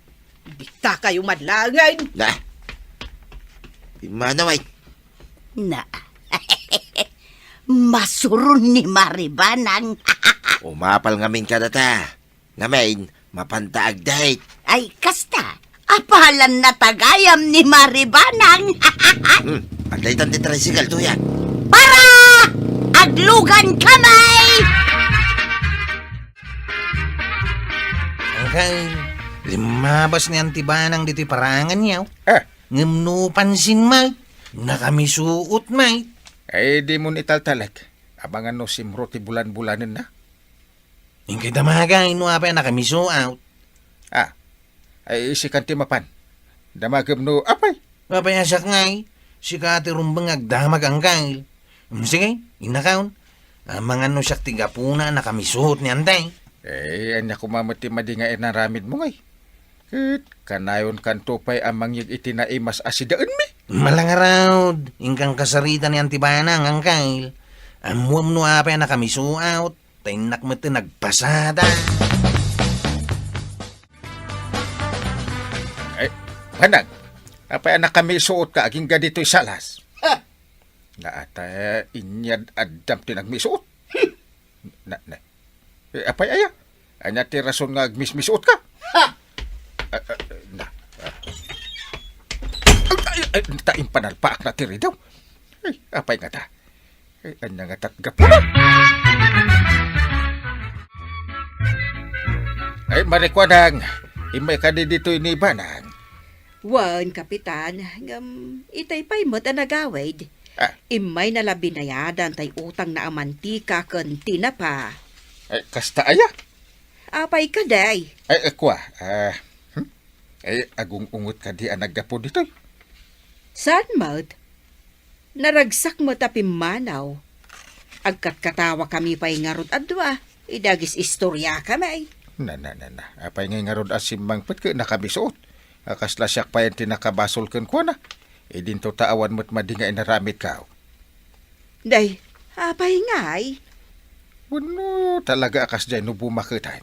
bigta kayo man laengen. Na. Pimmanaw ay. Na. Masuron ni Maribanang. Umapal ngamin kadata. Ngamin, mapanta agdate. Ay, kasta. Apalan na tagayam ni Maribanang. Hmm, agdaytan ti tricycle, tuya. Para! Aglugan kamay! Angkay, limmabas ni Antibanang ditoy parangan niya. Ah. Ngem no pansin may, nakamisuot may. Ay, di mo italtalek. Abangan no simro ti bulan-bulanen na. Inkay damagay no apay a nakamisuot. Ah, ay, isikan ti mapan. Damagem no apay. Apay a siak ngay, Sika ti rumbeng nga agdamag, Angkel. Mm, sige, innakon. Amangan no siak ti gapuna a nakamisuot ni Antay. Eh, ania koma met ti madi nga inaramidmo ngay? Ket kanayonkanto pay a mangyeg iti naimas a sidaenmi? Malangarod, inkan kasarita ni Anti Banang, Angkel. Ammoam no apay a nakamisuot, ta innak met ti nagpasada. Ay, Banang, apay a nakamisuot ka agingga ditoy salas? Ha? Naata, inyad addam ti nagmisuot? Na, na. Eh, apay aya? Ania ti rason nga agmismisuot ka? Ha! Ah, ah, na, ah. Ay, ay, ay, ta impanalpaak na ti ridaw. Ay, apay ngata? Ay, ania ngata ti gapuna? Ay, Marikuanang, immay kadi ditoy ni Banang. Wen, Kapitan, ngem itay pay met a nagawid. Ah. Immayna la binayadan tay utangna a mantika ken tinapa. Ay, kasta aya? Apay kadi? Ay, eh, kua, ah, hmm? Ay, agung-unget kadi a naggapu ditoy? Saan met? Naragsak met a pimmanaw. Agkatkatawakami pay ngarud a dua, idi agis-istoriakami. Na, na, na, na. Apay ngay ngarud a simmangpet ket nakamisuot? A kasla siak pay ti nakabasol kenkuana. Idinto ta awan met madi nga inaramidko. Day, apay ngay? Wenno talaga a kasdiay no bumaketan?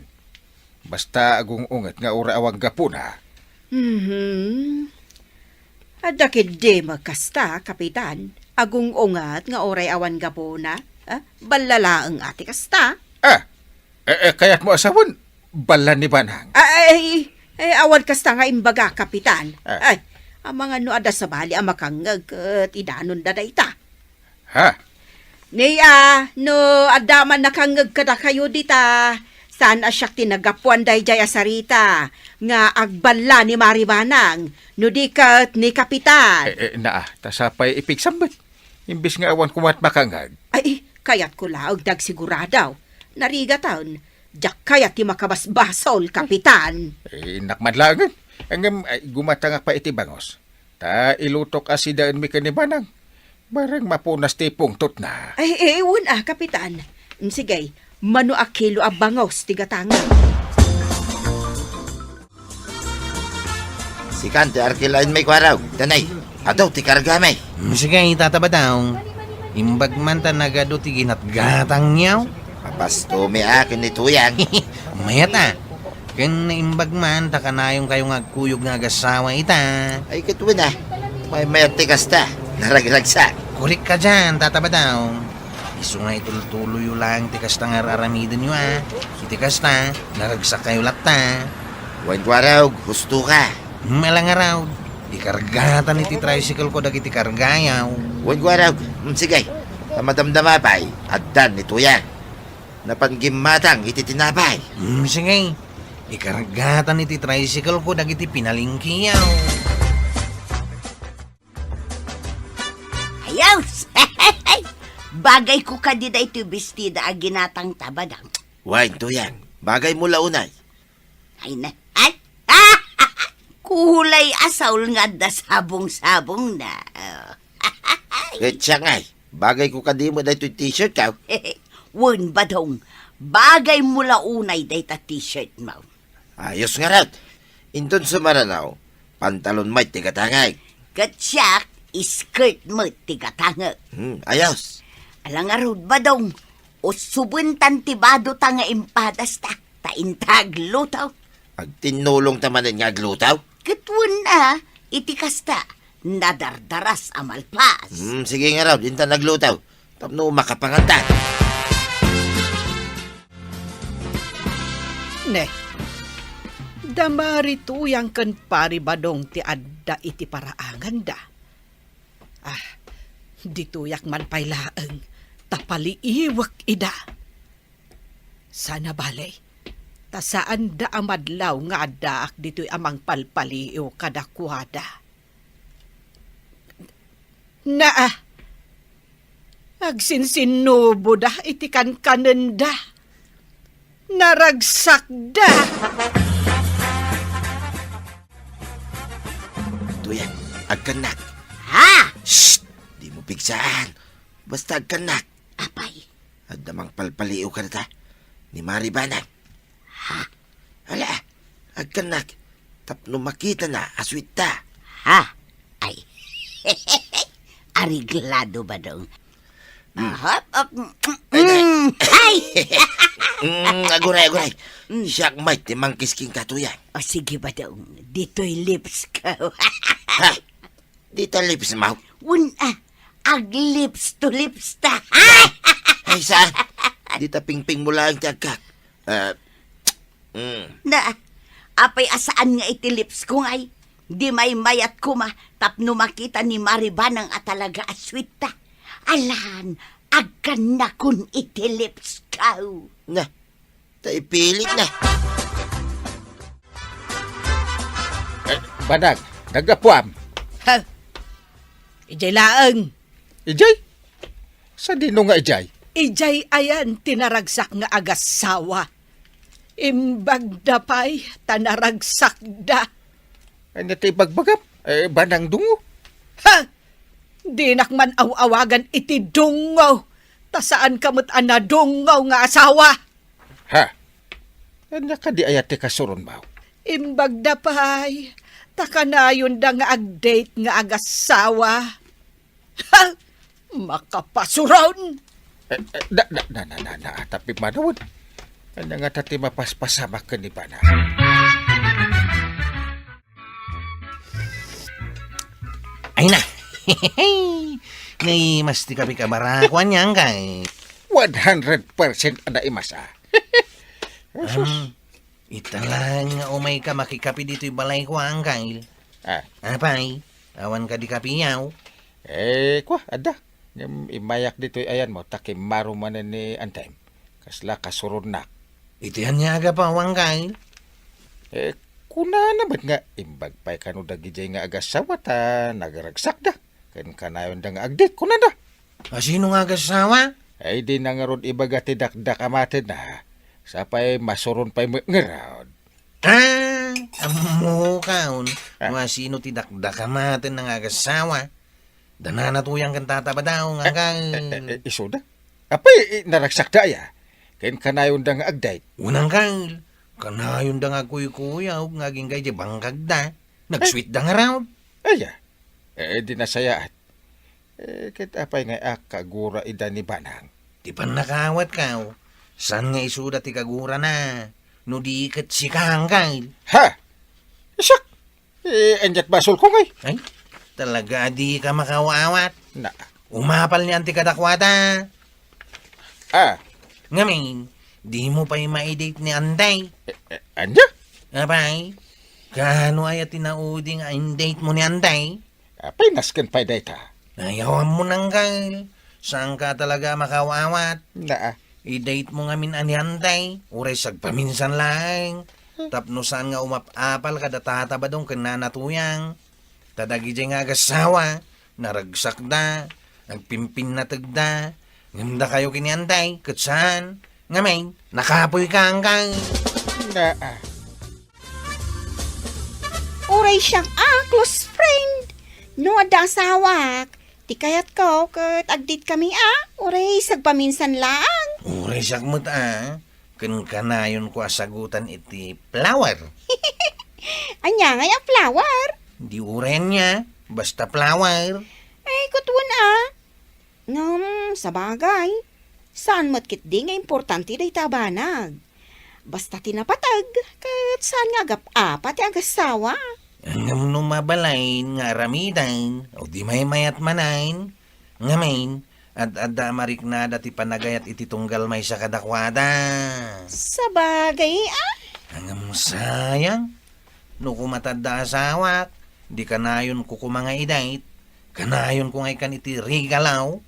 Basta agung-unget nga uray awan gapuna. Mhm. Adda ketdi met kasta, Kapitan. Agung-unget nga uray awan gapuna. Ah, balla laeng a ti kasta. Ah, eh, eh, kayatmo a sawen, balla ni Banang. Ah, ay, ay, awan kasta nga imbaga, Kapitan. Ah. Ay, amangan no adda sabali a makangngeg ket idanonda dayta. Ha? Ni a, no adda man nakangngeg kadakayo dita, saan a siak ti naggapuan daydiay a sarita nga agballa ni Mari Banang, no di ket ni Kapitan. Eh, eh, naa, ta sapay ipigsambit. Imbes nga awan koma ti makangngeg. Ay, kayatko laeng ti agsigurado. Narigatan, diak kayat ti makabasbasol, Kapitan. Eh, innak man laengen. Ngem, ay, gumatangak pay iti bangos. Ta ilutok a sidaenmi ken ni Banang. Bareng mapunas ti pungtotna. Ay, eh, wen a, Kapitan. Mm, sige, mano a kilo a bangos ti gatangem? Sikan ti arkila inmay kuarog. Danay, adu ti kargami. Mm, sige, Tata Badong. Imbag man ta nagadu ti ginatgatangyo. Mapastomi a ken ni Tuyang. Mayat a. Ken naimbag man ta kanayonkayo nga agkuyog nga agasawa ita. Ay, ket wen a. Maymayat ti kasta. Naragragsak. Korek ka dian, Tata Badong. Isu nga itultuloyyo laeng ti kasta nga ar-aramidenyo a. Iti kasta, naragsakkayo latta. Wen kuarog, husto ka. Malangarod. Ikargatan iti tricycle ko dagiti kargayo. Wen kuarog. Mm, sige. Ta madamdama pay, addan ni Tuyang. Napan gimmatang iti tinapay. Mm, sige. Ikargatan iti tricycle ko dagiti pinalengkeyo. Ayos! Bagay ko kadi daytoy bestida a ginatang ta, Badong. Wen, Tuyang, bagay mo la unay. Ay na, ay! Kulay asaul nga adda sabong-sabong na. Ket siak ngay, bagay ko kadi met daytoy t-shirt ko. Wen, Badong, bagay mo la unay dayta t-shirt mo. Ayos ngarud. Inton sumarano, pantalon met ti gatangek. Ket siak, skirt met ti gatangek. Hmm, ayos. Ala ngarud, Badong, usubentan ti badota nga impadasta, ta inta agluto. Agtinnulongta manen nga agluto? Ket wen a, iti kasta, nadardaras a malpas. Hmm, sige ngarud, inta agluto. Tapno makapangantan. Ne, da Mari Tuyang ken Pari Badong ti adda iti paraanganda. Ah, ditoyak man pay laeng, ta paliiwek ida. Sana bale, ta saanda a madlaw nga addaak ditoy a mangpalpaliiw kadakuada. Naa, agsinsinnuboda iti kankanenda. Naragsakda. Tuyang, agkannak. Ha? Shh! Pigsaan. Basta agkannak. Apay? Adda mangpalpaliw kadata ni Mari Banang. Ha? Ala, agkannak. Tapno makitana a sweet ta. Ha? Ay. Areglado, Badong. Mm. Ahap, ap-, mm, ay, mm, ay! Mm, aguray, aguray. Mm. Siak met ti mangkisking katuyan. O, sige, Badong. Ditoy lips ko. Ha? Dita lips mo? Wen, ah, ag lips to lips ta. Ay, saan? Dita pingping mo lang ti agkak. Ah, mm. Na, apay a saan nga iti lips ko ngay? Di maymayat koma tapno makita ni Mari Banang a talaga a sweet ta. Alan, agkannakon iti lips ko. Na, ta ipilik na. Eh, Banang, naggapuam. Ha? Ijay laeng. Ijay? Sadino nga ijay? Ijay ayan ti naragsak nga agasawa. Imbagda pay ta naragsakda. Ania ti ibagbagam? Eh, Banang Dungo? Ha? Dinak man aw-awagan iti Dungo. Ta saanka met a nadungo nga asawa. Ha? Ania kadi aya ti kasuronmo? Imbagda pay, ta kanayonda nga ag-date nga agasawa. Ha? Makapasuron! Eh, eh, na, na, na, na, na, na, tapim manawen. Ania ngata ti mapaspasamak ken ni Banang? Ay na! Naimas ti kapi, kamara. Kuan yan kay. One hundred percent a naimas, ah. Asus. Am, ita laeng nga umayka makikapi ditoy balayko, Angkel. Ah. Apay, awan kadi kapiyaw? Eh, kua, adda. Ngem immayak ditoy ayanmo, ta kimmaro manen ni Antay. Kasla kasuronnak. Iti ania a gapu, Angkel? Eh, kunana met nga imbag pay kano dagidiay nga agasawa ta nagaragsakda. Ken kanayonda nga ag-date, kunada. A, sino nga agasawa? Ay, dina ngarud ibaga ti dakdak a matenna. Sapay masuron pay met ngarud. Ah, ammokaon. Ah. No a sino ti dakdak a matenna nga agasawa. Da natuyang ken Tata Badong, eh, Angkel. Eh, eh, eh, isuda? Apay, eh, naragsakda aya? Ken kanayonda nga ag-date? Wen, Angkel. Kanayonda nga agkuykuyog nga agingga idiay bangkagda. Nag-sweetda ngarud. Aya? Eh, di nasayaat. Eh, ket apay nga akkagura ida ni Banang? Ti pannakaawatko, saan nga isuda ti kagurana, no di ket sika, Angkel. Ha? Isak? Eh, ania't basolko ngay? Ay, talaga a dika makaawat. Na. Umapal ni Antay kadakuada. Ah. Ngamin, dimo pay ma-date ni Antay. Eh, eh, ania? Apay, kaano aya ti naudi nga in-date mo ni Antay? Apay, nasken pay dayta? Ay, awan mo nang, Kyle. Saanka talaga a makaawat. Naa. I-date mo ngamin ni Antay, uray sagpaminsan laeng. Hmm. Tapno saan nga umap-apal kada Tata Badong ken Nana Tuyang. Ta dagidiay nga agasawa, naragsakda, agpimpinnategda, ngem dakayo ken ni Antay, ket saan. Ngamin, nakapoyka, Kyle. Naa. Uray siak a close friend. No adda asawak, ti kayatko ket ag-date kami a, uray sagpaminsan laeng. Uray siak met a, ken kanayonko a sagutan iti flower. Ania ngay a flower? Di uray ania, basta flower. Ay, ket wen a. Ngem, sabagay, saan met ketdi nga importante dayta a banag. Basta ti napateg, ket saan nga agap-apa ti agasawa. Ngem no mabalin nga aramiden, o di maymayat manen, ngamin, ad-adda a mariknada ti panagayat iti tunggal maysa kadakuada. Sabagay, a? Ngem sayang, no koma ta adda asawak, di kanayonko koma nga i-date, kanayonko ngay kan iti regalo.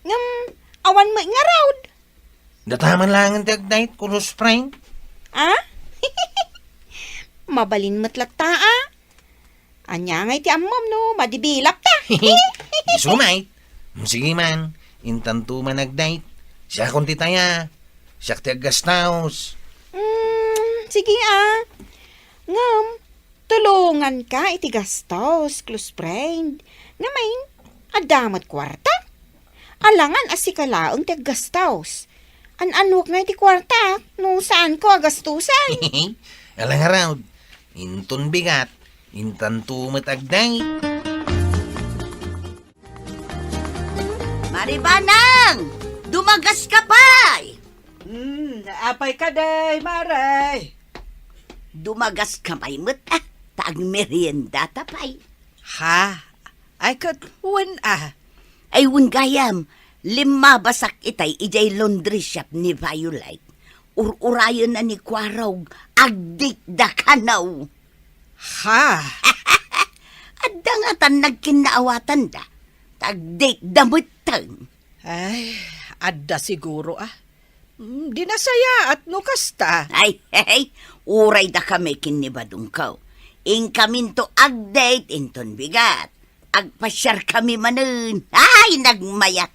Ngem, awan met ngarud. Data man laengen ti ag-date, close friend. A? Mabalin met latta, a? Ania ngay ti ammom no madibilap ta? Isu met. Sige man, intanto man ag-date. Siakon ti taya. Siak ti aggastos. Mm, sige, a. Ngem, tulonganka iti gastos, close friend. Ngamin, Adda met kuarta? Alangan a sika laeng ti aggastos. An-anok ngay ti kuarta no saanko a gastusan. Ala ngarud, inton bigat, intanto met agdayeg. Maribanang! Dumagas ka pay! Hmm, apay ka, day, Mare? Dumagas ka pay met, ah, ta agmeriendata pay. Ha? Ay, ket wen, ah. Ay, wen gayam, limmabasak itay idiay laundry shop ni Violet. Ur-urayenna ni Kuarog, agdate da kano. Ha? Adda ngatan nagkinnaawatanda. Tagdate da metten. Ay, adda siguro, ah. Mm, di nasayaat no kasta. Ay, hey, uray da kami ken ni Badongko. Inkaminto agdate inton bigat. Agpasiar kami manen. Ay, nagmayat.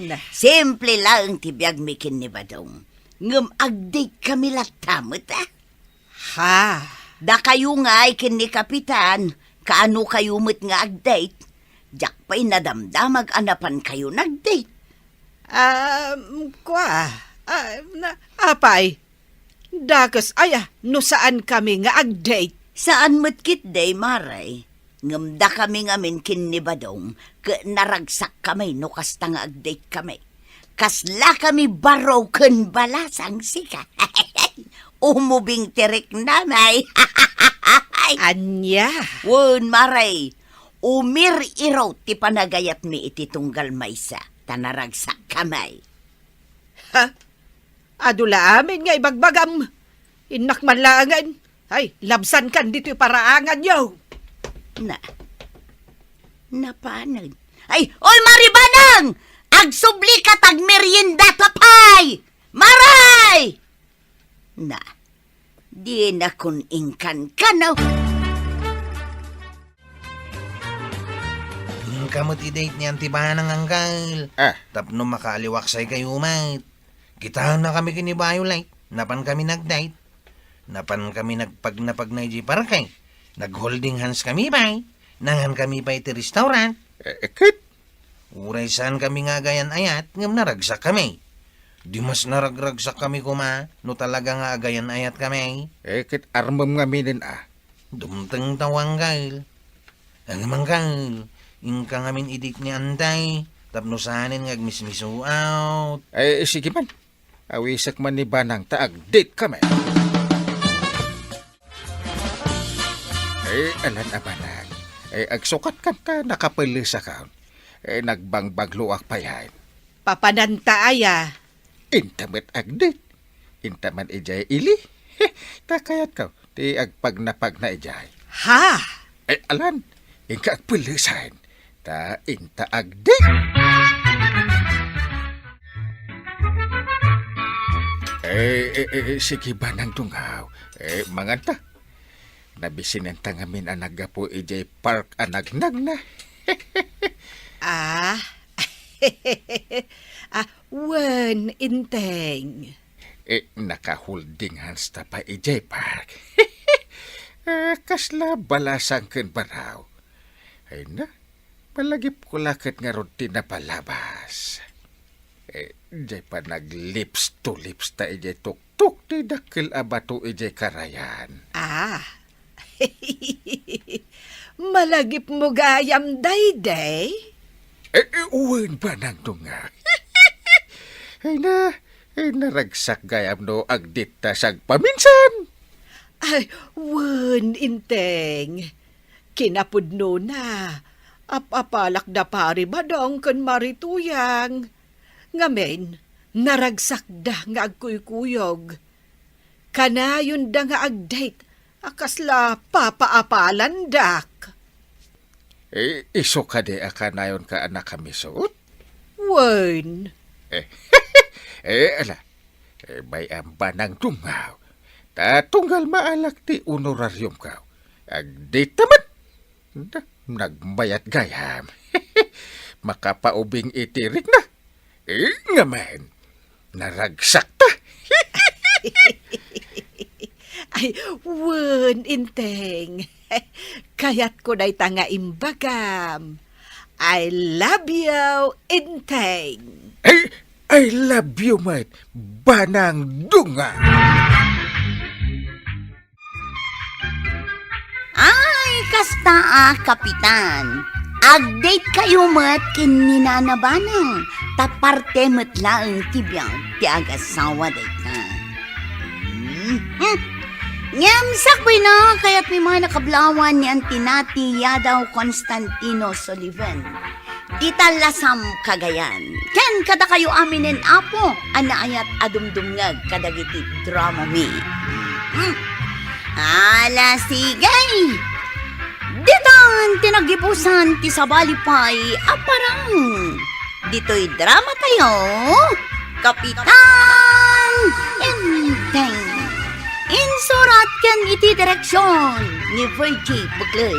Na. Simple laeng ti biagmi ken ni Badong. Ngem agdate kami latta met, ah. Ha? Dakayo ngay ken ni Kapitan, kaano kayo met nga agdate? Diak pay nadamdamag a napan kayo nagdate. Um, kua, ah, na, apay, dakes aya no saan kami nga agdate? Saan met ketdi, Mare. Ngem dakami ngamin ken ni Badong, ket naragsak kami no kasta nga agdate kami. Kasla kami baro ken balasang sika. Umubing ti riknami. Ania? Wen, Mare, umir-iro ti panagayatmi iti tunggal maysa, ta naragsak kami. Ha? Adu la amin nga ibagbagam. Innak man laengen. Ay, labsankan ditoy paraanganyo. Na, napanen. Ay, oy, Maribanang! Agsubli ka ta agmeriendata pay! Maray! Na, dinakon inkan kano. Inka met idate ni Auntie Banang, Anggal. Ah. Tapno makaaliwaksay kayo met. Kitaenna kami ken ni Violet, napan kami nagdate. Napan kami nagpagnapagna idiay parke. Nag-holding hands kami pay. Nangan kami pay iti restaurant. Eh, eh, ket? Uray saan kami nga agayan-ayat, ngem naragsak kami. Di mas naragragsak kami koma, no talaga nga agayan-ayat kami. Eh, ket armem ngaminen, a. Dumteng ta, Anggal. Ngem, Anggal, inka ngamin idate ni Antay, tapno saanen nga agmismisuaw. Ay, sige man. Awisek man ni Banang ta agdate kami. Ay, alan a Banang. Ay, agsukat kanta, nakapelesakon. Ay, nagbangbagloak payen. Papananta aya. Inta met agdate. Inta man idiay ili. Ta kayatko ti agpagnapagna idiay. Ha? Eh, alan, inka agpelesen. Ta inta agdate. Eh, eh, eh, sige, Banang Dungaw. Eh, manganta. Nabisinenta ngamin a naggapu idiay park a nagnagna. Ah. Ah, wen, Inteng. Eh, naka-holding hands ta pay idiay park. Ah, kasla balasang ken baro. Ay na, malagipko la ket ngarud ti napalabas. Eh, diay pa nag-lips to lips ta idiay tuktok ti dakkel a bato idiay karayan. Ah. Malagipmo gayam daydiay? Eh, eh, wen, Banang Dungaw. Ay na, eh, naragsak gayam no agdate ta sagpaminsan. Ay, wen, Inteng. Kinapudnona, ap-apalak da Pari Badong ken Mari Tuyang. Ngamin, naragsakda nga agkuykuyog. Kanayonda nga agdate a kasla papaapalandak. Eh, isu kadi a kanayonka a nakamisut? Wen. Eh, eh, ala. Eh, bay-am, Banang Dungaw. Ta tunggal maalak ti honorariumko. Agdate ta met. Da, nagmayat gayam. Makapaubing iti rikna. Eh, ngamin, naragsakta. Ay, wen, Inteng. Kayatko dayta nga imbagam. I love you, Enteng. Ay, I love you met, Banang Dunga. Ay, kasta a, Kapitan. Ag-date kayo met ken ni Nana Banang, ta parte met laeng ti biag ti agasawa dayta. Hmm, hmm. Ngem sakbay na, kayatmi met a kablawan ni Auntie Nati Yadaw Constantino Sullivan. Dita Lasam, Cagayan. Ken kadakayo aminen, Apo, a naayat a dumdumngeg kadagiti drama mi. Hmm. Ala, sige! Ditan ti naggibusan ti sabali pay a parang. Ditoy drama tayo, Kapitan Enteng. Insurat ken iti direksyon ni Virgie Buclay.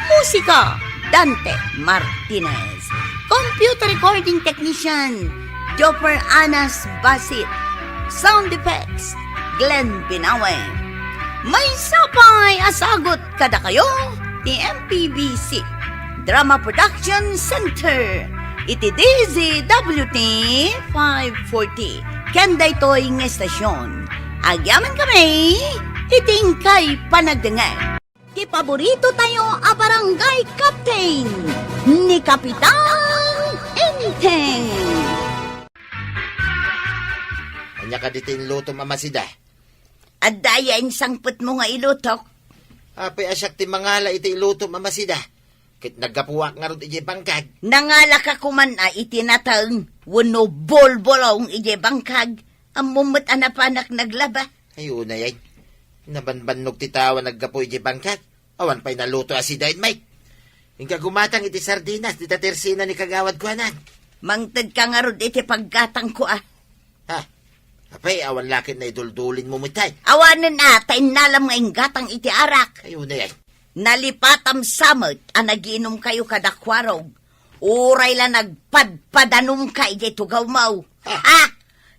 Musika, Dante Martinez. Computer recording technician, Jopper Anas Basit. Sound effects, Glenn Binawe. Maysa pay a sagut kadakayo ti M P B C Drama Production Center iti D Z W T five forty. Ken daytoy nga estasyon, agyamankami iti inkay panagdengngeg. Ti paborito tayo a barangay captain, ni Kapitan Enteng. Ania kadi ti inlutom a masida? Adda aya insangpetmo nga ilutok? Apay a siak ti mangala iti ilutom a masida? Ket naggapuak ngarud idiay bangkag. Nangalaka koman a iti nateng wenno bulbulong idiay bangkag? Ammom met a napanak naglaba. Ay, unay ay. Nabanbannog ti tao a naggapu idiay bangkag. Awan pay naluto a sidain, Mike. Inka gumatang iti sardinas, dita tersina ni kagawad kuanan. Mangted ka ngarud iti paggatangko, a. Ha? Apay, awan laket na iduldulinmo met ay. Awanen, a, ta innalam nga inggatang iti arak. Ay, unay ay. Nalipatam sa met a nagiinom kayo kada kuarog. Uray la nagpadpadanumka idiay tugawmo. Ha? Ha?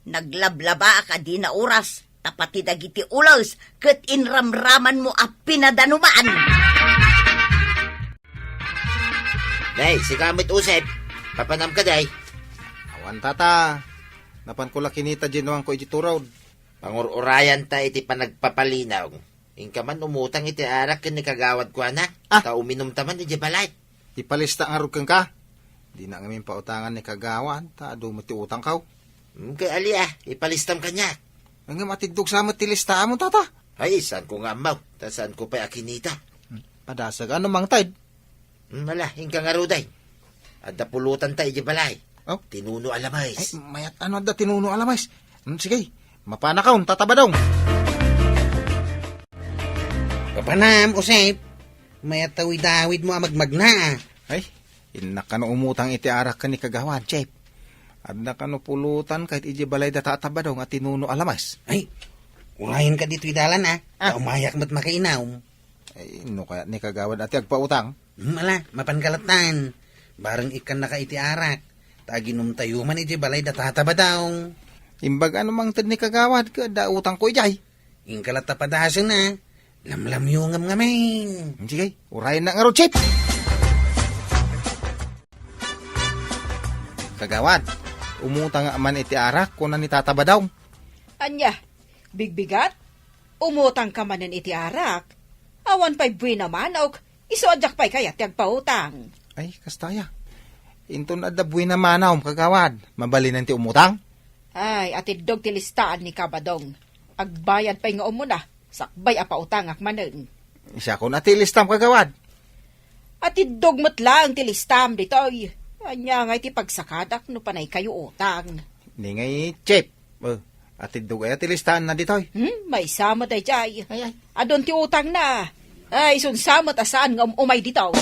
Naglablabaak a dina oras, ta pati dagiti ules ket inramramanmo a pinadanuman. Nay, sika met, Usep. Papanam ka, day? Awan, tata. Napanko la kinita diay nuangko iti turod. Pangur-urayanta iti panagpapalinaw. Inka man umutang iti arak ken ni kagawad kuana, ah, ta uminumta man idiay balay. Ipalista ngarud kenka. Dina ngamin pautangan ni kagawad, ta adu met ti utangko. Hmm, kay ali, ah, ipalistam kaniak. Ngem atiddog sa met ti listaam, tata. Ay, saanko nga ammo, ta saanko pay a kinita. Hmm, padasag, ano mangted? Hmm, ala, inka ngarud, ay. Adda pulotanta idiay balay. Oh? Tinuno a lames. Ay, mayat ano adda tinuno a lames? Hmm, sige, mapanakon, Tata Badong. Papanam, Usep. Mayat awidawidmo a magmagna, a. Ay, innak kano umutang iti arak ken ni kagawad, Chef. Adda kano pulutan ket idiay balay da Tata Badong a tinuno a lames. Ay, urayen ka ditoy dalan, a. Ah. Ta umayak met makainum. Ay, no kayat ni kagawad a ti agpautang? Hmm, ala, mapan ka lattan. Bareng ikkannaka iti arak. Ta aginumtayo man iti balay da Tata Badong. Imbag ano mangted ni kagawad, ket adda utangko idiay. Inka latta padasen, a. Lamlamyongam ngamin. Sige, urayennak ngarud, Chef. Kagawad, umutang man iti arak, kuna ni Tata Badong. Ania, bigbigat? Umutangka manen iti arak? Awan pay buina manok, isu a diak pay kayat ti agpautang. Ay, kasta aya. Inton adda buina manok, kagawad, mabalinen ti umutang? Ay, atiddog ti listaan ni Kabadong. Agbayad pay nga umuna, sakbay a pautangak manen. Siakon a ti listam, kagawad. Atiddog met laeng ti listam ditoy. Ania ngay ti pagsakadak no panay kayo utang? Ni ngay, Chef. Eh, atiddog aya ti listaanna ditoy? Hmm, maysa met daydiay. Ay, ay. Adun ti utangna. Ay, isunsa met a saan nga um-umay ditoy.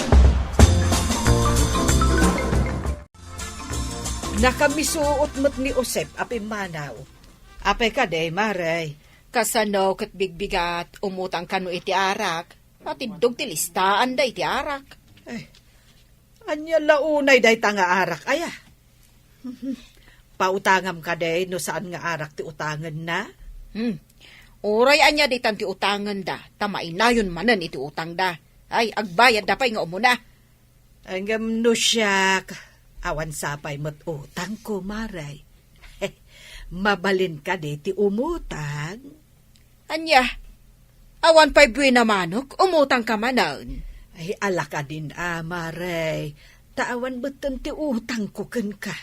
Nakamisuot met ni Josep a pimmanaw. Apay kadi, Mare? Kasano ket bigbigat, umutang kano iti arak? Atiddog ti listaan daydi arak. Ay, ania la unay dayta nga arak, aya? Pautangam kadi no saan nga arak ti utangenna? Hmm. Uray ania ditan ti utangenda, ta mainayon manen iti utangda. Ay, agbayadda pay nga umuna. Ngem no siak, awan sapay met utangko, Mare. Mabalin kadi ti umutang? Ania? Awan pay buena manok, umutangka manen. Ay, ala kadin a, Mare. Ta awan metten ti utangko kenka.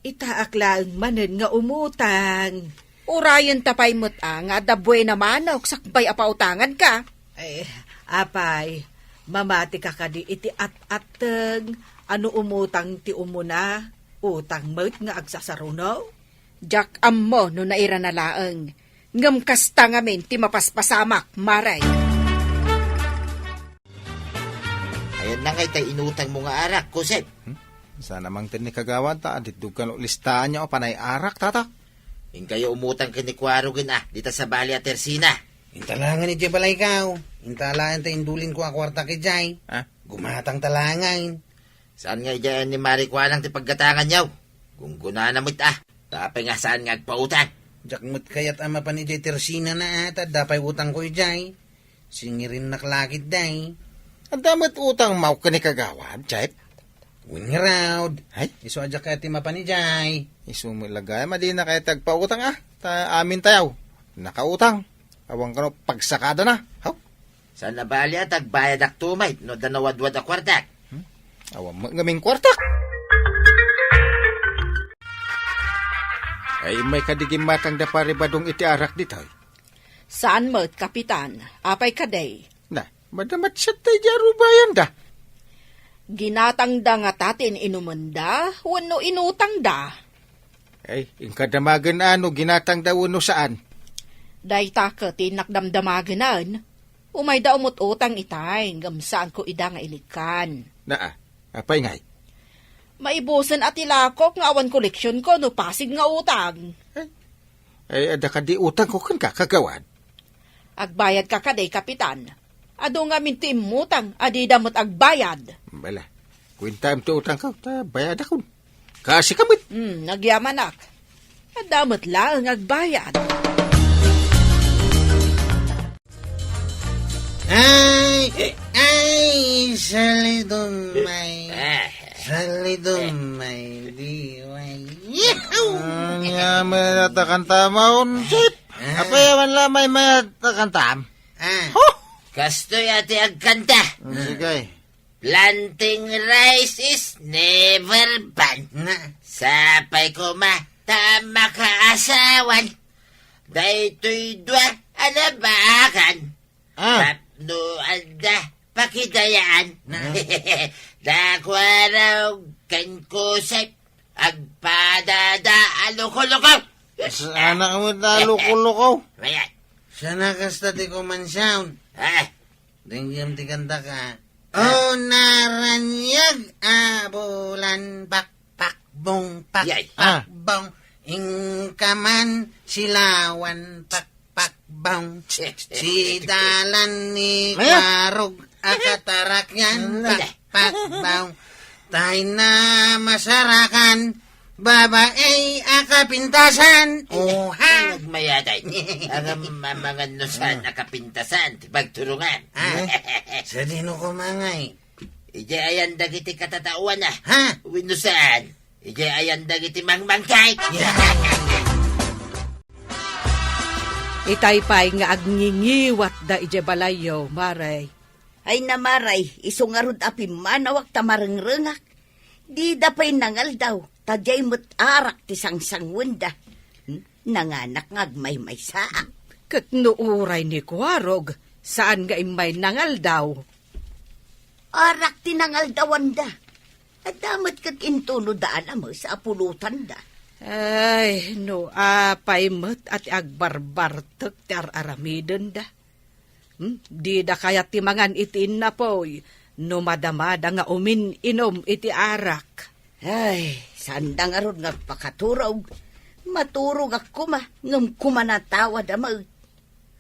Itaak laeng manen nga umutang. Urayenta pay met a nga adda buena manok sakbay a pautanganka. Ay, apay, mamatika kadi iti at-atteng a no umutang ti umuna, utang met nga agsasaruno? Diak ammo no nairana laeng, ngem kasta ngamin ti mapaspasamak, Mare. Ayanna ngay tay inutangmo nga arak, Josep? Hmm? Saan a mangted ni Kagawad ta aditdog kano listaanyo a panay arak, tata? Inkayo umutang ken ni Kuarogen a, dita sabali a tersina. Intalangan idiay balaykaw. Intalaan ta indulinko a kuartak idiay. Ah? Gumatang talangan. Saan nga idiay ni Mari Kuanang ti paggatanganyo? Gunggunana met a. Tapay nga saan nga agpautang? Diak met kayat a mapan idiay tersinana a, ta adda pay utangko idiay. Singirinnak lakit day. Adda met utangmo ken ni Kagawad, Jep? Wen ngarud. Ay? Isu a diak kayat ti mapan idiay. Isu met la gayam a dina kayat ti agpautang a. Ta amin tayaw. Nakautang. Awan kano pagsakadana. Haw? Saan a bali a ta agbayadakto met no adda nawadwad a kuartak? Hmm? Awan met ngamin kuartak. Ay, immay kadi gimmatangda Pari Badong iti arak ditoy? Saan met, Kapitan. Apay kadi? Na, madamatsat tay di arubayanda. Ginatangda ngata ti in-inumenda wenno inutangda? Ay, inka damagen a no ginatangda wenno saan? Dayta ket ti innak damdamagenan. Umayda umut-utang itay, ngem saanko ida nga inikkan. Naa, apay ngay? Maibusen a ti lakok nga awan koleksionko no pasig nga utang. Ay, ay, adda kadi utangko kenka, Kagawad? Agbayadka kadi, Kapitan? Adu ngamin ti immutang a dida met agbayad. Bala, kuentaem ti utangko, ta bayadakon. Kaasi ka met. Hmm, nagyamanak. Adda met laeng agbayad. Ay, ay, salidumay. Salidumay, diway. Yahoo! Ania met a kantam, Jep? Ah. Apay a mayat a kantam? Ah. Huh! Kastoy a ti agkanta. Sige. Planting rice is never banned. Na. Sapay koma ta makaasawan. Daytoy dua a nabakan. Ah. Tapno adda pakidayaan. Na. Dakwarog ken kusep agpadada a lukoluko. Saan a met a lukoluko? Mayat. Saan a kasta ti kumansaon? Ah. Denggem ti kantaka. Ah. O naraniag a bulan, pakpakbong, Yay. Ah. Pakpakbong. Inka man silawan, pakpakbong. Si dalan ni Maya. Kwarog a katarakyan, Ano na? Pakpakbong. Tay na masarakan, babae a kapintasan. Oha. Nagmayaday. Ang mamangan no saan a kapintasan, ti pagturungan. Ah, sadino kumangay? Ije ayan dagiti katataoan, ah. Ha? Wenno saan? Ije ayan dagiti mangmangkay. Yeah. Itay pay nga agningiwatda ije balayyo, Mare. Ay na, Mare, isu ngarud a pimmanawak ta marengrengak. Dida pay nangaldaw, ta diay met arak ti sangsangwenda. Hmm? Nanganak nga agmaymaysaak. Ket no uray ni Kuarog, saan nga immay nangaldaw? Arak ti nangaldawanda. Adda met ket intono daan a mes a pulotanda. Ay, no apay met a ti agbarbartek ti ar-aramidenda. Hmm? Dida kayat ti mangan iti innapoy no madamada nga umin-inom iti arak. Ay, saanda ngarud nga agpakaturog. Maturogak koma, ngem kumanatawa da met.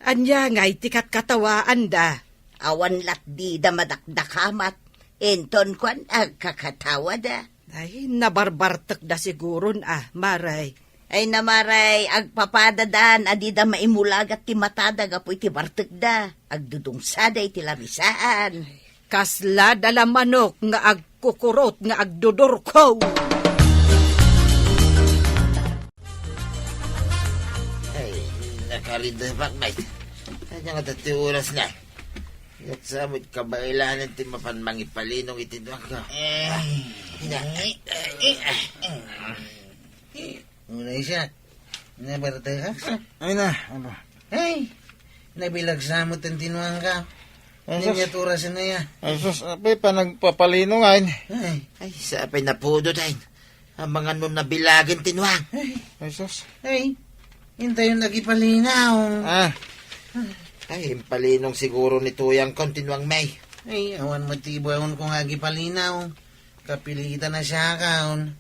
Ania ngay ti katkatawaanda? Awan lat dida madakdakamat. Inton kuan, agkakatawada. Ay, nabarbartekda siguron a, Mare. Ay na, Mare, agpapadadan a dida maimulagat ti matada gapu iti bartekda. Agdudungsada iti lamisaan. Kasla dala manok nga ag- ukurot nga agdudurko. Ay, nakaridepak, Mike. Ay, nga dati oras na. Yat sa mo't kabaelan ti mapan mangipalinong iti duwag ko. Eh, Ina, eh, eh, eh, eh. Unay siya. Nabarta ka? Ay na, ano? Ay, nabilag sa mo tan tinuang ka. Ay, sus. Ninyat oras na ya. Ay, sus, apay pa nagpapalino ngayon. Ay. Ay, sa apay napudo tayo. Amangan no nabilagan tinuang. Ay. Ay, sus. Ay, intayon lagi palinaw. Ah. Ay, impalinong siguro ni Tuyang kon tinuang may. Ay, awan matibaon kung agi palinaw. Kapilitan na siya kaon.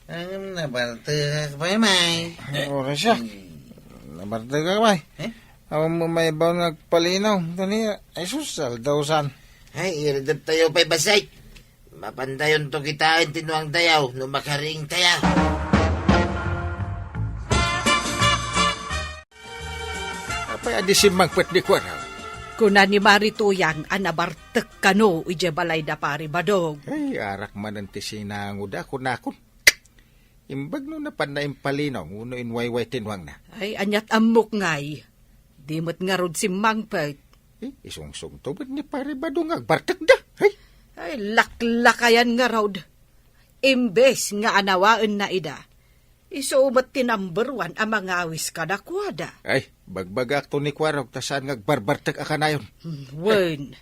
Ang nabartekak pay, may. Ay, oras siya. Hmm. Nabartekak pay. Eh? Awan mo may baon nga agpalinaw. Tani, ay sus, aldaw san. Ay, iridep tayo pay, basay. Mapandayon to kitain tinuang tayaw, no makaring tayaw. Apay a di simmangpet ni Kuarog? Kuna ni Mari Tuyang a nabartek kano idiay balay da Pari Badong. Ay, arak manen ti sinangoda, kunakon. Imbag no napan na impalinaw, uno inwayway tinuangna. Ay, aniat ammok ngay. Di met ngarud simmangpet. Eh, isungsungto met ni Pari Badong nga agbartekda. Ay. Ay, laklakayan ngarud. Imbes nga anawaenna ida, isu met ti number one a mangawis kadakuada. Ay, bagbagakto ni Kuarog ta saan nga agbarbartek a kanayon. Hmm, wen,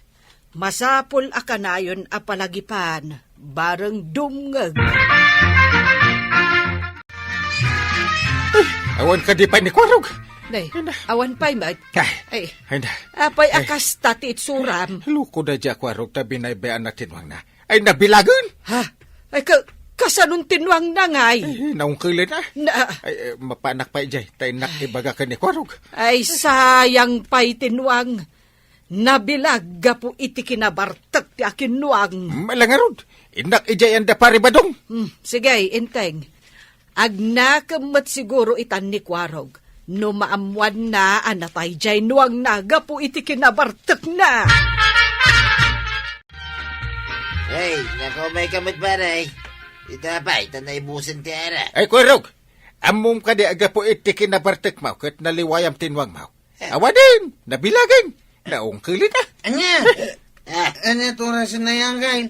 masapul a kanayon a palagipan, bareng dumngeg. Ay, awan kadi pay ni Kuarog. Nay, Ay, na. Awan pay met. Ay. Ay. Ay, na. Apay Ay. A kasta ti itsuram? Loko da dia Kuarog ta binaybay-an na tinuangna. Ay, nabilagen? Ha? Ay, ka-, kasanon tinuangna ngay? Ay, naungkelen, ah. Na- Ay, eh, mapanak pay jay, ta innak ibaga ken ni Kuarog. Ay, sayang pay tinuang. Nabilag gapu iti kinabartek ti akinuang. Malangarod, innak ijay anda Pari Badong. Hmm, sige, inteng. Agnakem met siguro itan ni Kuarog no maammuanna a natay jay nuangna gapu iti kinabartekna. Hey, nakaumay ka met, pare. Ita pay, ta naibusen ti ara. Ay, Kuarog, ammom kadi a gapu iti kinabartekmo ket naliwayam ti nuangmo? Eh. Awanen, nabilagen, naungkelen, ah. Ania? Ah. Ania, oras na yan, kay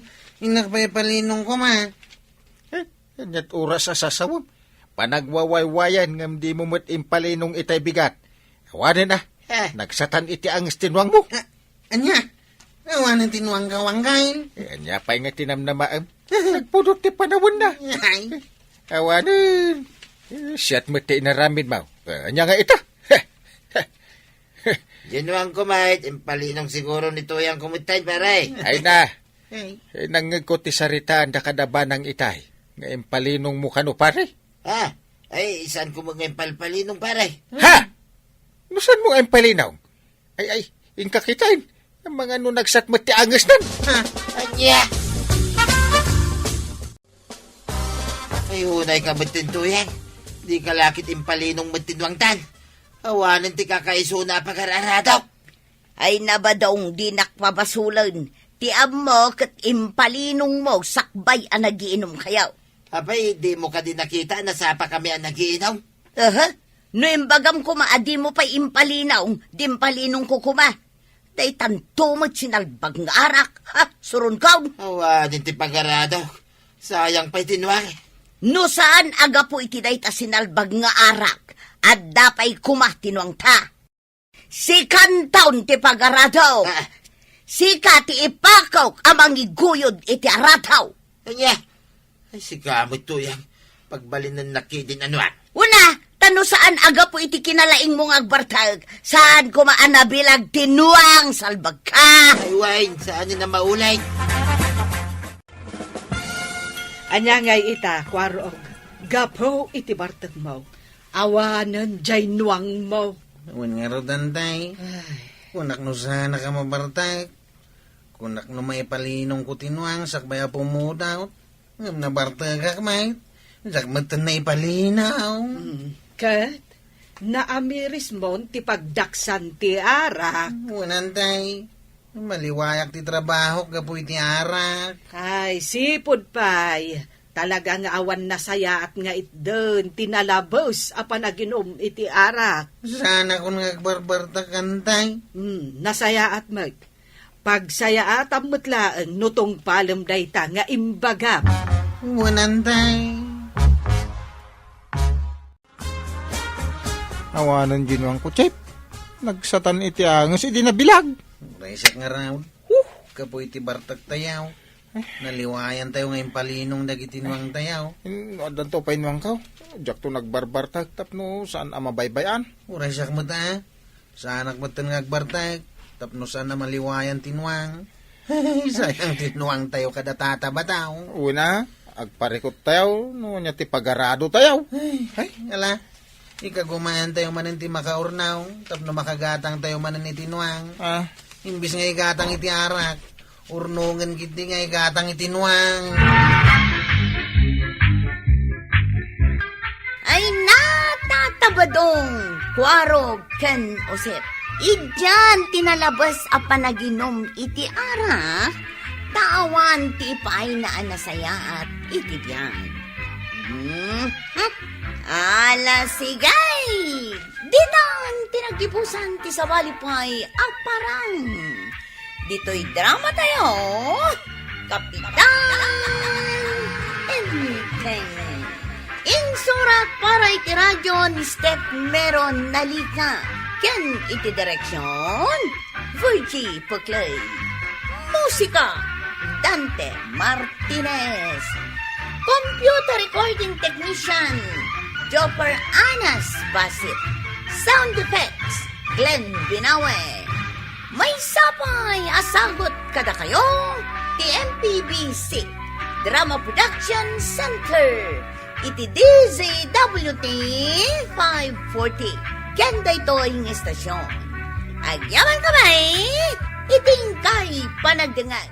innak pay palinong koma. Eh, aniat oras a sasawem? Panagwawaywayan ngem dimo met impalinong itay bigat. Awanen, ah. Eh. Nagsatan iti anges ti nuangmo. Ah, ania? Awanen ti nuangka, wangkain. Eh, ania pay nga tinamnamaem? Nagpudot ti panawenna. Ay. Awanen. Eh, siat met ti inaramidmo. Eh, ania nga ita? Dinuang ko met, impalinong siguro ni Tuyang ko met tay, pare. Ay na. Ay. Eh, nangngegko ti saritaan da kada banang itay nga impalinongmo kano, pare. Ah, ay, saan ko met nga impalpalinong, pare? Ha? No saan mo nga impalinong? Ay, ay, inka kitain. Mangano nagsat met ti angesnan? Ha? Ania? Ay, unay ka met ti Tuyang. Di ka lakit impalinong met ti nuangtan. Awanen ti kakaisuna a pagar-aradok. Ay, Nabadong, dinak pabasolen. Ti ammo ket impalinongmo sakbay a nagiinom kayo. Apay, dimo kadi nakita a nasapa kami a nagiinom? Aha. No imbagam koma a dimo pay impalinong, di impalinongko koma. Daytanto met sinalbag nga arak. Ha, suron kaon. Awanen ti pagar-aradok. Sayang pay ti nuang. No saan a gapu iti dayta sinalbag nga arak, adda pay koma ti nuangta. Sikantaon ti pagar-aradok. Ah. Sika ti ipakok a mangiguyod iti aradok. Ania? Ay, sika met, Tuyang. Pagbalinennak ketdin a nuang. Una, ta no saan a gapu iti kinalaingmo nga agbartek, saan koma a nabilag ti nuang, salbagka. Ay, wen, saan nga maulay? Ania ngay ita, Kuarog, gapu iti bartekmo? Awanen jay nuangmo. Wen ngarud, Antay. Ay. Kunak no saan a mabartek. Kunak no maipalinongko ti nuang sakbay a pumudot. Ngem nabartekak met. Diak met naipalinong. Mm. Ket, naamirismon ti pagdaksan ti arak. Wen, Antay. Maliwayak ti trabahok gapu iti arak. Ay, sipud pay. Talaga nga awan nasayaat nga itden ti nalabes a panaginum iti arak. Saanak nga agbarbartak, Antay. Hmm, nasayaat met. Pagsayaatam met laeng no tungpalem dayta nga imbagam. Wen, Antay. Awanen ginuang ko, Chep. Nagsatan iti anges idi nabilag. Uray siak nga raon. Huh! Gapu iti bartak tayaw. Eh. Naliwayan tayo nga impalinong dagiti nuang tayaw. In, addanto pay nuang kaw. Diakto nagbarbartak tapno saan a mabaybay-an. Uray siak met, a. Saanak metten nga agbartak tapno saan a maliwayan ti nuang. Sayang ti nuang tayo kada tata bataw. Una, agparikot tayo, no ania ti pagarado tayo. Ay, Ay. Ala, ikagumayan tayo manen ti makaurnaw, tapno makagatang tayo manen iti nuang. Ah. Imbis nga igatang iti arak, urnongen gid nga igatang iti nuang. Ay, natatabadong, kuarog ken usip. Idian ti nalabes a panaginum iti arak, ta awan ti ipaayna a nasayaat iti biag. Hmm? Ala, sige! Ditan ti naggibusan ti sabali pay a parang. Ditoy drama tayo, Kapitan Enteng. Insurat para iti radio ni Step Meron Nalika ken iti direksyon, Virgie Puclay. Musika, Dante Martinez. Computer recording technician, Jopper Anas Basit. Sound effects, Glenn Binawe. Maysa pay a sagut kadakayo ti M P B C Drama Production Center iti D Z W T five forty ken daytoy nga istasyon. Agyamankami iti inkay panagdengngeg.